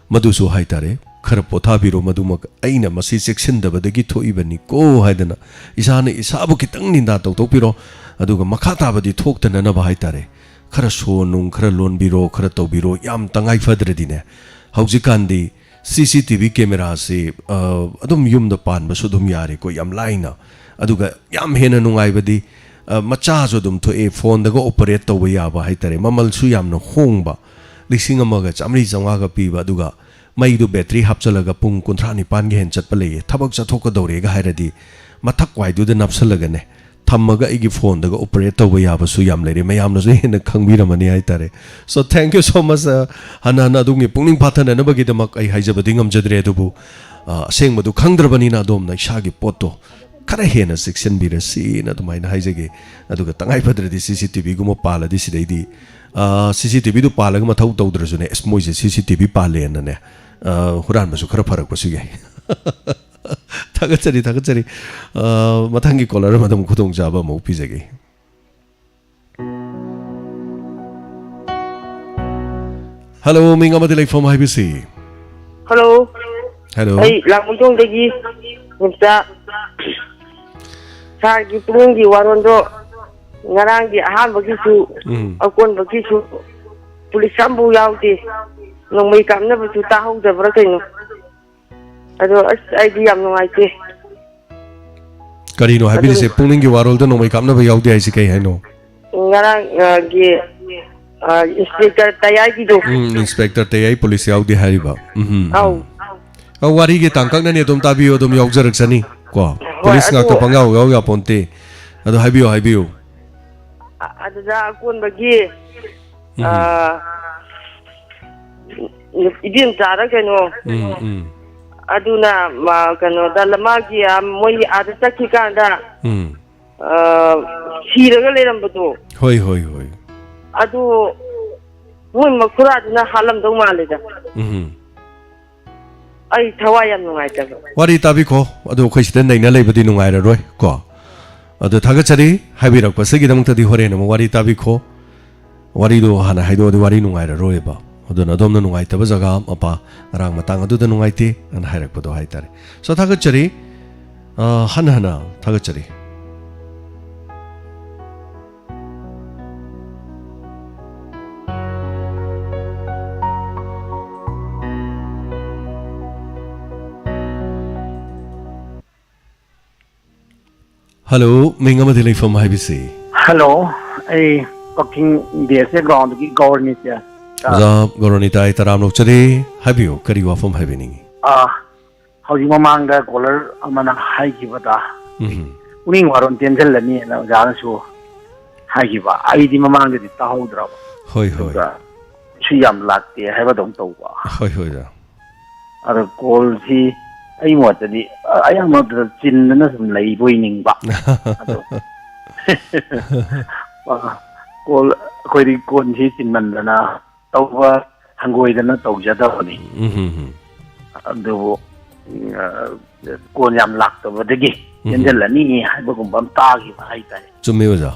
ꯃꯗꯨꯁꯨ ꯍꯥꯏꯇꯥꯔꯦ, ꯈꯔ ꯄꯣꯊꯥꯕꯤꯔꯣ꯫ ꯃꯗꯨꯃꯛ ꯑꯩꯅ ꯃꯁꯤ ꯆꯦꯛꯁꯤꯟꯗꯕꯗꯒꯤ ꯊꯣꯛꯏꯕꯅꯤꯀꯣ ꯍꯥꯏꯗꯅ ꯏꯁꯥꯅ ꯏꯁꯥꯕꯨ ꯈꯤꯇꯪ ꯅꯤꯟꯗꯥ ꯇꯧꯊꯣꯛꯄꯤꯔꯣ꯫ ꯑꯗꯨꯒ ꯃꯈꯥ ꯇꯥꯕꯗꯤ ꯊꯣꯛꯇꯅꯅꯕ ꯍꯥꯏꯇꯥꯔꯦ, ꯈꯔ ꯁꯣ ꯅꯨꯡ ꯈꯔ ꯂꯣꯟꯕꯤꯔꯣ, ꯈꯔ ꯇꯧꯕꯤꯔꯣ꯫ ꯌꯥꯝ ꯇꯉꯥꯏ ꯐꯗ꯭ꯔꯗꯤꯅꯦ, ꯍꯧꯖꯤꯛꯀꯥꯟꯗꯤ ꯁꯤ ꯁꯤ ꯇꯤ ꯚꯤ ꯀꯦꯃꯦꯔꯥꯁꯤ, ꯑ, ꯑꯗꯨꯝ ꯌꯨꯝꯗ ꯄꯥꯟꯕꯁꯨ ꯑꯗꯨꯝ ꯌꯥꯔꯦꯀꯣ, ꯌꯥꯝ ꯂꯥꯏꯅ꯫ ꯑꯗꯨꯒ ꯌꯥꯝ ꯍꯦꯟꯅ ꯅꯨꯡꯉꯥꯏꯕꯗꯤ, ꯑ, ꯃꯆꯥꯁꯨ ꯑꯗꯨꯝ ꯊꯣꯛꯑꯦ, ꯐꯣꯟꯗꯒ ꯑꯣꯄꯔꯦꯠ ꯇꯧꯕ ꯌꯥꯕ ꯍꯥꯏꯇꯥꯔꯦ, ꯃꯃꯜꯁꯨ ꯌꯥꯝꯅ ꯍꯣꯡꯕ, ꯂꯤꯁꯤꯡ ꯑꯃꯒ ꯆꯥꯃꯔꯤ ꯆꯥꯝꯃꯉꯥꯒ ꯄꯤꯕ, ꯑꯗꯨꯒ ꯃꯩꯗꯨ ꯕꯦꯇ꯭ꯔꯤ ꯍꯥꯞꯆꯜꯂꯒ ꯄꯨꯡ ꯀꯨꯟꯊ꯭ꯔꯥ ꯅꯤꯄꯥꯟꯒ ꯍꯦꯟꯅ ꯆꯠꯄ ꯂꯩꯌꯦ꯫ ꯊꯕꯛ ꯆꯠꯊꯣꯛꯀꯗꯧꯔꯦꯒ ꯍꯥꯏꯔꯗꯤ ꯃꯊꯛ ꯋꯥꯏꯗꯨꯗ ꯅꯞꯁꯜꯂꯒꯅꯦ, ꯊꯝꯃꯒ ꯑꯩꯒꯤ ꯐꯣꯟꯗꯒ ꯑꯣꯄꯔꯦꯠ ꯇꯧꯕ ꯌꯥꯕꯁꯨ ꯌꯥꯝ ꯂꯩꯔꯦ꯫ ꯃꯌꯥꯝꯅꯁꯨ ꯍꯦꯟꯅ ꯈꯪꯕꯤꯔꯝꯃꯅꯤ ꯍꯥꯏꯇꯥꯔꯦ꯫ So, thank you so much꯫ ꯑ, ꯍꯟꯅ ꯍꯟꯅ ꯑꯗꯣꯝꯒꯤ ꯄꯨꯛꯅꯤꯡ ꯐꯥꯊꯅꯅꯕꯒꯤꯗꯃꯛ ꯑꯩ ꯍꯥꯏꯖꯕꯗꯤ ꯉꯝꯖꯗ꯭ꯔꯦ, ꯑꯗꯨꯕꯨ, ꯑ, ꯑꯁꯦꯡꯕꯗꯨ ꯈꯪꯗ꯭ꯔꯕꯅꯤꯅ ꯑꯗꯣꯝꯅ ꯏꯁꯥꯒꯤ ꯄꯣꯠꯇꯣ ꯈꯔ ꯍꯦꯟꯅ ꯆꯦꯛꯁꯤꯟꯕꯤꯔꯁꯤꯅ ꯑꯗꯨꯃꯥꯏꯅ ꯍꯥꯏꯖꯒꯦ꯫ ꯑꯗꯨꯒ ꯇꯉꯥꯏ ꯐꯗ꯭ꯔꯗꯤ ꯁꯤ ꯁꯤ ꯇꯤ ꯚꯤꯒꯨꯝꯕ ꯄꯥꯜꯂꯗꯤ ꯁꯤꯗꯩꯗꯤ, ꯑ, ꯁꯤ ꯁꯤ ꯇꯤ ꯚꯤꯗꯨ ꯄꯥꯜꯂꯒ ꯃꯊꯧ ꯇꯧꯗ꯭ꯔꯁꯨꯅꯦ, "ꯑꯁ, ꯃꯣꯏꯁꯦ ꯁꯤ ꯁꯤ ꯇꯤ ꯚꯤ ꯄꯥꯜꯂꯦꯅꯅꯦ", ꯑ, ꯍꯨꯔꯥꯟꯕꯁꯨ ꯈꯔ ꯐꯔꯛꯄꯁꯨ ꯌꯥꯏ꯫ ꯊꯥꯒꯠꯆꯔꯤ, ꯊꯥꯒꯠꯆꯔꯤ꯫ ꯑ, ꯃꯊꯪꯒꯤ ꯀꯣꯂꯔ ꯑꯃꯗ ꯑꯃꯨꯛ ꯈꯨꯗꯣꯡꯆꯥꯕ ꯑꯃꯨꯛ ꯄꯤꯖꯒꯦ꯫ ꯍꯜꯂꯣ, ꯃꯤꯡ ꯑꯃꯗꯤ ꯂꯩꯐꯝ ꯍꯥꯏꯕꯤꯁꯤ꯫ ꯍꯜꯂꯣ꯫ ꯍꯜꯂꯣ꯫ ꯑꯩ ꯂꯥꯡꯃꯩꯗꯣꯡꯗꯒꯤ ꯅꯦꯝꯆꯥ꯫ ꯁꯥꯔꯒꯤ ꯄꯨꯛꯅꯤꯡꯒꯤ ꯋꯥꯔꯣꯜꯗꯣ ꯉꯔꯥꯡꯒꯤ ꯑꯍꯥꯟꯕꯒꯤꯁꯨ, ꯎꯝ꯫ ꯑꯀꯣꯟꯕꯒꯤꯁꯨ ꯄꯨꯂꯤꯁ ꯑꯝꯐꯥꯎ ꯌꯥꯎꯗꯦ꯫ ꯅꯣꯡꯃꯩ ꯀꯥꯞꯅꯕꯁꯨ ꯇꯥꯍꯧꯗꯕ꯭ꯔꯥ ꯀꯩꯅꯣ꯫ ꯑꯗꯣ ꯑꯁ, ꯑꯩꯗꯤ ꯌꯥꯝ ꯅꯨꯡꯉꯥꯏꯇꯦ꯫ ꯀꯔꯤꯅꯣ ꯍꯥꯏꯕꯤꯔꯤꯁꯦ? ꯑꯗꯨꯝ ꯄꯨꯛꯅꯤꯡꯒꯤ ꯋꯥꯔꯣꯜꯗ ꯅꯣꯡꯃꯩ ꯀꯥꯞꯅꯕ ꯌꯥꯎꯗꯦ ꯍꯥꯏꯁꯤ ꯀꯩ ꯍꯥꯏꯅꯣ? ꯉꯔꯥꯡꯒꯤ, ꯑ, ꯏꯟꯁꯄꯦꯛꯇꯔ ꯇꯌꯥꯏꯒꯤꯗꯣ꯫ ꯎꯝ, ꯏꯟꯁꯄꯦꯛꯇꯔ ꯇꯌꯥꯏ ꯄꯨꯂꯤꯁ ꯌꯥꯎꯗꯦ ꯍꯥꯏꯔꯤꯕ꯫ ꯎꯝ, ꯎꯝ, ꯑꯧ꯫ ꯎꯝ꯫ ꯑ, ꯋꯥꯔꯤꯒꯤ ꯇꯥꯡꯀꯛꯅꯅꯤ, ꯑꯗꯨꯝ ꯇꯥꯕꯤꯌꯨ, ꯑꯗꯨꯝ ꯌꯥꯎꯖꯔꯛꯁꯅꯤ ꯀꯣ꯫ ꯍꯣꯏ, ꯄꯨꯂꯤꯁ ꯉꯥꯛꯇ ꯑꯗꯨ ꯄꯪꯌꯥꯎ ꯌꯥꯎ ꯌꯥꯄꯣꯟꯇꯦ꯫ ꯑꯗꯣ ꯍꯥꯏꯕꯤꯌꯨ, ꯍꯥꯏꯕꯤꯌꯨ꯫ ꯑ-, ꯑꯗꯨꯗ ꯑꯀꯣꯟꯕꯒꯤ, ꯎꯝ꯫ ꯑ, ꯏꯕꯦꯝꯆꯥꯔ ꯀꯩꯅꯣ, ꯎꯝ, ꯎꯝ꯫ ꯑꯗꯨꯅ, ꯃꯥ, ꯀꯩꯅꯣꯗ, ꯃꯥꯒꯤ, ꯑ, ꯃꯣꯏ ꯑꯥꯗ ꯆꯠꯈꯤꯀꯥꯟꯗ, ꯎꯝ꯫ ꯑ, ꯁꯤꯔꯒ ꯂꯩꯔꯝꯕꯗꯣ꯫ ꯍꯣꯏ, ꯍꯣꯏ, ꯍꯣꯏ꯫ ꯑꯗꯨ ꯃꯣꯏ ꯃꯈꯨꯔꯥꯗꯨꯅ ꯍꯥꯠꯂꯝꯗꯧ ꯃꯥꯜꯂꯦꯗ꯫ ꯎꯝ꯫ ꯑꯩ ꯊꯋꯥꯏ ꯌꯥꯝ ꯅꯨꯡꯉꯥꯏꯇꯕ꯫ ꯋꯥꯔꯤ ꯇꯥꯕꯤꯈꯣ, ꯑꯗꯨ ꯑꯩꯈꯣꯏ ꯁꯤꯗ ꯅꯩꯅ ꯂꯩꯕꯗꯤ ꯅꯨꯡꯉꯥꯏꯔꯔꯣꯏ ꯀꯣ꯫ ꯑꯗꯨ ꯊꯥꯒꯠꯆꯔꯤ, ꯍꯥꯏꯕꯤꯔꯛꯄꯁꯤꯒꯤꯗꯃꯛꯇꯗꯤ ꯍꯣꯔꯦꯟ ꯑꯃꯨꯛ ꯋꯥꯔꯤ ꯇꯥꯕꯤꯈꯣ꯫ ꯋꯥꯔꯤꯗꯣ ꯍꯥꯟꯅ ꯍꯥꯏꯗꯣꯛꯑꯗꯤ ꯋꯥꯔꯤ ꯅꯨꯡꯉꯥꯏꯔꯔꯣꯏꯕ꯫ ꯑꯗꯨꯅ ꯑꯗꯣꯝꯅ ꯅꯨꯡꯉꯥꯏꯇꯕ ꯖꯒꯥ ꯃꯄꯥ ꯉꯔꯥꯡ ꯃꯇꯥꯡ ꯑꯗꯨꯗ ꯅꯨꯡꯉꯥꯏꯇꯦ ꯑꯅ ꯍꯥꯏꯔꯛꯄꯗꯣ ꯍꯥꯏꯇꯥꯔꯦ꯫ So, ꯊꯥꯒꯠꯆꯔꯤ꯫ ꯑ, ꯍꯟꯅ ꯍꯟꯅ ꯊꯥꯒꯠꯆꯔꯤ꯫ ꯍꯜꯂꯣ, ꯃꯤꯡ ꯑꯃꯗꯤ ꯂꯩꯐꯝ ꯍꯥꯏꯕꯤꯁꯤ꯫ ꯍꯜꯂꯣ, ꯑꯩ ꯀꯛꯆꯤꯡ ꯕꯤ ꯑꯦꯁ ꯑꯦ ꯒ꯭ꯔꯥꯎꯟꯗꯒꯤ ꯒꯧꯔꯅꯤꯇ꯫ ꯑꯥ꯫ ꯑꯣꯖꯥ ꯒꯧꯔꯅꯤꯇ, ꯑꯩ ꯇꯔꯥꯝꯅ ꯑꯣꯛꯆꯔꯤ꯫ ꯍꯥꯏꯕꯤꯌꯨ, ꯀꯔꯤ ꯋꯥꯐꯝ ꯍꯥꯏꯕꯤꯅꯤꯡꯉꯤ? ꯑꯥ, ꯍꯧꯖꯤꯛ ꯃꯃꯥꯡꯗ ꯀꯣꯂꯔ ꯑꯃꯅ ꯍꯥꯏꯈꯤꯕꯗ ꯎꯝ꯫ ꯄꯨꯛꯅꯤꯡ ꯋꯥꯔꯣꯟ ꯇꯦꯟꯁꯤꯜꯂꯅꯤꯅ ꯑꯣꯖꯥꯅꯁꯨ ꯍꯥꯏꯈꯤꯕ꯫ ꯑꯩꯗꯤ ꯃꯃꯥꯡꯗꯗꯤ ꯇꯥꯍꯧꯗ꯭ꯔꯕ꯫ ꯍꯣꯏ, ꯍꯣꯏ꯫ ꯑꯗꯨꯒ ꯁꯨ ꯌꯥꯝ ꯂꯥꯛꯇꯦ ꯍꯥꯏꯕꯗꯧꯅ ꯇꯧꯕ꯫ ꯍꯣꯏ, ꯍꯣꯏ, ꯑꯣꯖꯥ꯫ ꯑꯗꯣ ꯀꯣꯜꯁꯤ ꯑꯩ ꯃꯣꯠꯇꯗꯤ ꯑꯌꯥꯝꯕ ꯃꯇꯝꯗ ꯆꯤꯟꯗꯅ ꯁꯨꯝ ꯂꯩꯕꯣꯏ ꯅꯤꯡꯕ꯫ ꯑꯗꯣ, ꯑ, ꯀꯣꯜ, ꯑꯩꯈꯣꯏꯗꯤ ꯀꯣꯟꯁꯤ ꯆꯤꯟꯃꯟꯗꯅ ꯇꯧꯕ ꯍꯪꯒꯣꯏꯗꯅ ꯇꯧꯖꯗꯕꯅꯤ꯫ ꯎꯝ, ꯍꯝ, ꯍꯝ꯫ ꯑꯗꯨꯕꯨ, ꯎꯝ, ꯑ, ꯀꯣꯟ ꯌꯥꯝ ꯂꯥꯛꯇꯕꯗꯒꯤ ꯎꯝ꯫ ꯆꯦꯟꯁꯤꯜꯂꯅꯤ ꯍꯥꯏꯕꯒꯨꯝꯕ ꯑꯃ ꯇꯥꯈꯤꯕ ꯍꯥꯏꯇꯥꯔꯦ꯫ ꯆꯨꯝꯃꯤ ꯑꯣꯖꯥ꯫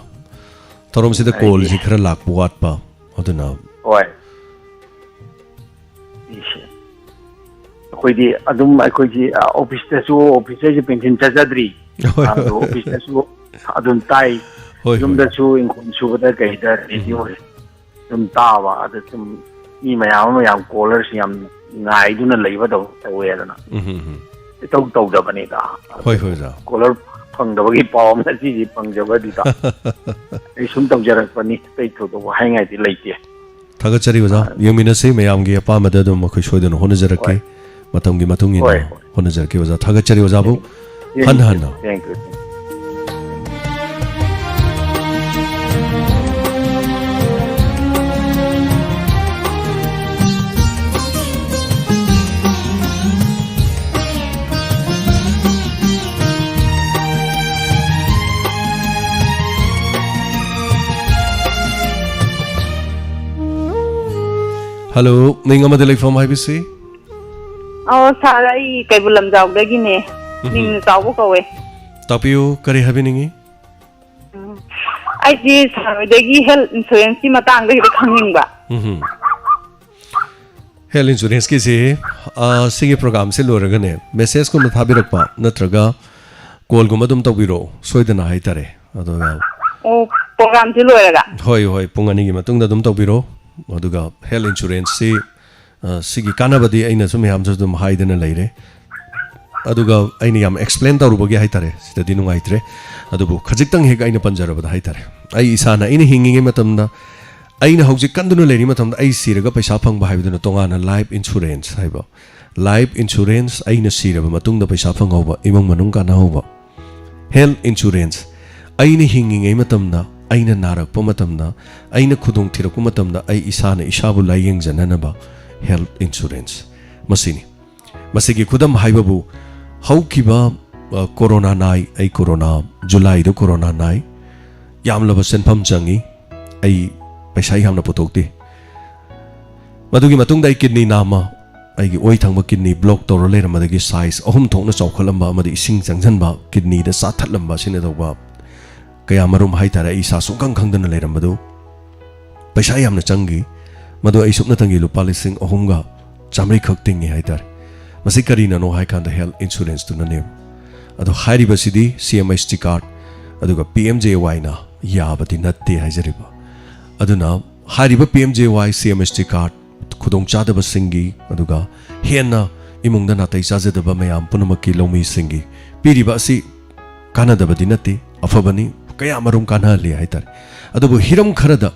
ꯊꯧꯔꯝꯁꯤꯗ ꯍꯥꯏꯗꯤ ꯀꯣꯜꯁꯤ ꯈꯔ ꯂꯥꯛꯄ ꯋꯥꯠꯄ, ꯑꯗꯨꯅ꯫ ꯍꯣꯏ꯫ ꯏꯁꯦ꯫ ꯑꯩꯈꯣꯏꯗꯤ ꯑꯗꯨꯝ ꯑꯩꯈꯣꯏꯒꯤ, ꯑ, ꯑꯣꯐꯤꯁꯇꯁꯨ, ꯑꯣꯐꯤꯁꯇꯁꯨ ꯄꯦꯟꯁꯤꯟ ꯆꯠꯆꯗ꯭ꯔꯤ꯫ ꯍꯣꯏ, ꯍꯣꯏ, ꯑꯗꯣ ꯍꯣꯏ꯫ ꯑꯣꯐꯤꯁꯇꯁꯨ ꯑꯗꯨꯝ ꯇꯥꯏ꯫ ꯍꯣꯏ, ꯍꯣꯏ꯫ ꯌꯨꯝꯗꯁꯨ ꯏꯪꯈꯣꯜ ꯁꯨꯕꯗ ꯀꯩꯗ ꯎꯝ꯫ ꯔꯦꯗꯤꯑꯣ ꯑꯗꯨꯝ ꯇꯥꯕ꯫ ꯑꯗ ꯁꯨꯝ ꯃꯤ ꯃꯌꯥꯝ ꯑꯃ ꯌꯥꯝ ꯀꯣꯂꯔꯁꯤ ꯌꯥꯝ ꯉꯥꯏꯗꯨꯅ ꯂꯩꯕꯗꯧ ꯇꯧꯋꯦꯗꯅ꯫ ꯎꯝ, ꯎꯝ, ꯎꯝ꯫ ꯏꯇꯧ ꯇꯧꯗꯕꯅꯤꯗ꯫ ꯍꯣꯏ, ꯍꯣꯏ, ꯑꯣꯖꯥ꯫ ꯀꯣꯂꯔ ꯐꯪꯗꯕꯒꯤ ꯄꯥꯎ ꯑꯃ ꯉꯁꯤꯗꯤ ꯐꯪꯖꯕꯗꯨꯗ ꯑꯩ ꯁꯨꯝ ꯇꯧꯖꯔꯛꯄꯅꯤ, ꯑꯇꯩ ꯊꯣꯏꯗꯣꯛꯄ ꯍꯥꯏꯉꯥꯏꯗꯤ ꯂꯩꯇꯦ꯫ ꯊꯥꯒꯠꯆꯔꯤ ꯑꯣꯖꯥ꯫ ꯑ, ꯌꯦꯡꯃꯤꯟꯅꯁꯤ, ꯃꯌꯥꯝꯒꯤ ꯑꯄꯥꯝꯕꯗ ꯑꯗꯨꯝ ꯑꯩꯈꯣꯏ ꯁꯣꯏꯗꯅ ꯍꯣꯠꯅꯖꯔꯛꯀꯦ꯫ ꯍꯣꯏ꯫ ꯃꯇꯝꯒꯤ ꯃꯇꯨꯡ ꯏꯟꯅ ꯍꯣꯏ, ꯍꯣꯏ꯫ ꯍꯣꯠꯅꯖꯔꯛꯀꯦ ꯑꯣꯖꯥ꯫ ꯊꯥꯒꯠꯆꯔꯤ ꯑꯣꯖꯥꯕꯨ꯫ Thank you. ꯍꯟꯅ ꯍꯟꯅ꯫ Thank you, thank you. Hello, ꯃꯤꯡ ꯑꯃꯗꯤ ꯂꯩꯐꯝ ꯍꯥꯏꯕꯤꯁꯤ? ꯑꯣ, ꯁꯥꯔ, ꯑꯩ ꯀꯩꯕꯨꯜ ꯂꯝꯖꯥꯎꯗꯒꯤꯅꯦ꯫ ꯎꯝ꯫ ꯃꯤꯡ ꯆꯥꯎꯕ ꯀꯧꯋꯦ꯫ ꯇꯥꯛꯄꯤꯌꯨ, ꯀꯔꯤ ꯍꯥꯏꯕꯤꯅꯤꯡꯉꯤ? ꯎꯝ꯫ ꯑꯩꯁꯤ ꯁꯥꯔ ꯍꯣꯏꯗꯒꯤ health insurance ꯀꯤ ꯃꯇꯥꯡꯗ ꯈꯤꯇ ꯈꯪꯅꯤꯡꯕ꯫ ꯎꯝ꯫ Health insurance ꯀꯤꯁꯤ, ꯑ, ꯁꯤꯒꯤ program ꯁꯤ ꯂꯣꯏꯔꯒꯅꯦ, message ꯀꯨꯝꯕ ꯊꯥꯕꯤꯔꯛꯄ ꯅꯠꯇ꯭ꯔꯒ call ꯒꯨꯝꯕ ꯑꯗꯨꯝ ꯇꯧꯕꯤꯔꯛꯑꯣ, ꯁꯣꯏꯗꯅ ꯍꯥꯏꯇꯥꯔꯦ꯫ ꯑꯗꯨꯒ ꯑꯣ, program ꯁꯤ ꯂꯣꯏꯔꯒ? ꯍꯣꯏ, ꯍꯣꯏ, ꯄꯨꯡ ꯑꯅꯤꯒꯤ ꯃꯇꯨꯡꯗ ꯑꯗꯨꯝ ꯇꯧꯕꯤꯔꯣ꯫ ꯑꯗꯨꯒ health insurance ꯁꯤ, ꯑ, ꯁꯤꯒꯤ ꯀꯥꯟꯅꯕꯗꯤ ꯑꯩꯅꯁꯨ ꯃꯌꯥꯝꯁꯨ ꯑꯗꯨꯝ ꯍꯥꯏꯗꯅ ꯂꯩꯔꯦ꯫ ꯑꯗꯨꯒ ꯑꯩꯅ ꯌꯥꯝ explain ꯇꯧꯔꯨꯕꯒꯤ ꯍꯥꯏꯇꯥꯔꯦ, ꯁꯤꯗꯗꯤ ꯅꯨꯡꯉꯥꯏꯇ꯭ꯔꯦ꯫ ꯑꯗꯨꯕꯨ ꯈꯖꯤꯛꯇꯪ ꯍꯦꯛ ꯑꯩꯅ ꯄꯟꯖꯔꯕꯗ ꯍꯥꯏꯇꯥꯔꯦ, ꯑꯩ ꯏꯁꯥꯅ ꯑꯩꯅ ꯍꯤꯡꯉꯤꯉꯩ ꯃꯇꯝꯗ ꯑꯩꯅ ꯍꯧꯖꯤꯛ ꯀꯟꯗꯨꯅ ꯂꯩꯔꯤ ꯃꯇꯝꯗ ꯑꯩ ꯁꯤꯔꯒ ꯄꯩꯁꯥ ꯐꯪꯕ ꯍꯥꯏꯕꯗꯨꯅ ꯇꯣꯉꯥꯟꯅ life insurance ꯍꯥꯏꯕ꯫ Life insurance, ꯑꯩꯅ ꯁꯤꯔꯕ ꯃꯇꯨꯡꯗ ꯄꯩꯁꯥ ꯐꯪꯍꯧꯕ, ꯏꯃꯨꯡ ꯃꯅꯨꯡ ꯀꯥꯟꯅꯍꯧꯕ꯫ Health insurance, ꯑꯩꯅ ꯍꯤꯡꯉꯤꯉꯩ ꯃꯇꯝꯗ, ꯑꯩꯅ ꯅꯥꯔꯛꯄ ꯃꯇꯝꯗ, ꯑꯩꯅ ꯈꯨꯗꯣꯡ ꯊꯤꯔꯛꯄ ꯃꯇꯝꯗ ꯑꯩ ꯏꯁꯥꯅ ꯏꯁꯥꯕꯨ ꯂꯥꯏꯌꯦꯡꯖꯅꯅꯕ health insurance꯫ ꯃꯁꯤꯅꯤ꯫ ꯃꯁꯤꯒꯤ ꯈꯨꯗꯝ ꯍꯥꯏꯕꯕꯨ ꯍꯧꯈꯤꯕ, ꯑ, ꯀꯣꯔꯣꯅꯥ ꯅꯥꯏ, ꯑꯩ ꯀꯣꯔꯣꯅꯥ, ꯖꯨꯂꯥꯏꯗ ꯀꯣꯔꯣꯅꯥ ꯅꯥꯏ, ꯌꯥꯝꯂꯕ ꯁꯦꯟꯐꯝ ꯆꯪꯉꯤ꯫ ꯑꯩ ꯄꯩꯁꯥ ꯌꯥꯝꯅ ꯄꯨꯊꯣꯛꯇꯦ꯫ ꯃꯗꯨꯒꯤ ꯃꯇꯨꯡꯗ ꯑꯩ ꯀꯤꯗꯅꯤ ꯅꯥꯝꯃ, ꯑꯩꯒꯤ ꯑꯣꯏ ꯊꯪꯕ ꯀꯤꯗꯅꯤ ꯕ꯭ꯂꯣꯛ ꯇꯧꯔ ꯂꯩꯔꯝꯕꯗꯒꯤ ꯁꯥꯏꯖ ꯑꯍꯨꯝ ꯊꯣꯛꯅ ꯆꯥꯎꯈꯠꯂꯝꯕ ꯑꯃꯗꯤ ꯏꯁꯤꯡ ꯆꯪꯁꯤꯟꯕ, ꯀꯤꯗꯅꯤꯗ ꯆꯥꯊꯠꯂꯝꯕ ꯑꯁꯤꯅ ꯇꯧꯕ ꯀꯌꯥ ꯃꯔꯨꯝ ꯍꯥꯏꯇꯥꯔꯦ, ꯑꯩ ꯏꯁꯥ ꯁꯨꯡꯈꯪ ꯈꯪꯗꯅ ꯂꯩꯔꯝꯕꯗꯨ ꯄꯩꯁꯥ ꯌꯥꯝꯅ ꯆꯪꯈꯤ꯫ ꯃꯗꯨ ꯑꯩ ꯁꯨꯞꯅꯇꯪꯒꯤ ꯂꯨꯄꯥ ꯂꯤꯁꯤꯡ ꯑꯍꯨꯝꯒ ꯆꯥꯃꯔꯤ ꯈꯛ ꯇꯤꯡꯉꯤ ꯍꯥꯏꯇꯥꯔꯦ꯫ ꯃꯁꯤ ꯀꯔꯤꯅꯅꯣ ꯍꯥꯏ ꯀꯥꯟꯗ health insuranceꯇꯨꯅꯅꯦꯕ꯫ ꯑꯗꯣ ꯍꯥꯏꯔꯤꯕꯁꯤꯗꯤ C M H T card ꯑꯗꯨꯒ P M J Y ꯅ ꯌꯥꯕꯗꯤ ꯅꯠꯇꯦ ꯍꯥꯏꯖꯔꯤꯕ꯫ ꯑꯗꯨꯅ ꯍꯥꯏꯔꯤꯕ P M J Y C M H T card ꯈꯨꯗꯣꯡꯆꯥꯗꯕꯁꯤꯡꯒꯤ, ꯑꯗꯨꯒ ꯍꯦꯟꯅ ꯏꯃꯨꯡꯗ ꯅꯥꯇꯩ ꯆꯥꯖꯗꯕ ꯃꯌꯥꯝ ꯄꯨꯝꯅꯃꯛꯀꯤ ꯂꯧꯃꯤꯁꯤꯡꯒꯤ ꯄꯤꯔꯤꯕ ꯑꯁꯤ ꯀꯥꯟꯅꯗꯕꯗꯤ ꯅꯠꯇꯦ, ꯑꯐꯕꯅꯤ, ꯀꯌꯥ ꯃꯔꯨꯝ ꯀꯥꯟꯅꯍꯜꯂꯤ ꯍꯥꯏꯇꯥꯔꯦ꯫ ꯑꯗꯨꯕꯨ ꯍꯤꯔꯝ ꯈꯔꯗ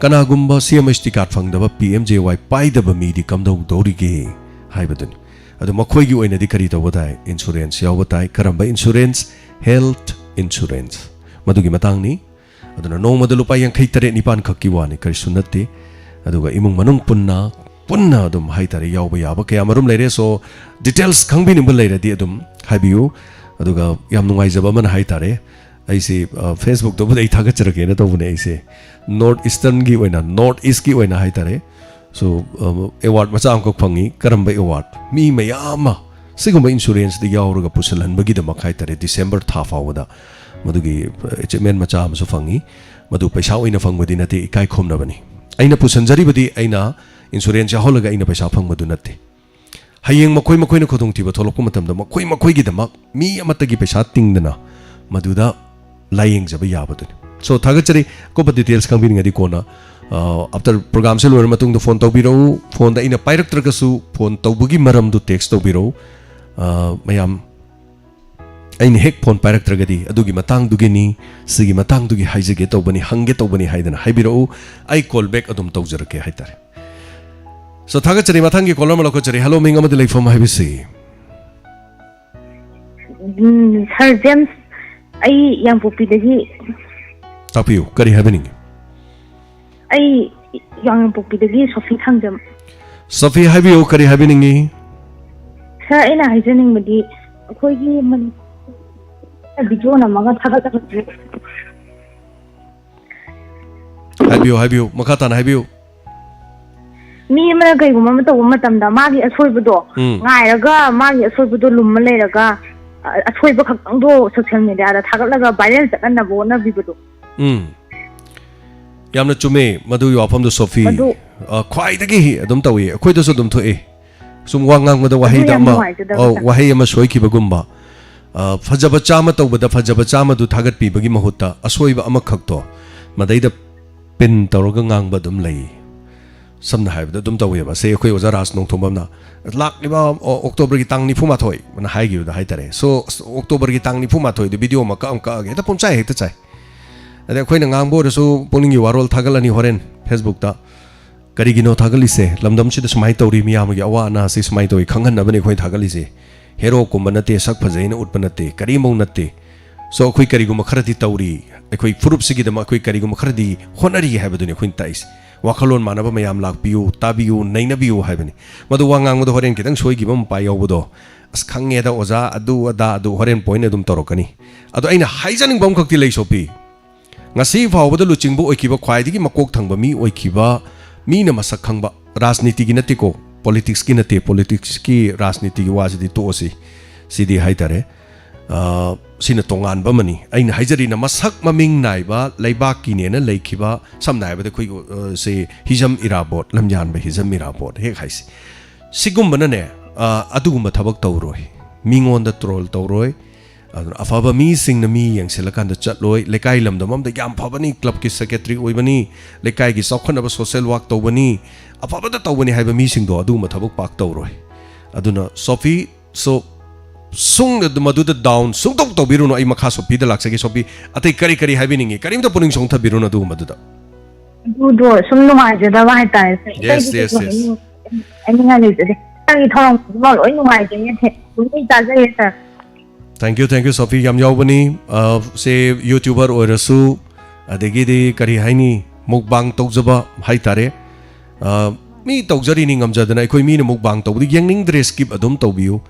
ꯀꯅꯥꯒꯨꯝꯕ C M H T card ꯐꯪꯗꯕ P M J Y ꯄꯥꯏꯗꯕ ꯃꯤꯗꯤ ꯀꯝꯗꯧꯗꯧꯔꯤꯒꯦ ꯍꯥꯏꯕꯗꯨꯅꯤ꯫ ꯑꯗꯨ ꯃꯈꯣꯏꯒꯤ ꯑꯣꯏꯅꯗꯤ ꯀꯔꯤ ꯇꯧꯕ ꯇꯥꯏ? Insurance ꯌꯥꯎꯕ ꯇꯥꯏ꯫ ꯀꯔꯝꯕ insurance? Health insurance꯫ ꯃꯗꯨꯒꯤ ꯃꯇꯥꯡꯅꯤ꯫ ꯑꯗꯨꯅ ꯅꯣꯡꯃꯗ ꯂꯨꯄꯥ ꯌꯥꯡꯈꯩ ꯇꯔꯦꯠ ꯅꯤꯄꯥꯟ ꯈꯛꯀꯤ ꯋꯥꯅꯤ, ꯀꯔꯤꯁꯨ ꯅꯠꯇꯦ꯫ ꯑꯗꯨꯒ ꯏꯃꯨꯡ ꯃꯅꯨꯡ ꯄꯨꯟꯅ, ꯄꯨꯟꯅ ꯑꯗꯨꯝ ꯍꯥꯏꯇꯥꯔꯦ, ꯌꯥꯎꯕ ꯌꯥꯕ ꯀꯌꯥ ꯃꯔꯨꯝ ꯂꯩꯔꯦ꯫ So, details ꯈꯪꯕꯤꯅꯤꯡꯕ ꯂꯩꯔꯗꯤ ꯑꯗꯨꯝ ꯍꯥꯏꯕꯤꯌꯨ꯫ ꯑꯗꯨꯒ ꯌꯥꯝ ꯅꯨꯡꯉꯥꯏꯖꯕ ꯑꯃꯅ ꯍꯥꯏꯇꯥꯔꯦ, ꯑꯩꯁꯦ, ꯑ, Facebookꯇꯕꯨꯗꯤ ꯑꯩ ꯊꯥꯒꯠꯆꯔꯛꯀꯦꯅ ꯇꯧꯕꯅꯦ꯫ ꯑꯩꯁꯦ North Easternꯒꯤ ꯑꯣꯏꯅ, North Eastꯀꯤ ꯑꯣꯏꯅ ꯍꯥꯏꯇꯥꯔꯦ, so, ꯑ, award ꯃꯆꯥ ꯑꯃꯈꯛ ꯐꯪꯉꯤ꯫ ꯀꯔꯝꯕ award? ꯃꯤ ꯃꯌꯥꯝ ꯑꯃ ꯁꯤꯒꯨꯝꯕ insuranceꯗ ꯌꯥꯎꯔꯒ ꯄꯨꯁꯤꯜꯍꯟꯕꯒꯤꯗꯃꯛ ꯍꯥꯏꯇꯥꯔꯦ, December ꯊꯥ ꯐꯥꯎꯕꯗ ꯃꯗꯨꯒꯤ achievement ꯃꯆꯥ ꯑꯃꯁꯨ ꯐꯪꯉꯤ꯫ ꯃꯗꯨ ꯄꯩꯁꯥ ꯑꯣꯏꯅ ꯐꯪꯕꯗꯤ ꯅꯠꯇꯦ, ꯏꯀꯥꯏ ꯈꯨꯝꯅꯕꯅꯤ꯫ ꯑꯩꯅ ꯄꯨꯁꯤꯟꯖꯔꯤꯕꯗꯤ ꯑꯩꯅ insurance ꯌꯥꯎꯍꯜꯂꯒ ꯑꯩꯅ ꯄꯩꯁꯥ ꯐꯪꯕꯗꯨ ꯅꯠꯇꯦ꯫ ꯍꯌꯦꯡ ꯃꯈꯣꯏ ꯃꯈꯣꯏꯅ ꯈꯨꯗꯣꯡꯊꯤꯕ ꯊꯣꯛꯂꯛꯄ ꯃꯇꯝꯗ ꯃꯈꯣꯏ ꯃꯈꯣꯏꯒꯤꯗꯃꯛ ꯃꯤ ꯑꯃꯠꯇꯒꯤ ꯄꯩꯁꯥ ꯇꯤꯡꯗꯅ ꯃꯗꯨꯗ ꯂꯥꯌꯦꯡꯖꯕ ꯌꯥꯕꯗꯨꯅꯤ꯫ So, ꯊꯥꯒꯠꯆꯔꯤ꯫ ꯑꯀꯨꯞꯄ details ꯈꯪꯕꯤꯅꯤꯡꯉꯗꯤ ꯀꯣꯟꯅ, ꯑ, after programꯁꯦ ꯂꯣꯏꯔ ꯃꯇꯨꯡꯗ phone ꯇꯧꯕꯤꯔꯛꯎ꯫ Phoneꯗ ꯑꯩꯅ ꯄꯥꯏꯔꯛꯇ꯭ꯔꯒꯁꯨ phone ꯇꯧꯕꯒꯤ ꯃꯔꯝꯗꯨ text ꯇꯧꯕꯤꯔꯛꯎ꯫ ꯑ, ꯃꯌꯥꯝ, ꯑꯩꯅ ꯍꯦꯛ phone ꯄꯥꯏꯔꯛꯇ꯭ꯔꯒꯗꯤ ꯑꯗꯨꯒꯤ ꯃꯇꯥꯡꯗꯨꯒꯤꯅꯤ, ꯁꯤꯒꯤ ꯃꯇꯥꯡꯗꯨꯒꯤ ꯍꯥꯏꯖꯒꯦ ꯇꯧꯕꯅꯤ, ꯍꯪꯒꯦ ꯇꯧꯕꯅꯤ ꯍꯥꯏꯗꯅ ꯍꯥꯏꯕꯤꯔꯛꯎ꯫ ꯑꯩ call back ꯑꯗꯨꯝ ꯇꯧꯖꯔꯛꯀꯦ ꯍꯥꯏꯇꯥꯔꯦ꯫ So, ꯊꯥꯒꯠꯆꯔꯤ꯫ ꯃꯊꯪꯒꯤ caller ꯑꯃ ꯂꯧꯈꯠꯆꯔꯤ꯫ Hello, ꯃꯤꯡ ꯑꯃꯗꯤ ꯂꯩꯐꯝ ꯍꯥꯏꯕꯤꯁꯤ? ꯎꯝ, ꯁꯥꯔ ꯖꯦꯝꯁ, ꯑꯩ ꯌꯥꯡꯄꯣꯛꯄꯤꯗꯒꯤ꯫ ꯇꯥꯛꯄꯤꯌꯨ, ꯀꯔꯤ ꯍꯥꯏꯕꯤꯅꯤꯡꯉꯤ? ꯑꯩ ꯌꯥꯡꯄꯣꯛꯄꯤꯗꯒꯤ ꯁꯣꯐꯤ ꯊꯥꯡꯖꯝ꯫ ꯁꯣꯐꯤ, ꯍꯥꯏꯕꯤꯌꯨ, ꯀꯔꯤ ꯍꯥꯏꯕꯤꯅꯤꯡꯉꯤ? ꯁꯥꯔ, ꯑꯩꯅ ꯍꯥꯏꯖꯅꯤꯡꯕꯗꯤ ꯑꯩꯈꯣꯏꯒꯤ ꯃꯅꯤꯄꯨꯔꯗ ꯚꯤꯗꯤꯑꯣ ꯅꯝꯃꯒ ꯊꯥꯒꯠꯂꯛꯄꯁꯦ꯫ ꯍꯥꯏꯕꯤꯌꯨ, ꯍꯥꯏꯕꯤꯌꯨ, ꯃꯈꯥ ꯇꯥꯅ ꯍꯥꯏꯕꯤꯌꯨ꯫ ꯃꯤ ꯑꯃꯅ ꯀꯩꯒꯨꯝꯕ ꯑꯃ ꯇꯧꯕ ꯃꯇꯝꯗ ꯃꯥꯒꯤ ꯑꯁꯣꯏꯕꯗꯣ ꯎꯝ꯫ ꯉꯥꯏꯔꯒ, ꯃꯥꯒꯤ ꯑꯁꯣꯏꯕꯗꯣ ꯂꯨꯝꯃ ꯂꯩꯔꯒ, ꯑ-, ꯑꯁꯣꯏꯕ ꯈꯛꯇꯪꯗꯣ ꯁꯣꯁꯤꯌꯦꯜ ꯃꯦꯗꯤꯌꯥꯗ ꯊꯥꯒꯠꯂꯒ ꯚꯥꯏꯔꯦꯜ ꯆꯠꯍꯟꯅꯕ ꯍꯣꯠꯅꯕꯤꯕꯗꯣ꯫ ꯎꯝ꯫ ꯌꯥꯝꯅ ꯆꯨꯝꯃꯦ ꯃꯗꯨꯒꯤ ꯋꯥꯐꯝꯗꯣ, ꯁꯣꯐꯤ꯫ ꯃꯗꯨ ꯑ, ꯈ꯭ꯋꯥꯏꯗꯒꯤ ꯑꯗꯨꯝ ꯇꯧꯏ, ꯑꯩꯈꯣꯏꯗꯁꯨ ꯑꯗꯨꯝ ꯊꯣꯛꯏ꯫ ꯁꯨꯝ ꯋꯥ ꯉꯥꯡꯕꯗ ꯑꯗꯨ ꯋꯥꯍꯩꯗ ꯌꯥꯝ ꯑꯃ, ꯅꯨꯡꯉꯥꯏꯖꯗꯕ, ꯑꯧ, ꯁꯥꯔ꯫ ꯋꯥꯍꯩ ꯑꯃ ꯁꯣꯏꯈꯤꯕꯒꯨꯝꯕ, ꯑ, ꯐꯖꯕ ꯆꯥꯝꯃ ꯇꯧꯕꯗ ꯐꯖꯕ ꯆꯥꯝꯃꯗꯨ ꯊꯥꯒꯠꯄꯤꯕꯒꯤ ꯃꯍꯨꯠꯇ ꯑꯁꯣꯏꯕ ꯑꯃꯈꯛꯇꯣ ꯃꯗꯩꯗ ꯄꯤꯟ ꯇꯧꯔꯒ ꯉꯥꯡꯕ ꯑꯗꯨꯝ ꯂꯩ꯫ ꯁꯝꯅ ꯍꯥꯏꯔꯕꯗ ꯑꯗꯨꯝ ꯇꯧꯋꯦꯕ꯫ ꯁꯦ, ꯑꯩꯈꯣꯏ ꯑꯣꯖꯥ ꯔꯥꯖ ꯅꯣꯡꯊꯣꯝꯕꯝꯅ ꯂꯥꯛꯂꯤꯕ ꯑꯣ-, ꯑꯣꯛꯇꯣꯕꯔꯒꯤ ꯇꯥꯡ ꯅꯤꯐꯨ ꯃꯥꯊꯣꯏ ꯑꯅ ꯍꯥꯏꯈꯤꯕꯗ ꯍꯥꯏꯇꯥꯔꯦ꯫ ꯁꯣ, ꯑꯁ, ꯑꯣꯛꯇꯣꯕꯔꯒꯤ ꯇꯥꯡ ꯅꯤꯐꯨ ꯃꯥꯊꯣꯏꯗ ꯚꯤꯗꯤꯑꯣ ꯑꯃ ꯀꯛ ꯑꯃ ꯀꯛꯑꯒ ꯍꯦꯛꯇ ꯄꯨꯝꯆꯥꯏ ꯍꯦꯛꯇ ꯆꯥꯏ꯫ ꯑꯗꯩ ꯑꯩꯈꯣꯏꯅ ꯉꯥꯡꯕ ꯑꯣꯏꯔꯁꯨ ꯄꯨꯛꯅꯤꯡꯒꯤ ꯋꯥꯔꯣꯜ ꯊꯥꯒꯠꯂꯅꯤ ꯍꯣꯔꯦꯟ ꯐꯦꯁꯕꯨꯛꯇ꯫ ꯀꯔꯤꯒꯤꯅꯣ ꯊꯥꯒꯠꯂꯤꯁꯦ? ꯂꯝꯗꯝꯁꯤꯗ ꯁꯨꯃꯥꯏꯅ ꯇꯧꯔꯤ, ꯃꯤꯌꯥꯝꯒꯤ ꯑꯋꯥ ꯑꯅꯥꯁꯤ ꯁꯨꯃꯥꯏꯅ ꯇꯧꯔꯤ, ꯈꯪꯍꯟꯅꯕꯅꯤ ꯑꯩꯈꯣꯏꯅ ꯊꯥꯒꯠꯂꯤꯁꯦ꯫ ꯍꯦꯔꯣ ꯀꯨꯝꯕ ꯅꯠꯇꯦ, ꯁꯛ ꯐꯖꯩꯅ ꯎꯠꯄ ꯅꯠꯇꯦ, ꯀꯔꯤꯃꯧ ꯅꯠꯇꯦ꯫ ꯁꯣ, ꯑꯩꯈꯣꯏ ꯀꯔꯤꯒꯨꯝꯕ ꯈꯔꯗꯤ ꯇꯧꯔꯤ, ꯑꯩꯈꯣꯏ ꯐꯨꯔꯨꯞꯁꯤꯒꯤꯗꯃꯛ ꯑꯩꯈꯣꯏ ꯀꯔꯤꯒꯨꯝꯕ ꯈꯔꯗꯤ ꯍꯣꯠꯅꯔꯤ ꯍꯥꯏꯕꯗꯨꯅꯤ ꯑꯩꯈꯣꯏꯅ ꯇꯥꯛꯏꯁꯦ꯫ ꯋꯥꯈꯜꯂꯣꯟ ꯃꯥꯟꯅꯕ ꯃꯌꯥꯝ ꯂꯥꯛꯄꯤꯌꯨ, ꯇꯥꯕꯤꯌꯨ, ꯅꯩꯅꯕꯤꯌꯨ ꯍꯥꯏꯕꯅꯤ꯫ ꯃꯗꯨ ꯋꯥ ꯉꯥꯡꯕꯗ ꯍꯣꯔꯦꯟ ꯈꯤꯇꯪ ꯁꯣꯏꯈꯤꯕ ꯃꯄꯥ ꯌꯥꯎꯕꯗꯣ, "ꯑꯁ, ꯈꯪꯉꯦꯗ ꯑꯣꯖꯥ, ꯑꯗꯨ ꯑꯗꯥ ꯑꯗꯨ ꯍꯣꯔꯦꯟ ꯄꯣꯏꯟ ꯑꯗꯨꯝ ꯇꯧꯔꯛꯀꯅꯤ"꯫ ꯑꯗꯣ ꯑꯩꯅ ꯍꯥꯏꯖꯅꯤꯡꯕ ꯑꯃꯈꯛꯇꯤ ꯂꯩ, ꯁꯣꯐꯤ꯫ ꯉꯁꯤ ꯐꯥꯎꯕꯗ ꯂꯨꯆꯤꯡꯕ ꯑꯣꯏꯈꯤꯕ, ꯈ꯭ꯋꯥꯏꯗꯒꯤ ꯃꯀꯣꯛ ꯊꯪꯕ ꯃꯤ ꯑꯣꯏꯈꯤꯕ, ꯃꯤꯅ ꯃꯁꯛ ꯈꯪꯕ, ꯔꯥꯖꯅꯤꯇꯤꯒꯤ ꯅꯠꯇꯦꯀꯣ, ꯄꯣꯂꯤꯇꯤꯛꯁꯀꯤ ꯅꯠꯇꯦ, ꯄꯣꯂꯤꯇꯤꯛꯁꯀꯤ ꯔꯥꯖꯅꯤꯇꯤꯒꯤ ꯋꯥꯁꯤꯗꯤ ꯇꯣꯛꯑꯁꯤ꯫ ꯁꯤꯗꯤ ꯍꯥꯏꯇꯥꯔꯦ, ꯑ, ꯁꯤꯅ ꯇꯣꯉꯥꯟꯕ ꯑꯃꯅꯤ꯫ ꯑꯩꯅ ꯍꯥꯏꯖꯔꯤꯅ ꯃꯁꯛ ꯃꯃꯤꯡ ꯅꯥꯏꯕ ꯂꯩꯕꯥꯛꯀꯤꯅꯦꯅ ꯂꯩꯈꯤꯕ, ꯁꯝꯅ ꯍꯥꯏꯔꯕꯗ ꯑꯩꯈꯣꯏꯒꯤ, ꯑ, ꯁꯤ ꯍꯤꯖꯝ ꯏꯔꯥꯕꯣꯠ, ꯂꯝꯌꯥꯟꯕ ꯍꯤꯖꯝ ꯏꯔꯥꯕꯣꯠ ꯍꯦꯛ ꯍꯥꯏꯁꯤ꯫ ꯁꯤꯒꯨꯝꯕꯅꯅꯦ, ꯑ, ꯑꯗꯨꯒꯨꯝꯕ ꯊꯕꯛ ꯇꯧꯔꯣꯏ, ꯃꯤꯉꯣꯟꯗ ꯇ꯭ꯔꯣꯜ ꯇꯧꯔꯣꯏ, ꯑꯗꯨꯅ ꯑꯐꯕ ꯃꯤꯁꯤꯡꯅ ꯃꯤ ꯌꯦꯡꯁꯤꯜꯂꯀꯥꯟꯗ ꯆꯠꯂꯣꯏ꯫ ꯂꯩꯀꯥꯏ ꯂꯝꯗꯝ ꯑꯃꯗ ꯌꯥꯝ ꯐꯕꯅꯤ, ꯀ꯭ꯂꯕꯀꯤ ꯁꯦꯀ꯭ꯔꯦꯇꯔꯤ ꯑꯣꯏꯕꯅꯤ, ꯂꯩꯀꯥꯏꯒꯤ ꯆꯥꯎꯈꯠꯅꯕ ꯁꯣꯁꯦꯜ ꯋꯥꯔꯛ ꯇꯧꯕꯅꯤ, ꯑꯐꯕꯗ ꯇꯧꯕꯅꯤ ꯍꯥꯏꯕ ꯃꯤꯁꯤꯡꯗꯣ ꯑꯗꯨꯒꯨꯝꯕ ꯊꯕꯛ ꯄꯥꯛ ꯇꯧꯔꯣꯏ꯫ ꯑꯗꯨꯅ ꯁꯣꯐꯤ, ꯁꯣ, ꯁꯨꯡ-, ꯃꯗꯨꯗ ꯗꯥꯎꯟ ꯁꯨꯡꯇꯧ ꯇꯧꯕꯤꯔꯨꯅꯨ꯫ ꯑꯩ ꯃꯈꯥ ꯁꯣꯐꯤꯗ ꯂꯥꯛꯆꯒꯦ꯫ ꯁꯣꯐꯤ, ꯑꯇꯩ ꯀꯔꯤ ꯀꯔꯤ ꯍꯥꯏꯕꯤꯅꯤꯡꯉꯤ? ꯀꯔꯤꯝꯇ ꯄꯨꯛꯅꯤꯡ ꯁꯣꯡꯊꯕꯤꯔꯨꯅꯨ ꯑꯗꯨꯒꯨꯝꯕꯗꯨꯗ꯫ ꯑꯗꯨꯗꯣ ꯁꯨꯝ ꯅꯨꯡꯉꯥꯏꯖꯗꯕ ꯍꯥꯏꯇꯥꯔꯦ, ꯁꯥꯔ꯫ Yes, ꯑꯇꯩꯗꯤ yes, ꯀꯩꯁꯨ yes. ꯍꯥꯏꯅꯤꯡ-, ꯍꯥꯏꯅꯤꯡꯉꯥꯏ ꯂꯩꯖꯗꯦ꯫ ꯁꯥꯔꯒꯤ ꯊꯧꯔꯝ ꯈꯨꯗꯤꯡꯃꯛ ꯂꯣꯏ ꯅꯨꯡꯉꯥꯏꯖꯩꯌꯦ, ꯁꯥꯔ꯫ ꯑꯗꯨꯝ ꯂꯣꯏ ꯇꯥꯖꯩꯌꯦ, ꯁꯥꯔ꯫ Thank you, thank you, Sofi. ꯌꯥꯝ ꯌꯥꯎꯕꯅꯤ꯫ ꯑ, ꯁꯦ YouTuber ꯑꯣꯏꯔꯁꯨ, ꯑꯗꯒꯤꯗꯤ ꯀꯔꯤ ꯍꯥꯏꯅꯤ, mukbang ꯇꯧꯖꯕ ꯍꯥꯏꯇꯥꯔꯦ꯫ ꯑ, ꯃꯤ ꯇꯧꯖꯔꯤꯅꯤ ꯉꯝꯖꯗꯅ, ꯑꯩꯈꯣꯏ ꯃꯤꯅ mukbang ꯇꯧꯕꯗꯤ ꯌꯦꯡꯅꯤꯡꯗ꯭ꯔꯦ, skip ꯑꯗꯨꯝ ꯇꯧꯕꯤꯌꯨ꯫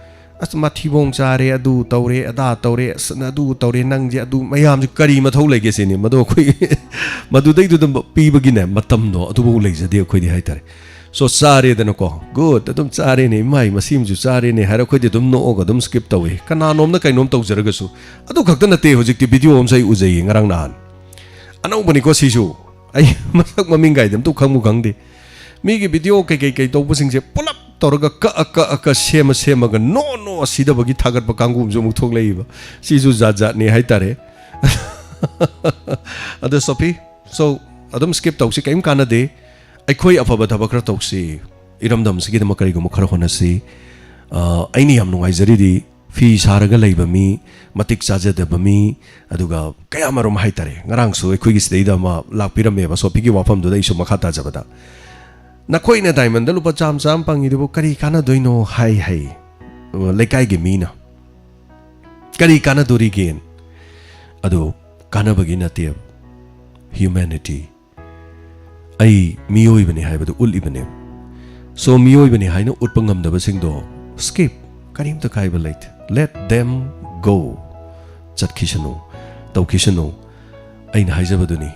ꯑꯁ, ꯃꯊꯤꯕꯣꯡ ꯆꯥꯔꯦ, ꯑꯗꯨ ꯇꯧꯔꯦ, ꯑꯗꯥ ꯇꯧꯔꯦ, ꯑꯁ, ꯑꯗꯨ ꯇꯧꯔꯦ, ꯅꯪꯁꯦ ꯑꯗꯨ ꯃꯌꯥꯝꯁꯦ ꯀꯔꯤ ꯃꯊꯧ ꯂꯩꯒꯦ ꯁꯤꯅꯤ꯫ ꯃꯗꯣ ꯑꯩꯈꯣꯏ ꯃꯗꯨꯗꯩꯗꯨꯗ ꯄꯤꯕꯒꯤꯅꯦ, ꯃꯇꯝꯗꯣ ꯑꯗꯨꯐꯥꯎ ꯂꯩꯖꯗꯦ ꯑꯩꯈꯣꯏꯗꯤ ꯍꯥꯏꯇꯥꯔꯦ꯫ So, ꯆꯥꯔꯦꯗꯅꯀꯣ, good, ꯑꯗꯨꯝ ꯆꯥꯔꯦꯅꯦ, ꯏꯃꯥꯏ, ꯃꯁꯤꯃꯁꯨ ꯆꯥꯔꯦꯅꯦ ꯍꯥꯏꯔ ꯑꯩꯈꯣꯏꯗꯤ ꯑꯗꯨꯝ ꯅꯣꯛꯑꯒ ꯑꯗꯨꯝ skip ꯇꯧꯏ꯫ ꯀꯅꯥꯅꯣꯝꯅ ꯀꯩꯅꯣꯝ ꯇꯧꯖꯔꯒꯁꯨ꯫ ꯑꯗꯨ ꯈꯛꯇ ꯅꯠꯇꯦ, ꯍꯧꯖꯤꯛꯇꯤ video ꯑꯃꯁꯨ ꯑꯩ ꯎꯖꯩꯌꯦ ꯉꯔꯥꯡ ꯅꯍꯥꯟ꯫ ꯑꯅꯧꯕꯅꯤꯀꯣ ꯁꯤꯁꯨ꯫ ꯑꯩ ꯃꯁꯛ ꯃꯃꯤꯡ ꯀꯥꯏꯗꯤ ꯑꯝꯇ ꯈꯪꯕꯨ ꯈꯪꯗꯦ꯫ ꯃꯤꯒꯤ video ꯀꯩꯀꯩ ꯀꯩ ꯇꯧꯕꯁꯤꯡꯁꯦ ꯄꯨꯂꯞ ꯇꯧꯔꯒ ꯀꯛꯑ ꯀꯛꯑ ꯀꯛꯑ ꯁꯦꯝꯃ ꯁꯦꯝꯃꯒ ꯅꯣ ꯅꯣ ꯁꯤꯗꯕꯒꯤ ꯊꯥꯒꯠꯄ ꯀꯥꯡꯕꯨ ꯑꯃꯁꯨ ꯑꯃꯨꯛ ꯊꯣꯛꯂꯛꯏꯕ꯫ ꯁꯤꯁꯨ ꯖꯥꯠ ꯖꯥꯠꯅꯤ ꯍꯥꯏꯇꯥꯔꯦ꯫ ꯑꯗꯣ ꯁꯣꯐꯤ, so, ꯑꯗꯨꯝ skip ꯇꯧꯁꯤ, ꯀꯔꯤꯝ ꯀꯥꯟꯅꯗꯦ꯫ ꯑꯩꯈꯣꯏ ꯑꯐꯕ ꯊꯕꯛ ꯈꯔ ꯇꯧꯁꯤ, ꯏꯔꯝꯗꯝꯁꯤꯒꯤꯗꯃꯛ ꯀꯔꯤꯒꯨꯝꯕ ꯈꯔ ꯍꯣꯠꯅꯁꯤ꯫ ꯑ, ꯑꯩꯅ ꯌꯥꯝ ꯅꯨꯡꯉꯥꯏꯖꯔꯤꯗꯤ ꯐꯤ ꯁꯥꯔꯒ ꯂꯩꯕ ꯃꯤ, ꯃꯇꯤꯛ ꯆꯥꯖꯗꯕ ꯃꯤ, ꯑꯗꯨꯒ ꯀꯌꯥꯃꯔꯨꯝ ꯍꯥꯏꯇꯥꯔꯦ꯫ ꯉꯔꯥꯡꯁꯨ ꯑꯩꯈꯣꯏꯒꯤ ꯁꯤꯗꯩꯗ ꯑꯃ ꯂꯥꯛꯄꯤꯔꯝꯃꯦꯕ, ꯁꯣꯐꯤꯒꯤ ꯋꯥꯐꯝꯗꯨꯗ ꯑꯩꯁꯨ ꯃꯈꯥ ꯇꯥꯖꯕꯗ, ꯅꯈꯣꯏꯅ diamondꯗ ꯂꯨꯄꯥ ꯆꯥꯝꯃ ꯆꯥꯝꯃ ꯐꯪꯉꯤꯗꯨꯕꯨ ꯀꯔꯤ ꯀꯥꯟꯅꯗꯣꯏꯅꯣ ꯍꯥꯏ ꯍꯥꯏ ꯂꯩꯀꯥꯏꯒꯤ ꯃꯤꯅ꯫ ꯀꯔꯤ ꯀꯥꯟꯅꯗꯣꯔꯤꯒꯦ? ꯑꯗꯨ ꯀꯥꯟꯅꯕꯒꯤ ꯅꯠꯇꯦꯕ, humanity꯫ ꯑꯩ ꯃꯤꯑꯣꯏꯕꯅꯤ ꯍꯥꯏꯕꯗꯨ ꯎꯠꯂꯤꯕꯅꯦꯕ꯫ So, ꯃꯤꯑꯣꯏꯕꯅꯤ ꯍꯥꯏꯅ ꯎꯠꯄ ꯉꯝꯗꯕꯁꯤꯡꯗꯣ skip, ꯀꯔꯤꯝꯇ ꯀꯥꯏꯕ ꯂꯩꯇꯦ꯫ Let them go꯫ ꯆꯠꯈꯤꯁꯅꯨ, ꯇꯧꯈꯤꯁꯅꯨ꯫ ꯑꯩꯅ ꯍꯥꯏꯖꯕꯗꯨꯅꯤ,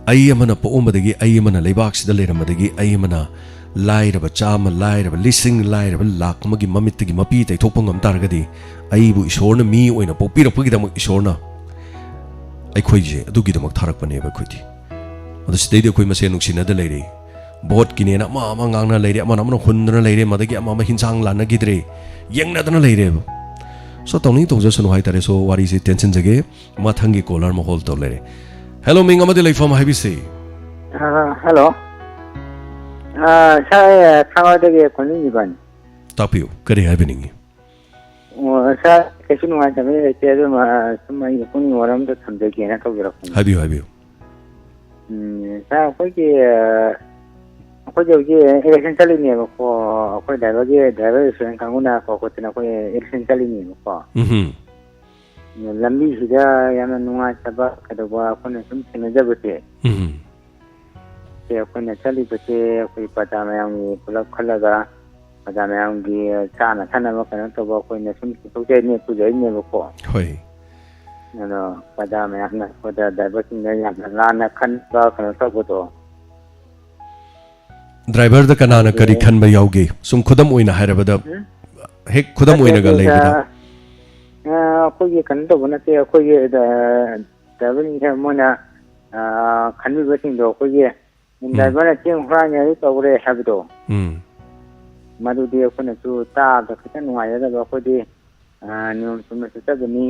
ꯑꯩ ꯑꯃꯅ ꯄꯣꯛꯑꯝꯕꯗꯒꯤ, ꯑꯩ ꯑꯃꯅ ꯂꯩꯕꯥꯛꯁꯤꯗ ꯂꯩꯔꯝꯕꯗꯒꯤ, ꯑꯩ ꯑꯃꯅ ꯂꯥꯏꯔꯕ ꯆꯥꯝꯃ, ꯂꯥꯏꯔꯕ ꯂꯤꯁꯤꯡ, ꯂꯥꯏꯔꯕ ꯂꯥꯛ ꯑꯃꯒꯤ ꯃꯃꯤꯠꯇꯒꯤ ꯃꯄꯤ ꯇꯩꯊꯣꯛꯄ ꯉꯝ ꯇꯥꯔꯒꯗꯤ, ꯑꯩꯕꯨ ꯏꯁꯣꯔꯅ ꯃꯤ ꯑꯣꯏꯅ ꯄꯣꯛꯄꯤꯔꯛꯄꯒꯤꯗꯃꯛ ꯏꯁꯣꯔꯅ ꯑꯩꯈꯣꯏꯁꯦ ꯑꯗꯨꯒꯤꯗꯃꯛ ꯊꯥꯔꯛꯄꯅꯦꯕ ꯑꯩꯈꯣꯏꯗꯤ꯫ ꯑꯗꯣ ꯁꯤꯗꯩꯗꯤ ꯑꯩꯈꯣꯏ ꯃꯁꯦꯟ ꯅꯨꯡꯁꯤꯅꯗ ꯂꯩꯔꯦ꯫ ꯚꯣꯠꯀꯤꯅꯦꯅ ꯑꯃ ꯑꯃ ꯉꯥꯡꯅ ꯂꯩꯔꯦ, ꯑꯃꯅ ꯑꯃꯅ ꯍꯨꯟꯗꯅ ꯂꯩꯔꯦ, ꯃꯗꯒꯤ ꯑꯃ ꯑꯃ ꯍꯤꯟꯖꯥꯡ ꯂꯥꯟꯅꯈꯤꯗ꯭ꯔꯦ, ꯌꯦꯡꯅꯗꯅ ꯂꯩꯔꯦꯕ꯫ So, ꯇꯧꯅꯤꯡ ꯇꯧꯖꯁꯅꯨ ꯍꯥꯏꯇꯥꯔꯦ꯫ So, ꯋꯥꯔꯤꯁꯤ ꯇꯦꯟꯁꯤꯟꯖꯒꯦ꯫ ꯃꯊꯪꯒꯤ caller ꯑꯃ hold ꯇꯧ ꯂꯩꯔꯦ꯫ Hello, ꯃꯤꯡ ꯑꯃꯗꯤ ꯂꯩꯐꯝ ꯍꯥꯏꯕꯤꯁꯤ꯫ ꯑ, hello꯫ ꯑ, sir, ꯑꯩ ꯊꯥꯡꯒꯗꯒꯤ ꯈꯣꯟꯖꯤꯟ ꯏꯕꯥꯅꯤ꯫ ꯇꯥꯛꯄꯤꯌꯨ, ꯀꯔꯤ ꯍꯥꯏꯕꯤꯅꯤꯡꯉꯤ? ꯑꯣ, sir, ꯀꯩꯁꯨ ꯅꯨꯡꯉꯥꯏꯇꯕꯗꯤ ꯂꯩꯇꯦ, ꯑꯗꯨꯝ, ꯑ, ꯁꯨꯝ ꯑꯩꯒꯤ ꯄꯨꯛꯅꯤꯡ ꯋꯥꯔꯝꯗ ꯊꯝꯖꯒꯦꯅ ꯇꯧꯖꯔꯛꯄꯅꯤ꯫ ꯍꯥꯏꯕꯤꯌꯨ, ꯍꯥꯏꯕꯤꯌꯨ꯫ ꯎꯝ, sir, ꯑꯩꯈꯣꯏꯒꯤ, ꯑ, ꯑꯩꯈꯣꯏꯁꯦ ꯍꯧꯖꯤꯛ election ꯆꯠꯂꯤꯅꯦꯕꯀꯣ, ꯑꯩꯈꯣꯏ driverꯒꯤ, driver insurance ꯀꯥꯡꯕꯨꯅ ꯀꯧ ꯈꯣꯠꯇꯅ ꯑꯩꯈꯣꯏ election ꯆꯠꯂꯤꯅꯦꯕꯀꯣ꯫ ꯎꯝꯍꯨꯝ꯫ ꯂꯝꯕꯤꯁꯤꯗ ꯌꯥꯝꯅ ꯅꯨꯡꯉꯥꯏꯇꯕ ꯀꯩꯗꯧꯕ ꯑꯩꯈꯣꯏꯅ ꯁꯨꯝ ꯊꯦꯡꯅꯖꯕꯁꯦ, ꯎꯝ꯫ ꯁꯦ ꯑꯩꯈꯣꯏꯅ ꯆꯠꯂꯤꯕꯁꯦ ꯑꯩꯈꯣꯏ ꯄ꯭ꯔꯖꯥ ꯃꯌꯥꯝꯒꯤ ꯄꯨꯂꯞ ꯈꯜꯂꯒ, ꯄ꯭ꯔꯖꯥ ꯃꯌꯥꯝꯒꯤ ꯆꯥꯅ ꯊꯛꯅꯕ ꯀꯩꯅꯣ ꯇꯧꯕ ꯑꯩꯈꯣꯏꯅ ꯁꯨꯝ ꯄꯨꯊꯣꯛꯆꯩꯅꯦ, ꯄꯨꯖꯩꯅꯦꯕꯀꯣ꯫ ꯍꯣꯏ꯫ ꯑꯗꯣ ꯄ꯭ꯔꯖꯥ ꯃꯌꯥꯝꯅ ꯑꯩꯈꯣꯏꯗ ꯗ꯭ꯔꯥꯏꯚꯔꯁꯤꯡꯗ ꯌꯥꯝꯅ ꯂꯥꯟꯅ ꯈꯟꯕ ꯀꯩꯅꯣ ꯇꯧꯕꯗꯣ꯫ ꯗ꯭ꯔꯥꯏꯚꯔꯗ ꯀꯅꯥꯅ ꯀꯔꯤ ꯈꯟꯕ ꯌꯥꯎꯒꯦ? ꯁꯨꯝ ꯈꯨꯗꯝ ꯑꯣꯏꯅ ꯍꯥꯏꯔꯕꯗ, ꯎꯝ? ꯍꯦꯛ ꯈꯨꯗꯝ ꯑꯣꯏꯅꯒ ꯂꯩꯕꯗ꯫ ꯑ, ꯑꯩꯈꯣꯏꯒꯤ ꯀꯩꯅꯣ ꯇꯧꯕ ꯅꯠꯇꯦ, ꯑꯩꯈꯣꯏꯒꯤ, ꯑ, ꯗ꯭ꯔꯥꯏꯚꯔꯁꯤꯡꯁꯦ ꯃꯣꯏꯅ, ꯑ, ꯈꯟꯕꯤꯕꯁꯤꯡꯗꯣ ꯑꯩꯈꯣꯏꯒꯤ ꯎꯝ꯫ ꯗ꯭ꯔꯥꯏꯚꯔꯅ ꯆꯦꯡ ꯍꯨꯔꯥꯟꯒꯦ ꯑꯗꯨ ꯇꯧꯔꯦ ꯍꯥꯏꯕꯗꯣ, ꯎꯝ꯫ ꯃꯗꯨꯗꯤ ꯑꯩꯈꯣꯏꯅꯁꯨ ꯇꯥꯕꯗ ꯈꯤꯇꯪ ꯅꯨꯡꯉꯥꯏꯖꯗꯕ꯫ ꯑꯩꯈꯣꯏꯗꯤ, ꯑ, ꯅꯤꯌꯣꯝ ꯆꯨꯝꯅ ꯆꯠꯆꯕꯅꯤ꯫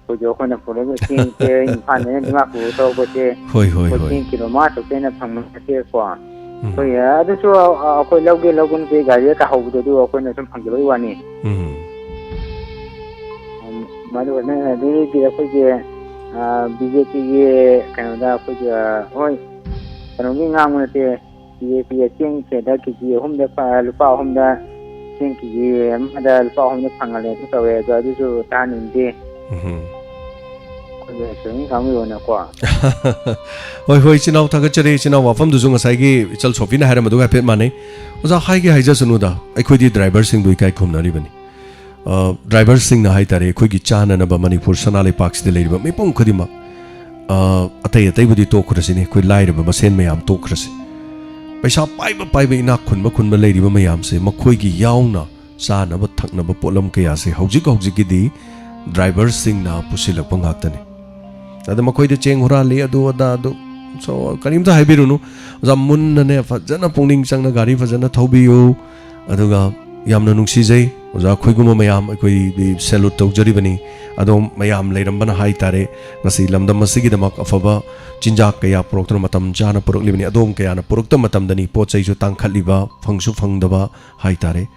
ꯑꯩꯈꯣꯏꯁꯨ ꯑꯩꯈꯣꯏꯅ ꯄꯨꯔꯛꯏꯕ ꯆꯦꯡꯁꯦ ꯏꯝꯐꯥꯜꯗꯩꯅ ꯗꯤꯃꯥꯄꯨꯔ ꯊꯣꯛꯂꯛꯄꯁꯦ, ꯍꯣꯏ, ꯍꯣꯏ, ꯑꯩꯈꯣꯏ ꯍꯣꯏ꯫ ꯆꯦꯡ ꯀꯤꯂꯣ ꯃꯉꯥ ꯇꯔꯨꯛꯇꯩ ꯍꯦꯟꯅ ꯐꯪꯕ ꯅꯠꯇꯦꯀꯣ꯫ ꯎꯝ꯫ ꯑꯩꯈꯣꯏ, ꯑ, ꯑꯗꯨꯁꯨ, ꯑ, ꯑꯩꯈꯣꯏ ꯂꯧꯒꯦ ꯂꯧꯒꯦꯅ ꯆꯦ ꯒꯥꯔꯤꯗ ꯇꯥꯍꯧꯕꯗꯣ ꯑꯗꯨ ꯑꯩꯈꯣꯏꯅ ꯁꯨꯝ ꯐꯪꯖꯕꯒꯤ ꯋꯥꯅꯤ꯫ ꯎꯝ꯫ ꯎꯝ, ꯃꯗꯨ ꯑꯗꯨꯗꯤ ꯑꯩꯈꯣꯏꯒꯤ, ꯑ, ꯕꯤ ꯖꯦ ꯄꯤꯒꯤ ꯀꯩꯅꯣꯗ ꯑꯩꯈꯣꯏꯒꯤ, ꯑ, ꯍꯣꯏ, ꯀꯩꯅꯣꯒꯤ ꯉꯥꯡꯕ ꯅꯠꯇꯦ, ꯕꯤ ꯖꯦ ꯄꯤꯒꯤ ꯆꯦꯡ ꯁꯦꯗ ꯀꯦ ꯖꯤ ꯑꯍꯨꯝꯗ ꯐ-, ꯂꯨꯄꯥ ꯑꯍꯨꯝꯗ ꯆꯦꯡ ꯀꯦ ꯖꯤ ꯑꯃꯗ ꯂꯨꯄꯥ ꯑꯍꯨꯝꯗ ꯐꯪꯍꯜꯂꯦ ꯑꯗꯨ ꯇꯧꯋꯦ, ꯑꯗꯣ ꯑꯗꯨꯁꯨ ꯇꯥꯍꯟꯅꯤꯡꯗꯦ꯫ ꯎꯝ꯫ ꯑꯩꯈꯣꯏꯒꯤ ꯁꯨꯝ ꯀꯥꯡꯕꯨ ꯑꯣꯏꯅꯀꯣ꯫ ꯍꯣꯏ, ꯍꯣꯏ, ꯏꯆꯤꯟ ꯏꯅꯥꯎ ꯊꯥꯒꯠꯆꯔꯤ꯫ ꯏꯆꯤꯟ ꯏꯅꯥꯎ ꯋꯥꯐꯝꯗꯨꯁꯨ ꯉꯁꯥꯏꯒꯤ ꯏꯆꯜ ꯁꯣꯐꯤꯅ ꯍꯥꯏꯔꯝꯕꯗꯨꯒ ꯍꯥꯏꯐꯦꯠ ꯃꯥꯟꯅꯩ꯫ ꯑꯣꯖꯥ, ꯍꯥꯏꯒꯦ ꯍꯥꯏꯖꯁꯅꯨꯗ, ꯑꯩꯈꯣꯏꯗꯤ ꯗ꯭ꯔꯥꯏꯚꯔꯁꯤꯡꯗꯨ ꯏꯀꯥꯏ ꯈꯨꯝꯅꯔꯤꯕꯅꯤ꯫ ꯑ, ꯗ꯭ꯔꯥꯏꯚꯔꯁꯤꯡꯅ ꯍꯥꯏ ꯇꯥꯔꯦ, ꯑꯩꯈꯣꯏꯒꯤ ꯆꯥꯅꯅꯕ ꯃꯅꯤꯄꯨꯔ ꯁꯅꯥ ꯂꯩꯄꯥꯛꯁꯤꯗ ꯂꯩꯔꯤꯕ ꯃꯤꯄꯨꯝ ꯈꯨꯗꯤꯡꯃꯛ, ꯑ, ꯑꯇꯩ ꯑꯇꯩꯕꯨꯗꯤ ꯇꯣꯛꯈ꯭ꯔꯁꯤꯅꯦ, ꯑꯩꯈꯣꯏ ꯂꯥꯏꯔꯕ ꯃꯁꯦꯟ ꯃꯌꯥꯝ ꯇꯣꯛꯈ꯭ꯔꯁꯤ꯫ ꯄꯩꯁꯥ ꯄꯥꯏꯕ ꯄꯥꯏꯕ, ꯏꯅꯥꯛ ꯈꯨꯟꯕ ꯈꯨꯟꯕ ꯂꯩꯔꯤꯕ ꯃꯌꯥꯝꯁꯦ, ꯃꯈꯣꯏꯒꯤ ꯌꯥꯎꯅ ꯆꯥꯅꯕ ꯊꯛꯅꯕ ꯄꯣꯠꯂꯝ ꯀꯌꯥꯁꯦ ꯍꯧꯖꯤꯛ ꯍꯧꯖꯤꯛꯀꯤꯗꯤ ꯗ꯭ꯔꯥꯏꯚꯔꯁꯤꯡꯅ ꯄꯨꯁꯤꯜꯂꯛꯄ ꯉꯥꯛꯇꯅꯤ꯫ ꯑꯗ ꯃꯈꯣꯏꯗ ꯆꯦꯡ ꯍꯨꯔꯥꯜꯂꯤ, ꯑꯗꯨ ꯑꯗꯥ ꯑꯗꯨ, so, ꯀꯔꯤꯝꯇ ꯍꯥꯏꯕꯤꯔꯨꯅꯨ꯫ ꯑꯣꯖꯥ, ꯃꯨꯟꯅꯅꯦ, ꯐꯖꯅ ꯄꯨꯛꯅꯤꯡ ꯆꯪꯅ ꯒꯥꯔꯤ ꯐꯖꯅ ꯊꯧꯕꯤꯌꯨ꯫ ꯑꯗꯨꯒ ꯌꯥꯝꯅ ꯅꯨꯡꯁꯤꯖꯩ ꯑꯣꯖꯥ, ꯑꯩꯈꯣꯏꯒꯨꯝꯕ ꯃꯌꯥꯝ ꯑꯩꯈꯣꯏꯗꯤ salute ꯇꯧꯖꯔꯤꯕꯅꯤ꯫ ꯑꯗꯣ ꯃꯌꯥꯝ ꯂꯩꯔꯝꯕꯅ ꯍꯥꯏ ꯇꯥꯔꯦ, ꯉꯁꯤ ꯂꯝꯗꯝ ꯑꯁꯤꯒꯤꯗꯃꯛ ꯑꯐꯕ ꯆꯤꯟꯖꯥꯛ ꯀꯌꯥ ꯄꯨꯔꯛꯇꯨꯅ ꯃꯇꯝ ꯆꯥꯅ ꯄꯨꯔꯛꯂꯤꯕꯅꯤ꯫ ꯑꯗꯣꯝ ꯀꯌꯥꯅ ꯄꯨꯔꯛꯇꯕ ꯃꯇꯝꯗꯅꯤ ꯄꯣꯠ ꯆꯩꯁꯨ ꯇꯥꯡꯈꯠꯂꯤꯕ, ꯐꯪꯁꯨ ꯐꯪꯗꯕ ꯍꯥꯏ ꯇꯥꯔꯦ꯫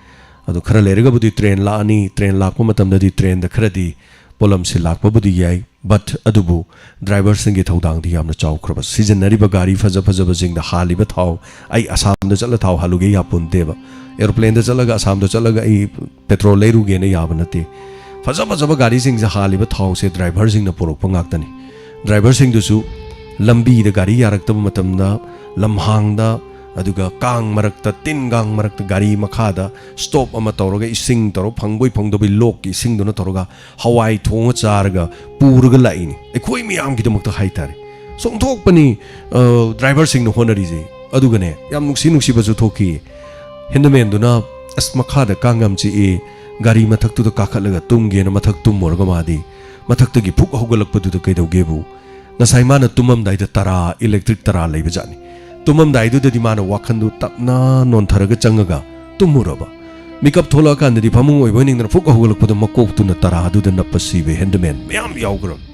ꯑꯗꯣ ꯈꯔ ꯂꯩꯔꯒꯕꯨꯗꯤ train ꯂꯥꯛꯑꯅꯤ, train ꯂꯥꯛꯄ ꯃꯇꯝꯗꯗꯤ trainꯗ ꯈꯔꯗꯤ ꯄꯣꯠꯂꯝꯁꯤ ꯂꯥꯛꯄꯕꯨꯗꯤ ꯌꯥꯏ, but ꯑꯗꯨꯕꯨ ꯗ꯭ꯔꯥꯏꯚꯔꯁꯤꯡꯒꯤ ꯊꯧꯗꯥꯡꯗꯤ ꯌꯥꯝꯅ ꯆꯥꯎꯈ꯭ꯔꯕ꯫ ꯁꯤꯖꯤꯟꯅꯔꯤꯕ ꯒꯥꯔꯤ ꯐꯖ ꯐꯖꯕꯁꯤꯡꯗ ꯍꯥꯜꯂꯤꯕ ꯊꯥꯎ, ꯑꯩ ꯑꯁꯥꯝꯗ ꯆꯠꯂ ꯊꯥꯎ ꯍꯥꯜꯂꯨꯒꯦ ꯌꯥꯄꯣꯟꯇꯦꯕ꯫ Aeroplaneꯗ ꯆꯠꯂꯒ ꯑꯁꯥꯝꯗ ꯆꯠꯂꯒ ꯑꯩ petrol ꯂꯩꯔꯨꯒꯦꯅ ꯌꯥꯕ ꯅꯠꯇꯦ꯫ ꯐꯖ ꯐꯖꯕ ꯒꯥꯔꯤꯁꯤꯡꯁꯦ ꯍꯥꯜꯂꯤꯕ ꯊꯥꯎꯁꯦ ꯗ꯭ꯔꯥꯏꯚꯔꯁꯤꯡꯅ ꯄꯨꯔꯛꯄ ꯉꯥꯛꯇꯅꯤ꯫ ꯗ꯭ꯔꯥꯏꯚꯔꯁꯤꯡꯗꯨꯁꯨ ꯂꯝꯕꯤꯗ ꯒꯥꯔꯤ ꯌꯥꯔꯛꯇꯕ ꯃꯇꯝꯗ, ꯂꯝꯍꯥꯡꯗ, ꯑꯗꯨꯒ ꯀꯥꯡ ꯃꯔꯛꯇ, ꯇꯤꯟ ꯀꯥꯡ ꯃꯔꯛꯇ ꯒꯥꯔꯤ ꯃꯈꯥꯗ ꯁ꯭ꯇꯣꯞ ꯑꯃ ꯇꯧꯔꯒ, ꯏꯁꯤꯡ ꯇꯧꯔꯒ, ꯐꯪꯕꯣꯏ ꯐꯪꯗꯕꯣꯏ ꯂꯣꯛꯀꯤ ꯏꯁꯤꯡꯗꯨꯅ ꯇꯧꯔꯒ ꯍꯋꯥꯏ ꯊꯣꯡꯉ ꯆꯥꯔꯒ ꯄꯨꯔꯒ ꯂꯥꯛꯏꯅꯤ, ꯑꯩꯈꯣꯏ ꯃꯌꯥꯝꯒꯤꯗꯃꯛꯇ ꯍꯥꯏꯇꯥꯔꯦ꯫ ꯁꯣꯡꯊꯣꯛꯄꯅꯤ, ꯑ, ꯗ꯭ꯔꯥꯏꯚꯔꯁꯤꯡꯅ ꯍꯣꯠꯅꯔꯤꯁꯦ꯫ ꯑꯗꯨꯒꯅꯦ, ꯌꯥꯝ ꯅꯨꯡꯁꯤ ꯅꯨꯡꯁꯤꯕꯁꯨ ꯊꯣꯛꯈꯤ꯫ ꯍꯦꯟꯗꯃꯦꯟꯗꯨꯅ, "ꯑꯁ, ꯃꯈꯥꯗ ꯀꯥꯡ ꯌꯥꯝ ꯆꯤꯛꯑꯦ, ꯒꯥꯔꯤ ꯃꯊꯛꯇꯨꯗ ꯀꯥꯈꯠꯂꯒ ꯇꯨꯝꯒꯦꯅ" ꯃꯊꯛ ꯇꯨꯝꯃꯨꯔꯒ, ꯃꯥꯗꯤ ꯃꯊꯛꯇꯒꯤ ꯐꯨꯛ ꯍꯧꯒꯠꯂꯛꯄꯗꯨꯗ ꯀꯩꯗꯧꯒꯦꯕꯨ, ꯉꯁꯥꯏ ꯃꯥꯅ ꯇꯨꯝꯃꯝꯗꯥꯏꯗ ꯇꯔꯥ, ꯏꯂꯦꯛꯇ꯭ꯔꯤꯛ ꯇꯔꯥ ꯂꯩꯕꯖꯥꯠꯅꯤ꯫ ꯇꯨꯝꯃꯝꯗꯥꯏꯗꯨꯗꯗꯤ ꯃꯥꯅ ꯋꯥꯈꯟꯗꯨ ꯇꯞꯅ ꯅꯣꯟꯊꯔꯒ ꯆꯪꯉꯒ ꯇꯨꯝꯃꯨꯔꯕ꯫ ꯃꯤꯀꯞ ꯊꯣꯛꯂꯛꯑꯀꯥꯟꯗꯗꯤ ꯐꯃꯨꯡ ꯑꯣꯏꯕꯣꯏ ꯅꯤꯡꯗꯅ ꯐꯨꯛ ꯍꯧꯒꯠꯂꯛꯄꯗ ꯃꯀꯣꯛꯇꯨꯅ ꯇꯔꯥꯗꯨꯗ ꯅꯞꯄ ꯁꯤꯕ ꯍꯦꯟꯗꯃꯦꯟ ꯃꯌꯥꯝ ꯌꯥꯎꯈ꯭ꯔꯕꯅꯤ꯫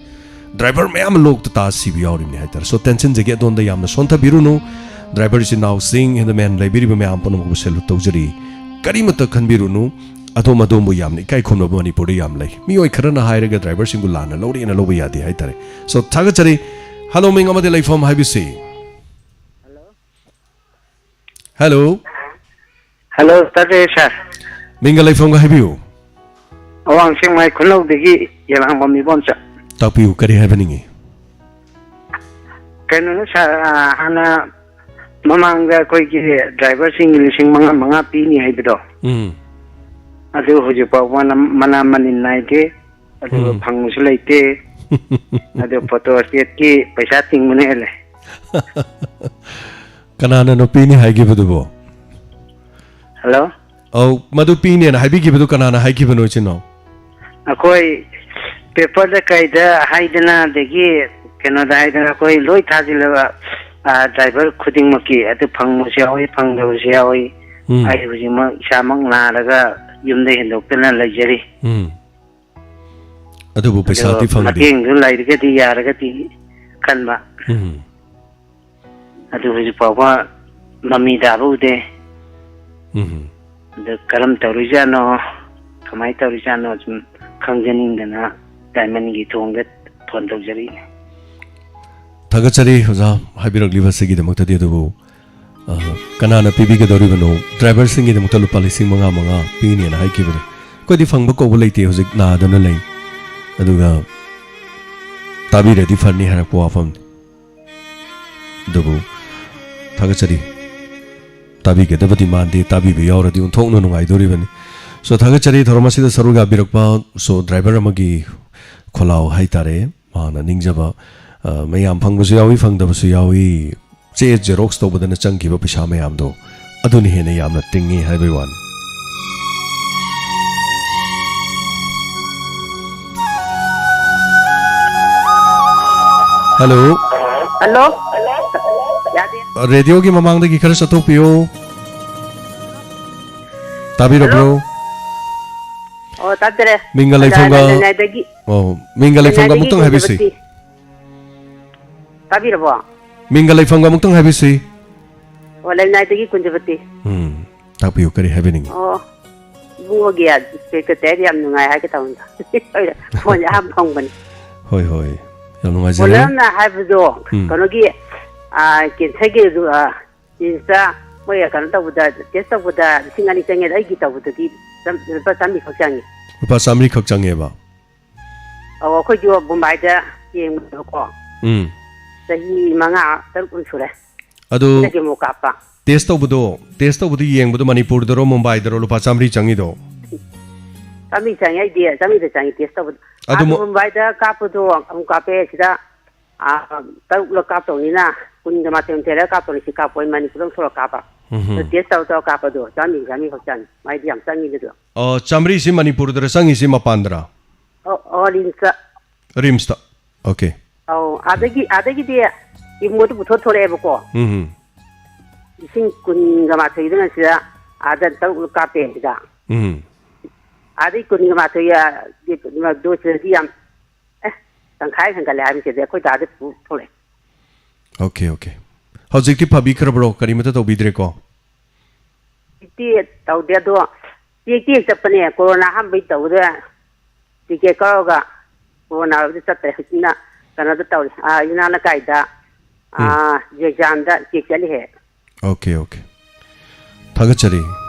ꯗ꯭ꯔꯥꯏꯚꯔ ꯃꯌꯥꯝ ꯂꯣꯛꯇ ꯇꯥ ꯁꯤꯕ ꯌꯥꯎꯔꯤꯕꯅꯤ ꯍꯥꯏꯇꯥꯔꯦ꯫ So, ꯇꯦꯟꯁꯟꯁꯤꯒꯤ ꯑꯗꯣꯝꯗ ꯌꯥꯝꯅ ꯁꯣꯟꯊꯕꯤꯔꯨꯅꯨ꯫ ꯗ꯭ꯔꯥꯏꯚꯔ ꯏꯆꯤꯟ ꯏꯅꯥꯎꯁꯤꯡ, ꯍꯦꯟꯗꯃꯦꯟ ꯂꯩꯕꯤꯔꯤꯕ ꯃꯌꯥꯝ ꯄꯨꯝꯅꯃꯛꯄꯨ ꯁꯦꯂꯨꯠ ꯇꯧꯖꯔꯤ꯫ ꯀꯔꯤꯃꯠꯇ ꯈꯟꯕꯤꯔꯨꯅꯨ꯫ ꯑꯗꯣꯝ ꯑꯗꯣꯝꯕꯨ ꯌꯥꯝꯅ ꯏꯀꯥꯏ ꯈꯨꯝꯅꯕ ꯃꯅꯤꯄꯨꯔꯗ ꯌꯥꯝ ꯂꯩ꯫ ꯃꯤꯑꯣꯏ ꯈꯔꯅ ꯍꯥꯏꯔꯒ ꯗ꯭ꯔꯥꯏꯚꯔꯁꯤꯡꯕꯨ ꯂꯥꯟꯅ ꯂꯧꯔꯦꯅ ꯂꯧꯕ ꯌꯥꯗꯦ ꯍꯥꯏꯇꯥꯔꯦ꯫ So, ꯊꯥꯒꯠꯆꯔꯤ꯫ ꯍꯜꯂꯣ, ꯃꯤꯡ ꯑꯃꯗꯤ ꯂꯩꯐꯝ ꯍꯥꯏꯕꯤꯁꯤ꯫ ꯍꯜꯂꯣ꯫ ꯍꯜꯂꯣ, ꯇꯥꯖꯩ ꯁꯥꯔ꯫ ꯃꯤꯡꯒ ꯂꯩꯐꯝꯒ ꯍꯥꯏꯕꯤꯌꯨ꯫ ꯑꯋꯥꯡ ꯁꯦꯛꯃꯥꯏ ꯈꯨꯅꯧꯗꯒꯤ ꯌꯦꯂꯥꯡꯕꯝ ꯏꯕꯣꯝꯆꯥ꯫ ꯇꯥꯛꯄꯤꯌꯨ, ꯀꯔꯤ ꯍꯥꯏꯕꯅꯤꯡꯉꯤ? ꯀꯩꯅꯣꯅꯦ ꯁꯥꯔ, ꯑ, ꯍꯥꯟꯅ ꯃꯃꯥꯡꯗ ꯑꯩꯈꯣꯏꯒꯤ ꯗ꯭ꯔꯥꯏꯚꯔꯁꯤꯡꯒꯤ ꯂꯤꯁꯤꯡ ꯃꯉꯥ ꯃꯉꯥ ꯄꯤꯅꯤ ꯍꯥꯏꯕꯗꯣ, ꯎꯝ꯫ ꯑꯗꯨ ꯍꯧꯖꯤꯛ ꯐꯥꯎꯕ ꯃꯅꯥ ꯃꯅꯤꯟ ꯅꯥꯏꯗꯦ꯫ ꯑꯗꯨꯒ ꯎꯝ꯫ ꯐꯪꯕꯁꯨ ꯂꯩꯇꯦ꯫ ꯑꯗꯨ ꯐꯣꯇꯣ ꯁ꯭ꯇꯦꯠꯀꯤ ꯄꯩꯁꯥ ꯇꯤꯡꯕꯅ ꯍꯦꯜꯂꯦ꯫ ꯀꯅꯥꯅꯅꯣ ꯄꯤꯅꯤ ꯍꯥꯏꯈꯤꯕꯗꯨꯕꯣ? ꯍꯜꯂꯣ? ꯑꯧ, ꯃꯗꯨ ꯄꯤꯅꯦꯅ ꯍꯥꯏꯕꯤꯈꯤꯕꯗꯨ ꯀꯅꯥꯅ ꯍꯥꯏꯈꯤꯕꯅꯣ, ꯏꯆꯤꯟ ꯏꯅꯥꯎ? ꯑꯩꯈꯣꯏ ꯄꯦꯄꯔꯗ ꯀꯩꯗ ꯍꯥꯏꯗꯅ, ꯑꯗꯒꯤ ꯀꯩꯅꯣꯗ ꯍꯥꯏꯗꯅ, ꯑꯩꯈꯣꯏ ꯂꯣꯏ ꯊꯥꯖꯤꯜꯂꯕ, ꯑ, ꯗ꯭ꯔꯥꯏꯚꯔ ꯈꯨꯗꯤꯡꯃꯛꯀꯤ꯫ ꯑꯗꯨ ꯐꯪꯕꯁꯨ ꯌꯥꯎꯏ, ꯐꯪꯗꯕꯁꯨ ꯌꯥꯎꯏ꯫ ꯎꯝ꯫ ꯑꯩ ꯍꯧꯖꯤꯛꯃꯛ ꯏꯁꯥꯃꯛ ꯅꯥꯔꯒ ꯌꯨꯝꯗ ꯍꯦꯟꯗꯣꯛꯇꯅ ꯂꯩꯖꯔꯤ꯫ ꯎꯝ꯫ ꯑꯗꯨꯕꯨ ꯄꯩꯁꯥꯗꯤ ꯑꯗꯣ ꯐꯪꯗꯦ꯫ ꯃꯇꯦꯡꯗꯨ ꯂꯩꯔꯒꯗꯤ, ꯌꯥꯔꯒꯗꯤ ꯈꯟꯕ꯫ ꯎꯝ꯫ ꯑꯗꯨ ꯍꯧꯖꯤꯛ ꯐꯥꯎꯕ ꯃꯃꯤ ꯇꯥꯕ ꯎꯗꯦ꯫ ꯎꯝ꯫ ꯑꯗꯨ ꯀꯔꯝ ꯇꯧꯔꯤꯖꯥꯠꯅꯣ, ꯀꯃꯥꯏꯅ ꯇꯧꯔꯤꯖꯥꯠꯅꯣ, ꯁꯨꯝ ꯈꯪꯖꯅꯤꯡꯗꯅ ꯗꯥꯏꯃꯟꯒꯤ ꯊꯣꯡꯗ ꯐꯣꯟ ꯇꯧꯖꯔꯛꯏꯅꯦ꯫ ꯊꯥꯒꯠꯆꯔꯤ ꯑꯣꯖꯥ ꯍꯥꯏꯕꯤꯔꯛꯂꯤꯕꯁꯤꯒꯤꯗꯃꯛꯇꯗꯤ꯫ ꯑꯗꯨꯕꯨ, ꯑ, ꯀꯅꯥꯅ ꯄꯤꯕꯤꯒꯗꯧꯔꯤꯕꯅꯣ? ꯗ꯭ꯔꯥꯏꯚꯔꯁꯤꯡꯒꯤꯗꯃꯛꯇ ꯂꯨꯄꯥ ꯂꯤꯁꯤꯡ ꯃꯉꯥ ꯃꯉꯥ ꯄꯤꯅꯦꯅ ꯍꯥꯏꯈꯤꯕꯗꯣ꯫ ꯑꯩꯈꯣꯏꯗꯤ ꯐꯪꯕ ꯀꯧꯕ ꯂꯩꯇꯦ, ꯍꯧꯖꯤꯛ ꯅꯥꯗꯨꯅ ꯂꯩ꯫ ꯑꯗꯨꯒ ꯇꯥꯕꯤꯔꯗꯤ ꯐꯅꯤ ꯍꯥꯏꯔꯛꯄ ꯋꯥꯐꯝꯅꯤ꯫ ꯑꯗꯨꯕꯨ ꯊꯥꯒꯠꯆꯔꯤ꯫ ꯇꯥꯕꯤꯒꯗꯕꯗꯤ ꯃꯥꯟꯗꯦ, ꯇꯥꯕꯤꯕ ꯌꯥꯎꯔꯗꯤ ꯑꯣꯟꯊꯣꯛꯅ ꯅꯨꯡꯉꯥꯏꯗꯣꯔꯤꯕꯅꯤ꯫ So, ꯊꯥꯒꯠꯆꯔꯤ ꯊꯧꯔꯝ ꯑꯁꯤꯗ ꯁꯔꯨꯛ ꯌꯥꯕꯤꯔꯛꯄ꯫ So, driver ꯑꯃꯒꯤ ꯈꯣꯜꯂꯥꯎ ꯍꯥꯏꯇꯥꯔꯦ, ꯃꯍꯥꯛꯅ ꯅꯤꯡꯖꯕ, ꯑ, ꯃꯌꯥꯝ ꯐꯪꯕꯁꯨ ꯌꯥꯎꯏ, ꯐꯪꯗꯕꯁꯨ ꯌꯥꯎꯏ꯫ ꯆꯦ xerox ꯇꯧꯕꯗꯅ ꯆꯪꯈꯤꯕ ꯄꯩꯁꯥ ꯃꯌꯥꯝꯗꯣ, ꯑꯗꯨꯅ ꯍꯦꯟꯅ ꯌꯥꯝꯅ ꯇꯤꯡꯉꯤ ꯍꯥꯏꯕꯒꯤ ꯋꯥꯅꯤ꯫ ꯍꯜꯂꯣ꯫ ꯍꯜꯂꯣ꯫ ꯌꯥꯗꯦ꯫ ꯔꯦꯗꯤꯑꯣꯒꯤ ꯃꯃꯥꯡꯗꯒꯤ ꯈꯔ ꯆꯠꯊꯣꯛꯄꯤꯌꯣ꯫ ꯇꯥꯕꯤꯔꯕ꯭ꯔꯣ? ꯍꯜꯂꯣ꯫ ꯑꯣ, ꯇꯥꯖꯔꯦ꯫ ꯃꯤꯡꯒ ꯑꯣꯖꯥ, ꯂꯩꯐꯝꯒ ꯂꯩꯅꯥꯏꯗꯒꯤ, ꯑꯣ, ꯃꯤꯡꯒ ꯂꯩꯐꯝꯒ ꯂꯩꯅꯥꯏꯗꯒꯤ ꯑꯃꯨꯛꯇꯪ ꯍꯥꯏꯕꯤꯁꯤ꯫ ꯀꯨꯟꯖꯕꯇꯤ꯫ ꯇꯥꯕꯤꯔꯕꯣ? ꯃꯤꯡꯒ ꯂꯩꯐꯝꯒ ꯑꯃꯨꯛꯇꯪ ꯍꯥꯏꯕꯤꯁꯤ꯫ ꯑꯣ, ꯂꯩꯅꯥꯏꯗꯒꯤ ꯀꯨꯟꯖꯕꯇꯤ꯫ ꯎꯝ, ꯇꯥꯛꯄꯤꯌꯨ, ꯀꯔꯤ ꯍꯥꯏꯕꯤꯅꯤꯡꯉꯤ? ꯑꯣ, ꯏꯕꯨꯡꯉꯣꯒꯤ ꯁꯦꯀ꯭ꯔꯦꯇꯔꯤ ꯌꯥꯝ ꯅꯨꯡꯉꯥꯏ ꯍꯥꯏꯒꯦ ꯇꯧꯕꯅꯤꯗ꯫ ꯐꯣꯟꯁꯦ ꯑꯍꯥꯟꯕ ꯐꯪꯕꯅꯤ꯫ ꯍꯣꯏ, ꯍꯣꯏ, ꯌꯥꯝ ꯅꯨꯡꯉꯥꯏꯖꯔꯦ꯫ ꯀꯣꯂꯔꯅ ꯍꯥꯏꯕꯗꯣ, ꯎꯝ꯫ ꯀꯩꯅꯣꯒꯤ, ꯑ, ꯀꯦꯟꯁꯔꯒꯤ, ꯑ, ꯖꯤꯝꯁꯇ ꯃꯣꯏ ꯀꯩꯅꯣ ꯇꯧꯕꯗ, ꯇꯦꯁ ꯇꯧꯕꯗ ꯂꯤꯁꯤꯡ ꯑꯅꯤ ꯆꯪꯉꯦ, ꯑꯩꯒꯤ ꯇꯧꯕꯗꯗꯤ ꯆꯥꯝ-, ꯂꯨꯄꯥ ꯆꯥꯝꯃꯔꯤ ꯈꯛ ꯆꯪꯉꯦ꯫ ꯂꯨꯄꯥ ꯆꯥꯝꯃꯔꯤ ꯈꯛ ꯆꯪꯉꯦꯕ? ꯑꯧ, ꯑꯩꯈꯣꯏꯁꯨ ꯕꯣꯝꯕꯥꯏꯗ ꯌꯦꯡꯕꯀꯣ꯫ ꯎꯝ꯫ ꯆꯍꯤ ꯃꯉꯥ, ꯇꯔꯨꯛ ꯀꯨꯝ ꯁꯨꯔꯦ꯫ ꯑꯗꯨ ꯍꯟꯗꯛꯀꯤ ꯑꯃꯨꯛ ꯀꯥꯞꯄ꯫ ꯇꯦꯁ ꯇꯧꯕꯗꯣ, ꯇꯦꯁ ꯇꯧꯕꯗꯣ ꯌꯦꯡꯕꯗꯣ ꯃꯅꯤꯄꯨꯔꯗꯔꯣ ꯃꯨꯝꯕꯥꯏꯗꯔꯣ ꯂꯨꯄꯥ ꯆꯥꯝꯃꯔꯤ ꯆꯪꯉꯤꯗꯣ? ꯆꯥꯝꯃꯔꯤ ꯆꯪꯉꯦ, ꯑꯩꯗꯤ ꯆꯥꯝꯃꯔꯤꯗ ꯆꯪꯉꯤ ꯇꯦꯁ ꯇꯧꯕꯗꯣ꯫ ꯑꯗꯨ ꯑꯥꯗ ꯃꯨ- ꯃꯨꯝꯕꯥꯏꯗ ꯀꯥꯞꯄꯗꯣ ꯑꯃꯨꯛ ꯀꯥꯞꯄꯦ, ꯁꯤꯗ, ꯑꯥ, ꯇꯔꯨꯛꯂꯛ ꯀꯥꯞꯇꯧꯅꯤꯅ, ꯀꯨꯟꯒ ꯃꯥꯊꯣꯏ ꯃꯥꯊꯣꯏꯔ ꯀꯥꯞꯇꯧꯅꯤ, ꯁꯤ ꯀꯥꯞꯄꯣꯏ, ꯃꯅꯤꯄꯨꯔꯗ ꯑꯃꯨꯛ ꯊꯣꯛꯂꯛ ꯀꯥꯞꯄ꯫ ꯎꯝꯍꯨꯝ꯫ ꯑꯗꯨ ꯇꯦꯁ ꯇꯧꯔ ꯇꯧꯔ ꯀꯥꯞꯄꯗꯣ ꯆꯥꯝꯃꯔꯤ, ꯆꯥꯝꯃꯔꯤ ꯈꯛ ꯆꯪꯉꯤ, ꯃꯥꯏꯗꯤ ꯌꯥꯝ ꯆꯪꯉꯤꯗ ꯑꯗꯨ꯫ ꯑꯣ, ꯆꯥꯝꯃꯔꯤꯁꯤ ꯃꯅꯤꯄꯨꯔꯗꯔ ꯆꯪꯉꯤꯁꯤ ꯃꯄꯥꯟꯗꯔ? ꯑꯣ, ꯑꯣ, ꯔꯤꯝꯁꯇ꯫ ꯔꯤꯝꯁꯇ꯫ ꯑꯣꯀꯦ꯫ ꯑꯧ, ꯑꯥꯗꯒꯤ, ꯑꯥꯗꯒꯤꯗꯤ ꯏꯃꯣꯗꯨ ꯄꯨꯊꯣꯛ ꯊꯣꯛꯂꯛꯑꯦꯕꯀꯣ꯫ ꯎꯝ꯫ ꯂꯤꯁꯤꯡ ꯀꯨꯟꯒ ꯃꯥꯊꯣꯏꯗꯨꯅ ꯁꯤꯗ ꯑꯥꯗ ꯇꯔꯨꯛ ꯀꯥꯞꯄꯦ ꯁꯤꯗ꯫ ꯎꯝ꯫ ꯑꯥꯗꯩ ꯀꯨꯟꯒ ꯃꯥꯊꯣꯏ, ꯑ, ꯗꯣ ꯁꯤꯗꯗꯤ ꯌꯥꯝ, ꯑꯦ, ꯇꯪꯈꯥꯏ ꯍꯦꯟꯒꯠꯂꯦ ꯍꯥꯏꯕꯁꯤꯗꯤ ꯑꯩꯈꯣꯏ ꯗꯥꯗ ꯄꯨ ꯊꯣꯛꯂꯛꯑꯦ꯫ Okay, okay. ꯍꯧꯖꯤꯛꯇꯤ ꯐꯕꯤꯈ꯭ꯔꯕ꯭ꯔꯣ? ꯀꯔꯤꯃꯇ ꯇꯧꯕꯤꯗ꯭ꯔꯦꯀꯣ? ꯍꯧꯖꯤꯛꯇꯤ ꯇꯧꯗꯦ, ꯑꯗꯣ ꯆꯦꯛꯇꯤ ꯍꯦꯛ ꯆꯠꯄꯅꯦ, ꯀꯣꯔꯣꯅꯥ ꯑꯍꯥꯟꯕꯩ ꯇꯧꯕꯗ ꯇꯤꯀꯦꯠ ꯀꯛꯑꯒ ꯀꯣꯔꯣꯅꯥ ꯑꯣꯏꯕꯗ ꯆꯠꯇ꯭ꯔꯦ꯫ ꯍꯧꯖꯤꯛꯅ ꯀꯩꯅꯣꯗ ꯇꯧꯔꯤ, ꯑꯥ, ꯌꯨꯅꯥꯝ ꯂꯩꯀꯥꯏꯗ, ꯎꯝ꯫ ꯑꯥ, ꯖꯦꯛꯖꯥꯟꯗ ꯆꯦꯛ ꯆꯠꯂꯤ ꯍꯦꯛ꯫ Okay, okay. ꯊꯥꯒꯠꯆꯔꯤ꯫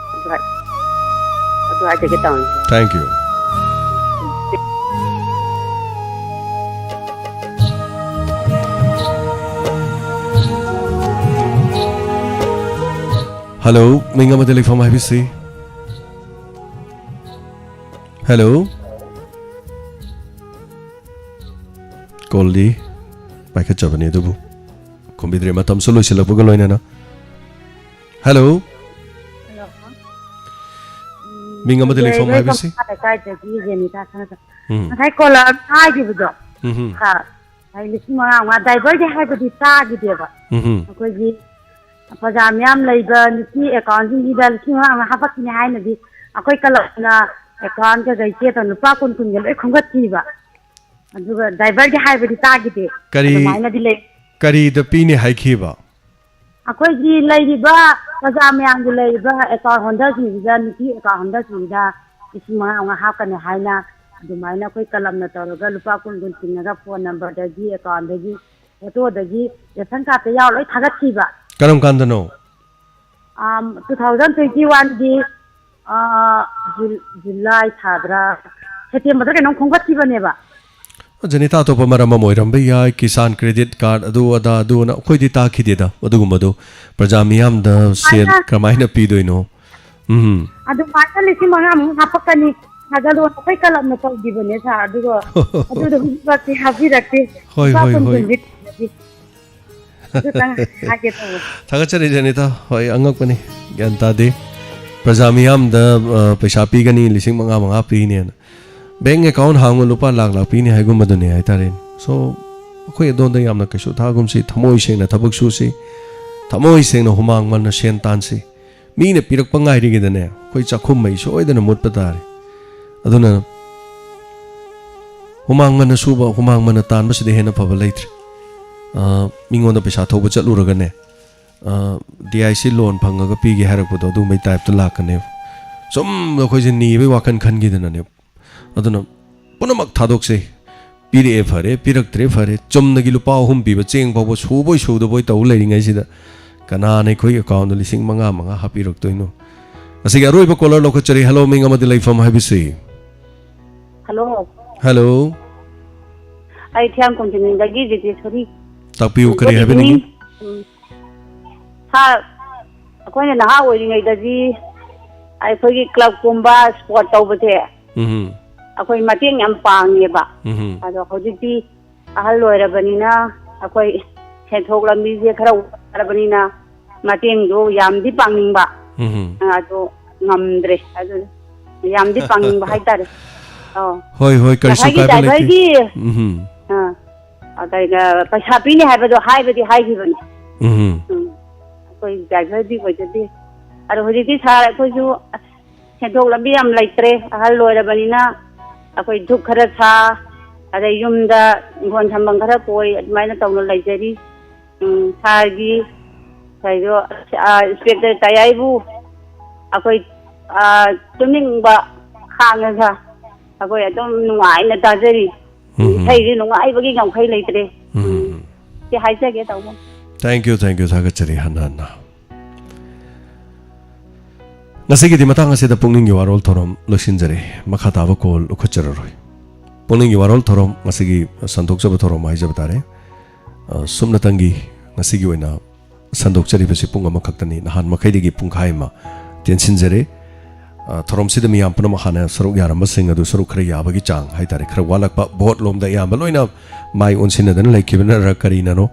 ꯍꯣꯏ꯫ ꯍꯥꯏꯖꯒꯦ ꯇꯧꯅꯤ꯫ Thank you. Hello, ꯃꯤꯡ ꯑꯃꯗꯤ ꯂꯩꯐꯝ ꯍꯥꯏꯕꯤꯁꯤ꯫ Hello. ꯀꯣꯜꯗꯤ ꯄꯥꯏꯈꯠꯆꯕꯅꯤ ꯑꯗꯨꯕꯨ ꯈꯨꯝꯕꯤꯗ꯭ꯔꯦ, ꯃꯇꯝꯁꯨ ꯂꯣꯏꯁꯤꯜꯂꯛꯄꯒ ꯂꯣꯏꯅꯅ꯫ Hello. Hello. ꯃꯤꯡ ꯑꯃꯗꯤ ꯂꯩꯐꯝ ꯍꯥꯏꯕꯤꯁꯤ꯫ ꯂꯩꯀꯥꯏꯗꯒꯤ ꯖꯦꯅꯤꯇꯥ ꯁꯅꯥꯇꯣꯝꯕꯤ꯫ ꯎꯝ꯫ ꯉꯁꯥꯏ ꯀꯣꯂꯔ ꯍꯥꯏꯈꯤꯕꯗꯣ, ꯎꯝ꯫ ꯍꯥꯏ, ꯂꯤꯁꯤꯡ ꯃꯉꯥ ꯃꯉꯥ ꯗ꯭ꯔꯥꯏꯚꯔꯒꯤ ꯍꯥꯏꯕꯗꯤ ꯇꯥꯈꯤꯗꯦꯕ꯫ ꯎꯝ꯫ ꯑꯩꯈꯣꯏꯒꯤ ꯄ꯭ꯔꯖꯥ ꯃꯤꯌꯥꯝ ꯂꯩꯕ ꯅꯨꯄꯤ ꯑꯦꯀꯥꯎꯟꯁꯤꯡꯁꯤꯗ ꯂꯤꯁꯤꯡ ꯃꯉꯥ ꯃꯉꯥ ꯍꯥꯞꯄꯛꯈꯤꯅꯤ ꯍꯥꯏꯅꯗꯤ ꯑꯩꯈꯣꯏ ꯀ꯭ꯂꯕꯅ ꯑꯦꯀꯥꯎꯟ ꯀꯩꯀꯩ ꯆꯦ ꯇꯧꯔ ꯂꯨꯄꯥ ꯀꯨꯟ ꯀꯨꯟꯒ ꯂꯣꯏ ꯈꯣꯝꯒꯠꯈꯤꯕ꯫ ꯑꯗꯨꯒ ꯗ꯭ꯔꯥꯏꯚꯔꯒꯤ ꯍꯥꯏꯕꯗꯤ ꯇꯥꯈꯤꯗꯦ꯫ ꯀꯔꯤ, ꯑꯗꯨꯃꯥꯏꯅꯗꯤ ꯂꯩ꯫ ꯀꯔꯤꯗ ꯄꯤꯅꯤ ꯍꯥꯏꯈꯤꯕ? ꯑꯩꯈꯣꯏꯒꯤ ꯂꯩꯔꯤꯕ ꯄ꯭ꯔꯖꯥ ꯃꯌꯥꯝꯒꯤ ꯂꯩꯔꯤꯕ ꯑꯦꯀꯥꯎꯟ ꯍꯣꯜꯗꯔꯁꯤꯡꯁꯤꯗ, ꯅꯨꯄꯤ ꯑꯦꯀꯥꯎꯟ ꯍꯣꯜꯗꯔꯁꯤꯡꯁꯤꯗ ꯂꯤꯁꯤꯡ ꯃꯉꯥ ꯃꯉꯥ ꯍꯥꯞꯀꯅꯤ ꯍꯥꯏꯅ ꯑꯗꯨꯃꯥꯏꯅ ꯑꯩꯈꯣꯏ ꯀꯂꯝꯅ ꯇꯧꯔꯒ ꯂꯨꯄꯥ ꯀꯨꯟ ꯀꯨꯟ ꯆꯤꯡꯉꯒ ꯐꯣꯟ ꯅꯝꯕꯔꯗꯒꯤ, ꯑꯦꯀꯥꯎꯟꯗꯒꯤ, ꯐꯣꯇꯣꯗꯒꯤ, ꯔꯦꯁꯟ ꯀꯥꯔꯠꯇ ꯌꯥꯎꯔ ꯂꯣꯏ ꯊꯥꯒꯠꯈꯤꯕ꯫ ꯀꯔꯝ ꯀꯥꯟꯗꯅꯣ? ꯑꯥꯝ, two thousand twenty-oneꯒꯤ, ꯑꯥ, ꯖꯨ-, ꯖꯨꯂꯥꯏ ꯊꯥꯗ꯭ꯔꯥ, ꯁꯦꯞꯇꯦꯝꯕꯔꯗ ꯀꯩꯅꯣꯝ ꯈꯣꯝꯒꯠꯈꯤꯕꯅꯦꯕ꯫ ꯖꯦꯅꯤꯇꯥ, ꯑꯇꯣꯞꯄ ꯃꯔꯝ ꯑꯃ ꯑꯣꯏꯔꯝꯕ ꯌꯥꯏ, ꯀꯤꯁꯥꯟ ꯀ꯭ꯔꯦꯗꯤꯠ ꯀꯥꯔꯗ ꯑꯗꯨ ꯑꯗꯥ ꯑꯗꯨꯅ ꯑꯩꯈꯣꯏꯗꯤ ꯇꯥꯈꯤꯗꯦꯗ ꯑꯗꯨꯒꯨꯝꯕꯗꯣ꯫ ꯄ꯭ꯔꯖꯥ ꯃꯤꯌꯥꯝꯗ ꯁꯦꯜ ꯑꯗꯨꯃꯥꯏꯅ ꯀꯔꯝꯍꯥꯏꯅ ꯄꯤꯗꯣꯏꯅꯣ? ꯎꯝ꯫ ꯑꯗꯨꯃꯥꯏꯅ ꯂꯤꯁꯤꯡ ꯃꯉꯥꯃꯨꯛ ꯍꯥꯞꯄꯛꯀꯅꯤ, ꯊꯥꯖꯜꯂꯣ, ꯑꯩꯈꯣꯏ ꯀꯂꯝꯅ ꯇꯧꯈꯤꯕꯅꯦ ꯁꯥꯔ, ꯑꯗꯨꯒ ꯑꯗꯨꯗꯣ ꯍꯧꯖꯤꯛꯐꯥꯎꯗꯤ ꯍꯥꯞꯄꯤꯔꯛꯇꯦ꯫ ꯍꯣꯏ, ꯂꯨꯄꯥ ꯍꯣꯏ, ꯀꯨꯟ ꯍꯣꯏ꯫ ꯀꯨꯟꯗꯤ ꯑꯗꯨꯇꯪ ꯍꯥꯏꯒꯦ ꯇꯧꯕ꯫ ꯊꯥꯒꯠꯆꯔꯤ ꯖꯦꯅꯤꯇꯥ꯫ ꯍꯣꯏ, ꯑꯉꯛꯄꯅꯤ꯫ ꯒ꯭ꯌꯥꯟ ꯇꯥꯗꯦ꯫ ꯄ꯭ꯔꯖꯥ ꯃꯤꯌꯥꯝꯗ, ꯑ, ꯄꯩꯁꯥ ꯄꯤꯒꯅꯤ, ꯂꯤꯁꯤꯡ ꯃꯉꯥ ꯃꯉꯥ ꯄꯤꯅꯦꯅ꯫ ꯕꯦꯡ ꯑꯦꯀꯥꯎꯟ ꯍꯥꯡꯉꯨ, ꯂꯨꯄꯥ ꯂꯥꯛ ꯂꯥꯛ ꯄꯤꯅꯤ ꯍꯥꯏꯒꯨꯝꯕꯗꯨꯅꯤ ꯍꯥꯏꯇꯥꯔꯦꯅꯦ꯫ So, ꯑꯩꯈꯣꯏ ꯑꯗꯣꯝꯗ ꯌꯥꯝꯅ ꯀꯩꯁꯨ ꯊꯥꯒꯨꯝꯁꯤ, ꯊꯃꯣꯏ ꯁꯦꯡꯅ ꯊꯕꯛ ꯁꯨꯁꯤ, ꯊꯃꯣꯏ ꯁꯦꯡꯅ ꯍꯨꯃꯥꯡ ꯃꯟꯅ ꯁꯦꯟ ꯇꯥꯟꯁꯤ꯫ ꯃꯤꯅ ꯄꯤꯔꯛꯄ ꯉꯥꯏꯔꯤꯉꯩꯗꯅꯦ, ꯑꯩꯈꯣꯏ ꯆꯥꯛꯈꯨꯝ ꯃꯩ ꯁꯣꯏꯗꯅ ꯃꯨꯠꯄ ꯇꯥꯔꯦ꯫ ꯑꯗꯨꯅ ꯍꯨꯃꯥꯡ ꯃꯟꯅ ꯁꯨꯕ, ꯍꯨꯃꯥꯡ ꯃꯟꯅ ꯇꯥꯟꯕꯁꯤꯗ ꯍꯦꯟꯅ ꯐꯕ ꯂꯩꯇ꯭ꯔꯦ꯫ ꯑ, ꯃꯤꯉꯣꯟꯗ ꯄꯩꯁꯥ ꯊꯧꯕ ꯆꯠꯂꯨꯔꯒꯅꯦ, ꯑ, DIC loan ꯐꯪꯉꯒ ꯄꯤꯒꯦ ꯍꯥꯏꯔꯛꯄꯗꯣ, ꯑꯗꯨꯒꯨꯝꯕꯩ typeꯇ ꯂꯥꯛꯀꯅꯦꯕ꯫ ꯁꯨꯝ ꯑꯩꯈꯣꯏꯁꯦ ꯅꯤꯕꯩ ꯋꯥꯈꯜ ꯈꯟꯈꯤꯗꯅꯅꯦ꯫ ꯑꯗꯨꯅ ꯄꯨꯝꯅꯃꯛ ꯊꯥꯗꯣꯛꯁꯦ꯫ ꯄꯤꯔꯛꯑꯦ ꯐꯔꯦ, ꯄꯤꯔꯛꯇ꯭ꯔꯦ ꯐꯔꯦ, ꯆꯨꯝꯅꯒꯤ ꯂꯨꯄꯥ ꯑꯍꯨꯝ ꯄꯤꯕ ꯆꯦꯡ ꯐꯥꯎꯕ ꯁꯨꯕꯣꯏ ꯁꯨꯗꯕꯣꯏ ꯇꯧ ꯂꯩꯔꯤꯉꯩꯁꯤꯗ ꯀꯅꯥꯅ ꯑꯩꯈꯣꯏ ꯑꯦꯀꯥꯎꯟꯗ ꯂꯤꯁꯤꯡ ꯃꯉꯥ ꯃꯉꯥ ꯍꯥꯞꯄꯤꯔꯛꯇꯣꯏꯅꯣ? ꯉꯁꯤꯒꯤ ꯑꯔꯣꯏꯕ ꯀꯣꯂꯔ ꯂꯧꯈꯠꯆꯔꯤ꯫ ꯍꯦꯂꯣ, ꯃꯤꯡ ꯑꯃꯗꯤ ꯂꯩꯐꯝ ꯍꯥꯏꯕꯁꯤ꯫ ꯍꯜꯂꯣ꯫ ꯍꯦꯂꯣ꯫ ꯑꯩ ꯊꯤꯌꯥꯝ ꯀꯣꯟꯖꯅꯤꯡꯗꯒꯤ ꯖꯤꯇꯦꯁꯣꯔꯤ꯫ ꯇꯥꯛꯄꯤꯌꯨ, ꯀꯔꯤ Good ꯍꯥꯏꯕꯤꯅꯤꯡꯉꯤ? evening. ꯎꯝ꯫ ꯁꯥꯔ, ꯑꯩꯈꯣꯏꯅ ꯅꯍꯥ ꯑꯣꯏꯔꯤꯉꯩꯗꯗꯤ ꯑꯩꯈꯣꯏꯒꯤ ꯀ꯭ꯂꯕꯀꯨꯝꯕ ꯁ꯭ꯄꯣꯔꯠ ꯇꯧꯕꯁꯦ ꯎꯝ꯫ ꯑꯩꯈꯣꯏ ꯃꯇꯦꯡ ꯌꯥꯝ ꯄꯥꯡꯉꯦꯕ꯫ ꯎꯝ꯫ ꯑꯗꯣ ꯍꯧꯖꯤꯛꯇꯤ ꯑꯍꯜ ꯑꯣꯏꯔꯕꯅꯤꯅ ꯑꯩꯈꯣꯏ ꯁꯦꯟꯊꯣꯛ ꯂꯝꯕꯤꯁꯦ ꯈꯔ ꯋꯥꯔꯕꯅꯤꯅ ꯃꯇꯦꯡꯗꯣ ꯌꯥꯝꯗꯤ ꯄꯥꯡꯅꯤꯡꯕ꯫ ꯎꯝ꯫ ꯑꯗꯣ ꯉꯝꯗ꯭ꯔꯦ꯫ ꯑꯗꯨ ꯌꯥꯝꯗꯤ ꯄꯥꯡꯅꯤꯡꯕ ꯍꯥꯏꯇꯥꯔꯦ꯫ ꯑꯧ꯫ ꯍꯣꯏ, ꯍꯣꯏ, ꯀꯔꯤꯁꯨ ꯉꯁꯥꯏꯒꯤ ꯀꯥꯏꯕ ꯂꯩꯇꯦ꯫ ꯗ꯭ꯔꯥꯏꯚꯔꯒꯤ ꯎꯝ꯫ ꯑꯥ, ꯑ, ꯀꯩ, ꯑ, ꯄꯩꯁꯥ ꯄꯤꯅꯤ ꯍꯥꯏꯕꯗꯣ ꯍꯥꯏꯕꯗꯤ ꯍꯥꯏꯈꯤꯕꯅꯤ꯫ ꯎꯝ꯫ ꯎꯝ꯫ ꯑꯩꯈꯣꯏ ꯗ꯭ꯔꯥꯏꯚꯔꯗꯤ ꯑꯣꯏꯖꯗꯦ꯫ ꯑꯗꯣ ꯍꯧꯖꯤꯛꯇꯤ ꯁꯥꯔ ꯑꯩꯈꯣꯏꯁꯨ, ꯑꯁ, ꯁꯦꯟꯊꯣꯛ ꯂꯝꯕꯤ ꯌꯥꯝ ꯂꯩꯇ꯭ꯔꯦ꯫ ꯑꯍꯜ ꯑꯣꯏꯔꯕꯅꯤꯅ ꯑꯩꯈꯣꯏ ꯙꯨꯞ ꯈꯔ ꯁꯥ, ꯑꯗꯩ ꯌꯨꯝꯗ ꯏꯪꯈꯣꯜ ꯁꯝꯕꯜ ꯈꯔ ꯀꯣꯏ, ꯑꯗꯨꯃꯥꯏꯅ ꯇꯧꯅ ꯂꯩꯖꯔꯤ꯫ ꯎꯝ, ꯁꯥꯔꯒꯤ ꯀꯩꯗꯣ, ꯑ, ꯏꯟꯁꯄꯦꯛꯇꯔ ꯇꯌꯥꯏꯕꯨ ꯑꯩꯈꯣꯏ, ꯑ, ꯇꯨꯝꯅꯤꯡꯕ ꯈꯥꯡꯉꯒ ꯑꯩꯈꯣꯏ ꯑꯗꯨꯝ ꯅꯨꯡꯉꯥꯏꯅ ꯇꯥꯖꯔꯤ꯫ ꯎꯝ꯫ ꯏꯁꯩꯁꯤ ꯅꯨꯡꯉꯥꯏꯕꯒꯤ ꯉꯝꯈꯩ ꯂꯩꯇ꯭ꯔꯦ꯫ ꯎꯝ꯫ ꯁꯤ ꯍꯥꯏꯖꯒꯦ ꯇꯧꯕ꯫ Thank you, thank you, ꯊꯥꯒꯠꯆꯔꯤ ꯍꯟꯅ ꯍꯟꯅ꯫ ꯉꯁꯤꯒꯤꯗꯤ ꯃꯇꯥꯡ ꯑꯁꯤꯗ ꯄꯨꯛꯅꯤꯡꯒꯤ ꯋꯥꯔꯣꯜ ꯊꯧꯔꯝ ꯂꯣꯏꯁꯤꯟꯖꯔꯦ꯫ ꯃꯈꯥ ꯇꯥꯕ ꯀꯣꯜ ꯎꯈꯠꯆꯔꯔꯣꯏ꯫ ꯄꯨꯛꯅꯤꯡꯒꯤ ꯋꯥꯔꯣꯜ ꯊꯧꯔꯝ ꯉꯁꯤꯒꯤ ꯁꯟꯗꯣꯛꯆꯕ ꯊꯧꯔꯝ ꯍꯥꯏꯖꯕ ꯇꯥꯔꯦ꯫ ꯑ, ꯁꯨꯞꯅꯇꯪꯒꯤ ꯉꯁꯤꯒꯤ ꯑꯣꯏꯅ ꯁꯟꯗꯣꯛꯆꯔꯤꯕꯁꯤ ꯄꯨꯡ ꯑꯃꯈꯛꯇꯅꯤ꯫ ꯅꯍꯥꯟ ꯃꯈꯩꯗꯒꯤ ꯄꯨꯡꯈꯥꯏ ꯑꯃ ꯇꯦꯟꯁꯤꯟꯖꯔꯦ꯫ ꯑ, ꯊꯧꯔꯝꯁꯤꯗ ꯃꯤꯌꯥꯝ ꯄꯨꯝꯅꯃꯛ ꯍꯥꯟꯅ ꯁꯔꯨꯛ ꯌꯥꯔꯝꯕꯁꯤꯡ ꯑꯗꯨ ꯁꯔꯨꯛ ꯈꯔ ꯌꯥꯕꯒꯤ ꯆꯥꯡ ꯍꯥꯏꯇꯥꯔꯦ, ꯈꯔ ꯋꯥꯠꯂꯛꯄ, ꯚꯣꯠ ꯂꯣꯝꯗ ꯑꯌꯥꯝꯕ ꯂꯣꯏꯅ ꯃꯥꯏ ꯑꯣꯟꯁꯤꯟꯅꯗꯅ ꯂꯩꯈꯤꯕꯅꯔ ꯀꯔꯤꯅꯅꯣ,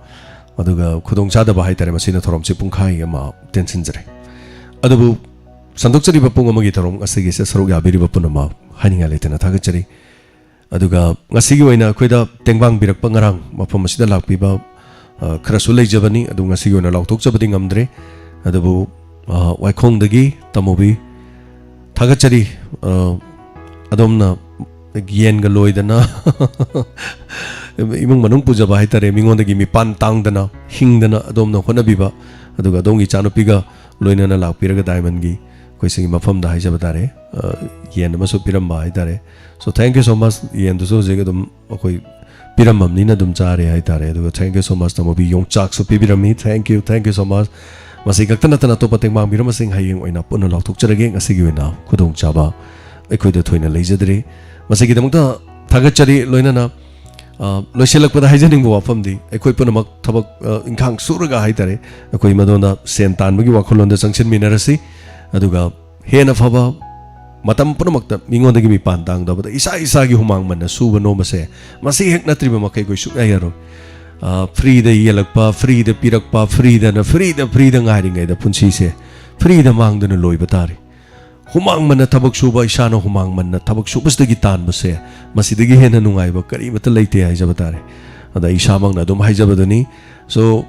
ꯑꯗꯨꯒ ꯈꯨꯗꯣꯡꯆꯥꯗꯕ ꯍꯥꯏꯇꯥꯔꯦ, ꯃꯁꯤꯅ ꯊꯧꯔꯝꯁꯤ ꯄꯨꯡꯈꯥꯏ ꯑꯃ ꯇꯦꯟꯁꯤꯟꯖꯔꯦ꯫ ꯑꯗꯨꯕꯨ ꯁꯟꯗꯣꯛꯆꯔꯤꯕ ꯄꯨꯡ ꯑꯃꯒꯤ ꯊꯧꯔꯝ ꯑꯁꯤꯒꯤꯁꯦ ꯁꯔꯨꯛ ꯌꯥꯕꯤꯔꯤꯕ ꯄꯨꯝꯅꯃꯛ ꯍꯥꯏꯅꯤꯡꯉꯥꯏ ꯂꯩꯇꯅ ꯊꯥꯒꯠꯆꯔꯤ꯫ ꯑꯗꯨꯒ ꯉꯁꯤꯒꯤ ꯑꯣꯏꯅ ꯑꯩꯈꯣꯏꯗ ꯇꯦꯡꯕꯥꯡꯕꯤꯔꯛꯄ, ꯉꯔꯥꯡ ꯃꯐꯝ ꯑꯁꯤꯗ ꯂꯥꯛꯄꯤꯕ, ꯑ, ꯈꯔꯁꯨ ꯂꯩꯖꯕꯅꯤ, ꯑꯗꯨ ꯉꯁꯤꯒꯤ ꯑꯣꯏꯅ ꯂꯥꯎꯊꯣꯛꯆꯕꯗꯤ ꯉꯝꯗ꯭ꯔꯦ꯫ ꯑꯗꯨꯕꯨ, ꯑ, ꯋꯥꯏꯈꯣꯡꯗꯒꯤ ꯇꯥꯃꯣꯕꯤ ꯊꯥꯒꯠꯆꯔꯤ꯫ ꯑ, ꯑꯗꯣꯝꯅ ꯌꯦꯟꯒ ꯂꯣꯏꯗꯅ ꯏꯃꯨꯡ ꯃꯅꯨꯡ ꯄꯨꯖꯕ ꯍꯥꯏꯇꯥꯔꯦ, ꯃꯤꯉꯣꯟꯗꯒꯤ ꯃꯤꯄꯥꯟ ꯇꯥꯡꯗꯅ ꯍꯤꯡꯗꯅ ꯑꯗꯣꯝꯅ ꯍꯣꯠꯅꯕꯤꯕ, ꯑꯗꯨꯒ ꯑꯗꯣꯝꯒꯤ ꯏꯆꯥꯅꯨꯄꯤꯒ ꯂꯣꯏꯅꯅ ꯂꯥꯛꯄꯤꯔꯒ ꯗꯥꯏꯃꯟꯒꯤ ꯑꯩꯈꯣꯏ ꯁꯤꯒꯤ ꯃꯐꯝꯗ ꯍꯥꯏꯖꯕ ꯇꯥꯔꯦ, ꯑ, ꯌꯦꯟ ꯑꯃꯁꯨ ꯄꯤꯔꯝꯕ ꯍꯥꯏꯇꯥꯔꯦ꯫ So, thank you so much꯫ ꯌꯦꯟꯗꯨꯁꯨ ꯍꯧꯖꯤꯛ ꯑꯗꯨꯝ ꯑꯩꯈꯣꯏ ꯄꯤꯔꯝꯃꯕꯅꯤꯅ ꯑꯗꯨꯝ ꯆꯥꯔꯦ ꯍꯥꯏꯇꯥꯔꯦ꯫ ꯑꯗꯨꯒ thank you so much ꯇꯥꯃꯣꯕꯤ, ꯌꯣꯡꯆꯥꯛꯁꯨ ꯄꯤꯕꯤꯔꯝꯃꯤ꯫ Thank you, thank you so much꯫ ꯃꯁꯤ ꯈꯛꯇ ꯅꯠꯇꯅ ꯑꯇꯣꯞꯄ ꯇꯦꯡꯕꯥꯡ ꯃꯤꯔꯝꯁꯤꯡ ꯍꯌꯦꯡ ꯑꯣꯏꯅ ꯄꯨꯟꯅ ꯂꯥꯎꯊꯣꯛꯆꯔꯒꯦ꯫ ꯉꯁꯤꯒꯤ ꯑꯣꯏꯅ ꯈꯨꯗꯣꯡꯆꯥꯕ ꯑꯩꯈꯣꯏꯗ ꯊꯣꯏꯅ ꯂꯩꯖꯗ꯭ꯔꯦ꯫ ꯃꯁꯤꯒꯤꯗꯃꯛꯇ ꯊꯥꯒꯠꯆꯔꯤ꯫ ꯂꯣꯏꯅꯅ, ꯑ, ꯂꯣꯏꯁꯤꯜꯂꯛꯄꯗ ꯍꯥꯏꯖꯅꯤꯡꯕ ꯋꯥꯐꯝꯗꯤ, ꯑꯩꯈꯣꯏ ꯄꯨꯝꯅꯃꯛ ꯊꯕꯛ, ꯑ, ꯏꯪꯈꯥꯡ ꯁꯨꯔꯒ ꯍꯥꯏꯇꯥꯔꯦ, ꯑꯩꯈꯣꯏ ꯃꯗꯣꯝꯗ ꯁꯦꯟ ꯇꯥꯟꯕꯒꯤ ꯋꯥꯈꯜꯂꯣꯟꯗ ꯆꯪꯁꯤꯟꯃꯤꯟꯅꯔꯁꯤ꯫ ꯑꯗꯨꯒ ꯍꯦꯟꯅ ꯐꯕ ꯃꯇꯝ ꯄꯨꯝꯅꯃꯛꯇ ꯃꯤꯉꯣꯟꯗꯒꯤ ꯃꯤꯄꯥꯟ ꯇꯥꯡꯗꯕꯗ ꯏꯁꯥ ꯏꯁꯥꯒꯤ ꯍꯨꯃꯥꯡ ꯃꯟꯅ ꯁꯨꯕ ꯅꯣꯝꯕꯁꯦ, ꯃꯁꯤ ꯍꯦꯛ ꯅꯠꯇ꯭ꯔꯤꯕ ꯃꯈꯩ ꯑꯩꯈꯣꯏ ꯁꯨꯡꯌꯥ ꯌꯥꯔꯣꯏ꯫ ꯑ, ꯐ꯭ꯔꯤꯗ ꯌꯦꯜꯂꯛꯄ, ꯐ꯭ꯔꯤꯗ ꯄꯤꯔꯛꯄ, ꯐ꯭ꯔꯤꯗꯅ ꯐ꯭ꯔꯤꯗ, ꯐ꯭ꯔꯤꯗ ꯉꯥꯏꯔꯤꯉꯩꯗ ꯄꯨꯟꯁꯤꯁꯦ ꯐ꯭ꯔꯤꯗ ꯃꯥꯡꯗꯨꯅ ꯂꯣꯏꯕ ꯇꯥꯔꯦ꯫ ꯍꯨꯃꯥꯡ ꯃꯟꯅ ꯊꯕꯛ ꯁꯨꯕ, ꯏꯁꯥꯅ ꯍꯨꯃꯥꯡ ꯃꯟꯅ ꯊꯕꯛ ꯁꯨꯕꯁꯤꯗꯒꯤ ꯇꯥꯟꯕꯁꯦ, ꯃꯁꯤꯗꯒꯤ ꯍꯦꯟꯅ ꯅꯨꯡꯉꯥꯏꯕ ꯀꯔꯤꯃꯠꯇ ꯂꯩꯇꯦ ꯍꯥꯏꯖꯕ ꯇꯥꯔꯦ꯫ ꯑꯗ ꯑꯩ ꯏꯁꯥꯃꯛꯅ ꯑꯗꯨꯝ ꯍꯥꯏꯖꯕꯗꯨꯅꯤ꯫ So,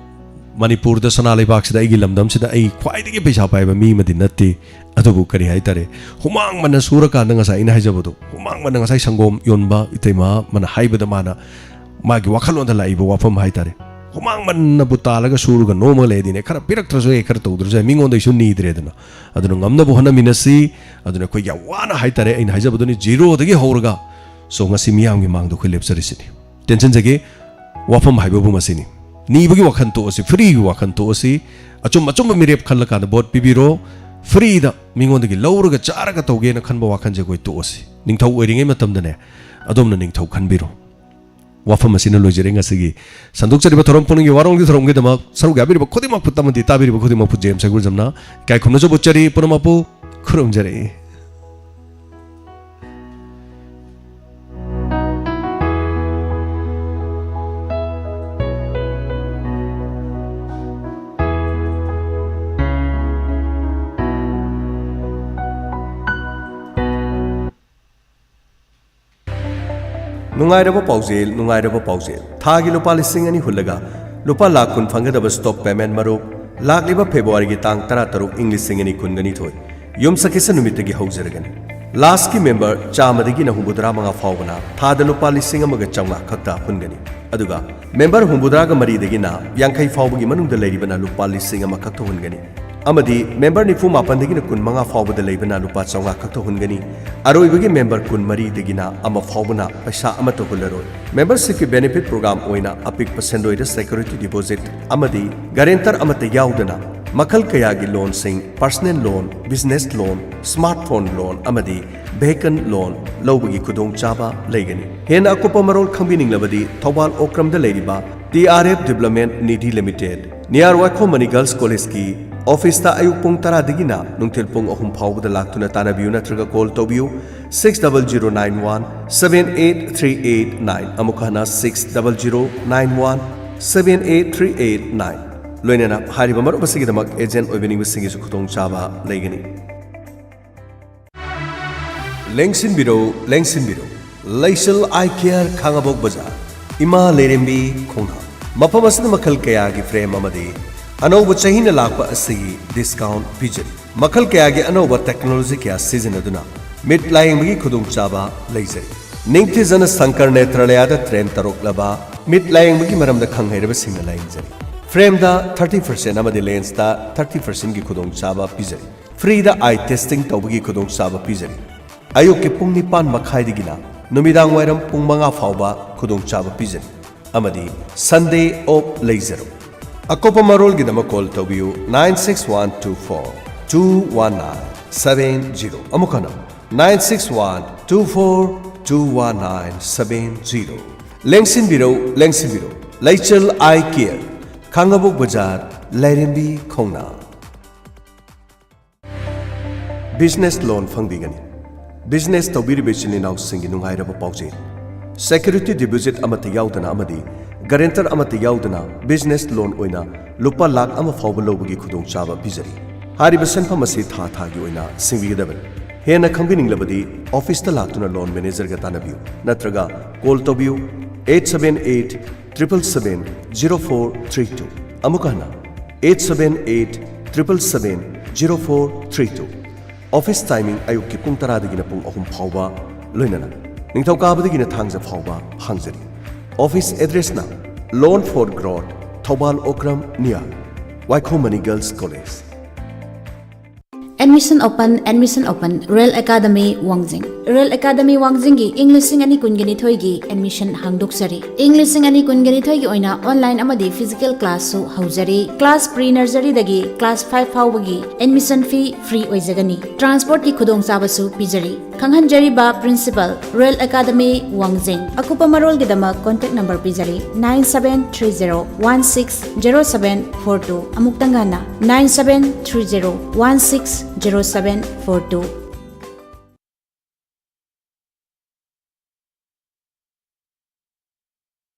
ꯃꯅꯤꯄꯨꯔꯗ, ꯁꯅꯥ ꯂꯩꯕꯥꯛꯁꯤꯗ, ꯑꯩꯒꯤ ꯂꯝꯗꯝꯁꯤꯗ ꯑꯩ ꯈ꯭ꯋꯥꯏꯗꯒꯤ ꯄꯩꯁꯥ ꯄꯥꯏꯕ ꯃꯤ ꯑꯃꯗꯤ ꯅꯠꯇꯦ꯫ ꯑꯗꯨꯕꯨ ꯀꯔꯤ ꯍꯥꯏꯇꯥꯔꯦ, ꯍꯨꯃꯥꯡ ꯃꯟꯅ ꯁꯨꯔꯀꯥꯟꯗ, ꯉꯁꯥꯏ ꯑꯩꯅ ꯍꯥꯏꯖꯕꯗꯣ, ꯍꯨꯃꯥꯡ ꯃꯟꯅ, ꯉꯁꯥꯏ ꯁꯪꯒꯣꯝ ꯌꯣꯟꯕ ꯏꯇꯩꯃ ꯑꯃꯅ ꯍꯥꯏꯕꯗ, ꯃꯥꯅ ꯃꯥꯒꯤ ꯋꯥꯈꯜꯂꯣꯟꯗ ꯂꯥꯛꯏꯕ ꯋꯥꯐꯝ ꯍꯥꯏꯇꯥꯔꯦ, ꯍꯨꯃꯥꯡ ꯃꯟꯅꯕꯨ ꯇꯥꯜꯂꯒ ꯁꯨꯔꯒ ꯅꯣꯝꯃꯒ ꯂꯩꯔꯗꯤꯅꯦ, ꯈꯔ ꯄꯤꯔꯛꯇ꯭ꯔꯁꯨ ꯌꯥꯏ, ꯈꯔ ꯇꯧꯗ꯭ꯔꯁꯨ ꯌꯥꯏ, ꯃꯤꯉꯣꯟꯗꯩꯁꯨ ꯅꯤꯗ꯭ꯔꯦꯗꯅ꯫ ꯑꯗꯨꯅ ꯉꯝꯅꯕ ꯍꯣꯠꯅꯃꯤꯟꯅꯁꯤ꯫ ꯑꯗꯨꯅ ꯑꯩꯈꯣꯏ ꯌꯥꯝ ꯋꯥꯅ ꯍꯥꯏꯇꯥꯔꯦ, ꯑꯩꯅ ꯍꯥꯏꯖꯕꯗꯨꯅꯤ, ꯖꯤꯔꯣꯗꯒꯤ ꯍꯧꯔꯒ꯫ So, ꯉꯁꯤ ꯃꯤꯌꯥꯝꯒꯤ ꯃꯥꯡꯗ ꯑꯩꯈꯣꯏ ꯂꯦꯞꯆꯔꯤꯁꯤꯅꯤ꯫ ꯇꯦꯟꯁꯤꯟꯖꯒꯦ, ꯋꯥꯐꯝ ꯍꯥꯏꯕꯕꯨ ꯃꯁꯤꯅꯤ꯫ ꯅꯤꯕꯒꯤ ꯋꯥꯈꯜ ꯇꯣꯛꯑꯁꯤ, ꯐ꯭ꯔꯤꯒꯤ ꯋꯥꯈꯜ ꯇꯣꯛꯑꯁꯤ꯫ ꯑꯆꯨꯝ ꯑꯆꯨꯝꯕ ꯃꯤꯔꯦꯞ ꯈꯜꯂꯀꯥꯟꯗ ꯚꯣꯠ ꯄꯤꯕꯤꯔꯣ꯫ ꯐ꯭ꯔꯤꯗ ꯃꯤꯉꯣꯟꯗꯒꯤ ꯂꯧꯔꯒ ꯆꯥꯔꯒ ꯇꯧꯒꯦꯅ ꯈꯟꯕ ꯋꯥꯈꯜꯁꯦ ꯑꯩꯈꯣꯏ ꯇꯣꯛꯑꯁꯤ꯫ ꯅꯤꯡꯊꯧ ꯑꯣꯏꯔꯤꯉꯩ ꯃꯇꯝꯗꯅꯦ, ꯑꯗꯣꯝꯅ ꯅꯤꯡꯊꯧ ꯈꯟꯕꯤꯔꯣ꯫ ꯋꯥꯐꯝ ꯑꯁꯤꯅ ꯂꯣꯏꯖꯔꯦ ꯉꯁꯤꯒꯤ ꯁꯟꯗꯣꯛꯆꯔꯤꯕ ꯊꯧꯔꯝ ꯄꯨꯝꯅꯃꯛꯀꯤ ꯋꯥꯔꯣꯡꯒꯤ ꯊꯧꯔꯝꯒꯤꯗꯃꯛ ꯁꯔꯨꯛ ꯌꯥꯕꯤꯔꯤꯕ ꯈꯨꯗꯤꯡꯃꯛꯄꯨ ꯑꯃꯗꯤ ꯇꯥꯕꯤꯔꯤꯕ ꯈꯨꯗꯤꯡꯃꯛꯄꯨ ꯖꯦꯝꯁ ꯁꯒꯨꯜꯖꯝꯅ ꯏꯀꯥꯏ ꯈꯨꯝꯅꯖꯕ ꯎꯠꯆꯔꯤ, ꯄꯨꯝꯅꯃꯛꯄꯨ ꯈꯨꯔꯨꯝꯖꯔꯤ꯫ ꯅꯨꯡꯉꯥꯏꯔꯕ ꯄꯥꯎꯖꯦꯜ, ꯅꯨꯡꯉꯥꯏꯔꯕ ꯄꯥꯎꯖꯦꯜ꯫ ꯊꯥꯒꯤ ꯂꯨꯄꯥ ꯂꯤꯁꯤꯡ ꯑꯅꯤ ꯍꯨꯜꯂꯒ ꯂꯨꯄꯥ ꯂꯥꯈ ꯀꯨꯟ ꯐꯪꯒꯗꯕ ꯁ꯭ꯇꯣꯛ ꯄꯦꯃꯦꯟ ꯃꯔꯨꯞ, ꯂꯥꯛꯂꯤꯕ ꯐꯦꯕ꯭ꯔꯨꯋꯥꯔꯤꯒꯤ ꯇꯥꯡ ꯇꯔꯥꯇꯔꯨꯛ, ꯏꯪ ꯂꯤꯁꯤꯡ ꯑꯅꯤ ꯀꯨꯟꯒ ꯅꯤꯊꯣꯏ, ꯌꯨꯝꯁꯀꯩꯁ ꯅꯨꯃꯤꯠꯇꯒꯤ ꯍꯧꯖꯔꯒꯅꯤ꯫ ꯂꯥꯁꯀꯤ ꯃꯦꯝꯕꯔ ꯆꯥꯝꯃꯗꯒꯤꯅ ꯍꯨꯝꯐꯨꯇꯔꯥ ꯃꯉꯥ ꯐꯥꯎꯕꯅ ꯊꯥꯗ ꯂꯨꯄꯥ ꯂꯤꯁꯤꯡ ꯑꯃꯒ ꯆꯥꯝꯃꯉꯥ ꯈꯛꯇ ꯍꯨꯟꯒꯅꯤ꯫ ꯑꯗꯨꯒ ꯃꯦꯝꯕꯔ ꯍꯨꯝꯐꯨꯇꯔꯥꯒ ꯃꯔꯤꯗꯒꯤꯅ ꯌꯥꯡꯈꯩ ꯐꯥꯎꯕꯒꯤ ꯃꯅꯨꯡꯗ ꯂꯩꯔꯤꯕꯅ ꯂꯨꯄꯥ ꯂꯤꯁꯤꯡ ꯑꯃ ꯈꯛꯇ ꯍꯨꯟꯒꯅꯤ꯫ ꯑꯃꯗꯤ ꯃꯦꯝꯕꯔ ꯅꯤꯐꯨ ꯃꯥꯄꯟꯗꯒꯤꯅ ꯀꯨꯟ ꯃꯉꯥ ꯐꯥꯎꯕꯗ ꯂꯩꯕꯅ ꯂꯨꯄꯥ ꯆꯥꯝꯃꯉꯥ ꯈꯛꯇ ꯍꯨꯟꯒꯅꯤ꯫ ꯑꯔꯣꯏꯕꯒꯤ ꯃꯦꯝꯕꯔ ꯀꯨꯟ ꯃꯔꯤꯗꯒꯤꯅ ꯑꯃ ꯐꯥꯎꯕꯅ ꯄꯩꯁꯥ ꯑꯃꯠꯇ ꯍꯨꯜꯂꯔꯣꯏ꯫ ꯃꯦꯝꯕꯔꯁꯤꯞꯀꯤ ꯕꯦꯅꯤꯐꯤꯠ ꯄ꯭ꯔꯣꯒ꯭ꯔꯥꯝ ꯑꯣꯏꯅ ꯑꯄꯤꯛꯄ ꯁꯦꯟꯗꯣꯏꯗ ꯁꯦꯀ꯭ꯌꯨꯔꯤꯇꯤ ꯗꯤꯄꯣꯖꯤꯠ ꯑꯃꯗꯤ ꯒꯥꯔꯦꯟꯇꯔ ꯑꯃꯠꯇ ꯌꯥꯎꯗꯅ ꯃꯈꯜ ꯀꯌꯥꯒꯤ ꯂꯣꯟꯁꯤꯡ, personal loan, business loan, smartphone loan ꯑꯃꯗꯤ vehicle loan ꯂꯧꯕꯒꯤ ꯈꯨꯗꯣꯡꯆꯥꯕ ꯂꯩꯒꯅꯤ꯫ ꯍꯦꯟꯅ ꯑꯀꯨꯞꯄ ꯃꯔꯣꯜ ꯈꯪꯕꯤꯅꯤꯡꯂꯕꯗꯤ ꯊꯧꯕꯥꯜ ꯑꯣꯀ꯭ꯔꯝꯗ ꯂꯩꯔꯤꯕ T R F Development Nidhi Limited, near ꯋꯥꯏꯈꯣꯝ ꯃꯅꯤ Girls College ꯀꯤ office ꯇ ꯑꯌꯨꯛ ꯄꯨꯡ ꯇꯔꯥꯗꯒꯤꯅ ꯅꯨꯡꯊꯤꯜ ꯄꯨꯡ ꯑꯍꯨꯝ ꯐꯥꯎꯕꯗ ꯂꯥꯛꯇꯨꯅ ꯇꯥꯟꯅꯕꯤꯌꯨ ꯅꯠꯇ꯭ꯔꯒ call ꯇꯧꯕꯤꯌꯨ six double zero nine one seven eight three eight nine, ꯑꯃꯨꯛ ꯍꯟꯅ six double zero nine one seven eight three eight nine꯫ ꯂꯣꯏꯅꯅ ꯍꯥꯏꯔꯤꯕ ꯃꯔꯨꯞ ꯑꯁꯤꯒꯤꯗꯃꯛ agent ꯑꯣꯏꯕꯤꯅꯤꯡꯕꯁꯤꯡꯒꯤꯁꯨ ꯈꯨꯗꯣꯡꯆꯥꯕ ꯂꯩꯒꯅꯤ꯫ ꯂꯦꯡꯁꯤꯟꯕꯤꯔꯣ, ꯂꯦꯡꯁꯤꯟꯕꯤꯔꯣ, ꯂꯩꯁꯜ Eye Care, ꯈꯥꯡꯉꯕꯣꯛ ꯕꯖꯥꯔ, ꯏꯃꯥ ꯂꯩꯔꯦꯝꯕꯤ ꯈꯣꯡꯅꯥꯡ꯫ ꯃꯐꯝ ꯑꯁꯤꯗ ꯃꯈꯜ ꯀꯌꯥꯒꯤ frame ꯑꯃꯗꯤ ꯑꯅꯧꯕ ꯆꯍꯤꯅ ꯂꯥꯛꯄ ꯑꯁꯤꯒꯤ discount ꯄꯤꯖꯔꯤ꯫ ꯃꯈꯜ ꯀꯌꯥꯒꯤ ꯑꯅꯧꯕ technology ꯀꯌꯥ ꯁꯤꯖꯤꯟꯅꯗꯨꯅ ꯃꯤꯠ ꯂꯥꯌꯦꯡꯕꯒꯤ ꯈꯨꯗꯣꯡꯆꯥꯕ ꯂꯩꯖꯔꯤ꯫ ꯅꯤꯡꯊꯤꯖꯅ ꯁꯪꯀꯔ ꯅꯦꯇ꯭ꯔꯥꯂꯌꯥꯗ train ꯇꯧꯔꯛꯂꯕ ꯃꯤꯠ ꯂꯥꯌꯦꯡꯕꯒꯤ ꯃꯔꯝꯗ ꯈꯪ ꯍꯩꯔꯕꯁꯤꯡꯅ ꯂꯥꯌꯦꯡꯖꯔꯤ꯫ Frame ꯗ thirty percent ꯑꯃꯗꯤ lens ꯇ thirty percent ꯀꯤ ꯈꯨꯗꯣꯡꯆꯥꯕ ꯄꯤꯖꯔꯤ꯫ Free ꯗ eye testing ꯇꯧꯕꯒꯤ ꯈꯨꯗꯣꯡꯆꯥꯕ ꯄꯤꯖꯔꯤ꯫ ꯑꯌꯨꯛꯀꯤ ꯄꯨꯡ ꯅꯤꯄꯥꯟ ꯃꯈꯥꯏꯗꯒꯤꯅ ꯅꯨꯃꯤꯗꯥꯡ ꯋꯥꯏꯔꯝ ꯄꯨꯡ ꯃꯉꯥ ꯐꯥꯎꯕ ꯈꯨꯗꯣꯡꯆꯥꯕ ꯄꯤꯖꯔꯤ꯫ ꯑꯃꯗꯤ Sunday off ꯂꯩꯖꯔꯣ꯫ ꯑꯀꯨꯞꯄ ꯃꯔꯣꯜꯒꯤꯗꯃꯛ call ꯇꯧꯕꯤꯌꯨ nine six one two four two one nine seven zero꯫ ꯑꯃꯨꯛ ꯍꯟꯅ, nine six one two four two one nine seven zero꯫ ꯂꯦꯡꯁꯤꯟꯕꯤꯔꯧ, ꯂꯦꯡꯁꯤꯟꯕꯤꯔꯧ꯫ ꯂꯩꯆꯜ Eye Care, ꯈꯥꯡꯉꯕꯣꯛ ꯕꯖꯥꯔ, ꯂꯥꯏꯔꯦꯝꯕꯤ ꯈꯣꯡꯅꯥꯡ꯫ Business loan ꯐꯪꯕꯤꯒꯅꯤ꯫ Business ꯇꯧꯕꯤꯔꯤꯕ ꯏꯆꯤꯜ ꯏꯅꯥꯎꯁꯤꯡꯒꯤ ꯅꯨꯡꯉꯥꯏꯔꯕ ꯄꯥꯎꯖꯦꯜ꯫ Security deposit ꯑꯃꯠꯇ ꯌꯥꯎꯗꯅ ꯑꯃꯗꯤ guarantor ꯑꯃꯠꯇ ꯌꯥꯎꯗꯅ business loan ꯑꯣꯏꯅ ꯂꯨꯄꯥ ꯂꯥꯈ ꯑꯃ ꯐꯥꯎꯕ ꯂꯧꯕꯒꯤ ꯈꯨꯗꯣꯡꯆꯥꯕ ꯄꯤꯖꯔꯤ꯫ ꯍꯥꯏꯔꯤꯕ ꯁꯦꯟꯐꯝ ꯑꯁꯤ ꯊꯥ ꯊꯥꯒꯤ ꯑꯣꯏꯅ ꯁꯤꯡꯕꯤꯒꯗꯕꯅꯤ꯫ ꯍꯦꯟꯅ ꯈꯪꯕꯤꯅꯤꯡꯂꯕꯗꯤ office ꯇ ꯂꯥꯛꯇꯨꯅ loan manager ꯒ ꯇꯥꯟꯅꯕꯤꯌꯨ ꯅꯠꯇ꯭ꯔꯒ call ꯇꯧꯕꯤꯌꯨ eight seven eight triple seven zero four three two꯫ ꯑꯃꯨꯛ ꯍꯟꯅ, eight seven eight triple seven zero four three two꯫ Office timing ꯑꯌꯨꯛꯀꯤ ꯄꯨꯡ ꯇꯔꯥꯗꯒꯤꯅ ꯄꯨꯡ ꯑꯍꯨꯝ ꯐꯥꯎꯕ, ꯂꯣꯏꯅꯅ ꯅꯤꯡꯊꯧꯀꯥꯕꯗꯒꯤꯅ ꯊꯥꯡꯖ ꯐꯥꯎꯕ ꯍꯥꯡꯖꯔꯤ꯫ Office address ꯅ Loan for Growth, Thoubal Okram near ꯋꯥꯏꯈꯣꯝ money Girls College꯫ Admission open, admission open, Real Academy, ꯋꯥꯡꯖꯤꯡ꯫ Royal Academy ꯋꯥꯡꯖꯤꯡꯒꯤ ꯏꯪ ꯂꯤꯁꯤꯡ ꯑꯅꯤ ꯀꯨꯟꯒ ꯅꯤꯊꯣꯏꯒꯤ admission ꯍꯥꯡꯗꯣꯛꯆꯔꯤ꯫ ꯏꯪ ꯂꯤꯁꯤꯡ ꯑꯅꯤ ꯀꯨꯟꯒ ꯅꯤꯊꯣꯏꯒꯤ ꯑꯣꯏꯅ online ꯑꯃꯗꯤ physical classꯁꯨ ꯍꯧꯖꯔꯤ꯫ Class pre nurseryꯗꯒꯤ class five ꯐꯥꯎꯕꯒꯤ admission fee free ꯑꯣꯏꯖꯒꯅꯤ꯫ Transportꯀꯤ ꯈꯨꯗꯣꯡꯆꯥꯕꯁꯨ ꯄꯤꯖꯔꯤ꯫ ꯈꯪꯍꯟꯖꯔꯤꯕ principal, Royal Academy ꯋꯥꯡꯖꯤꯡ꯫ ꯑꯀꯨꯞꯄ ꯃꯔꯣꯜꯒꯤꯗꯃꯛ contact number ꯄꯤꯖꯔꯤ, nine seven three zero one six zero seven four two꯫ ꯑꯃꯨꯛꯇꯪ ꯍꯟꯅ, nine seven three zero one six zero seven four two꯫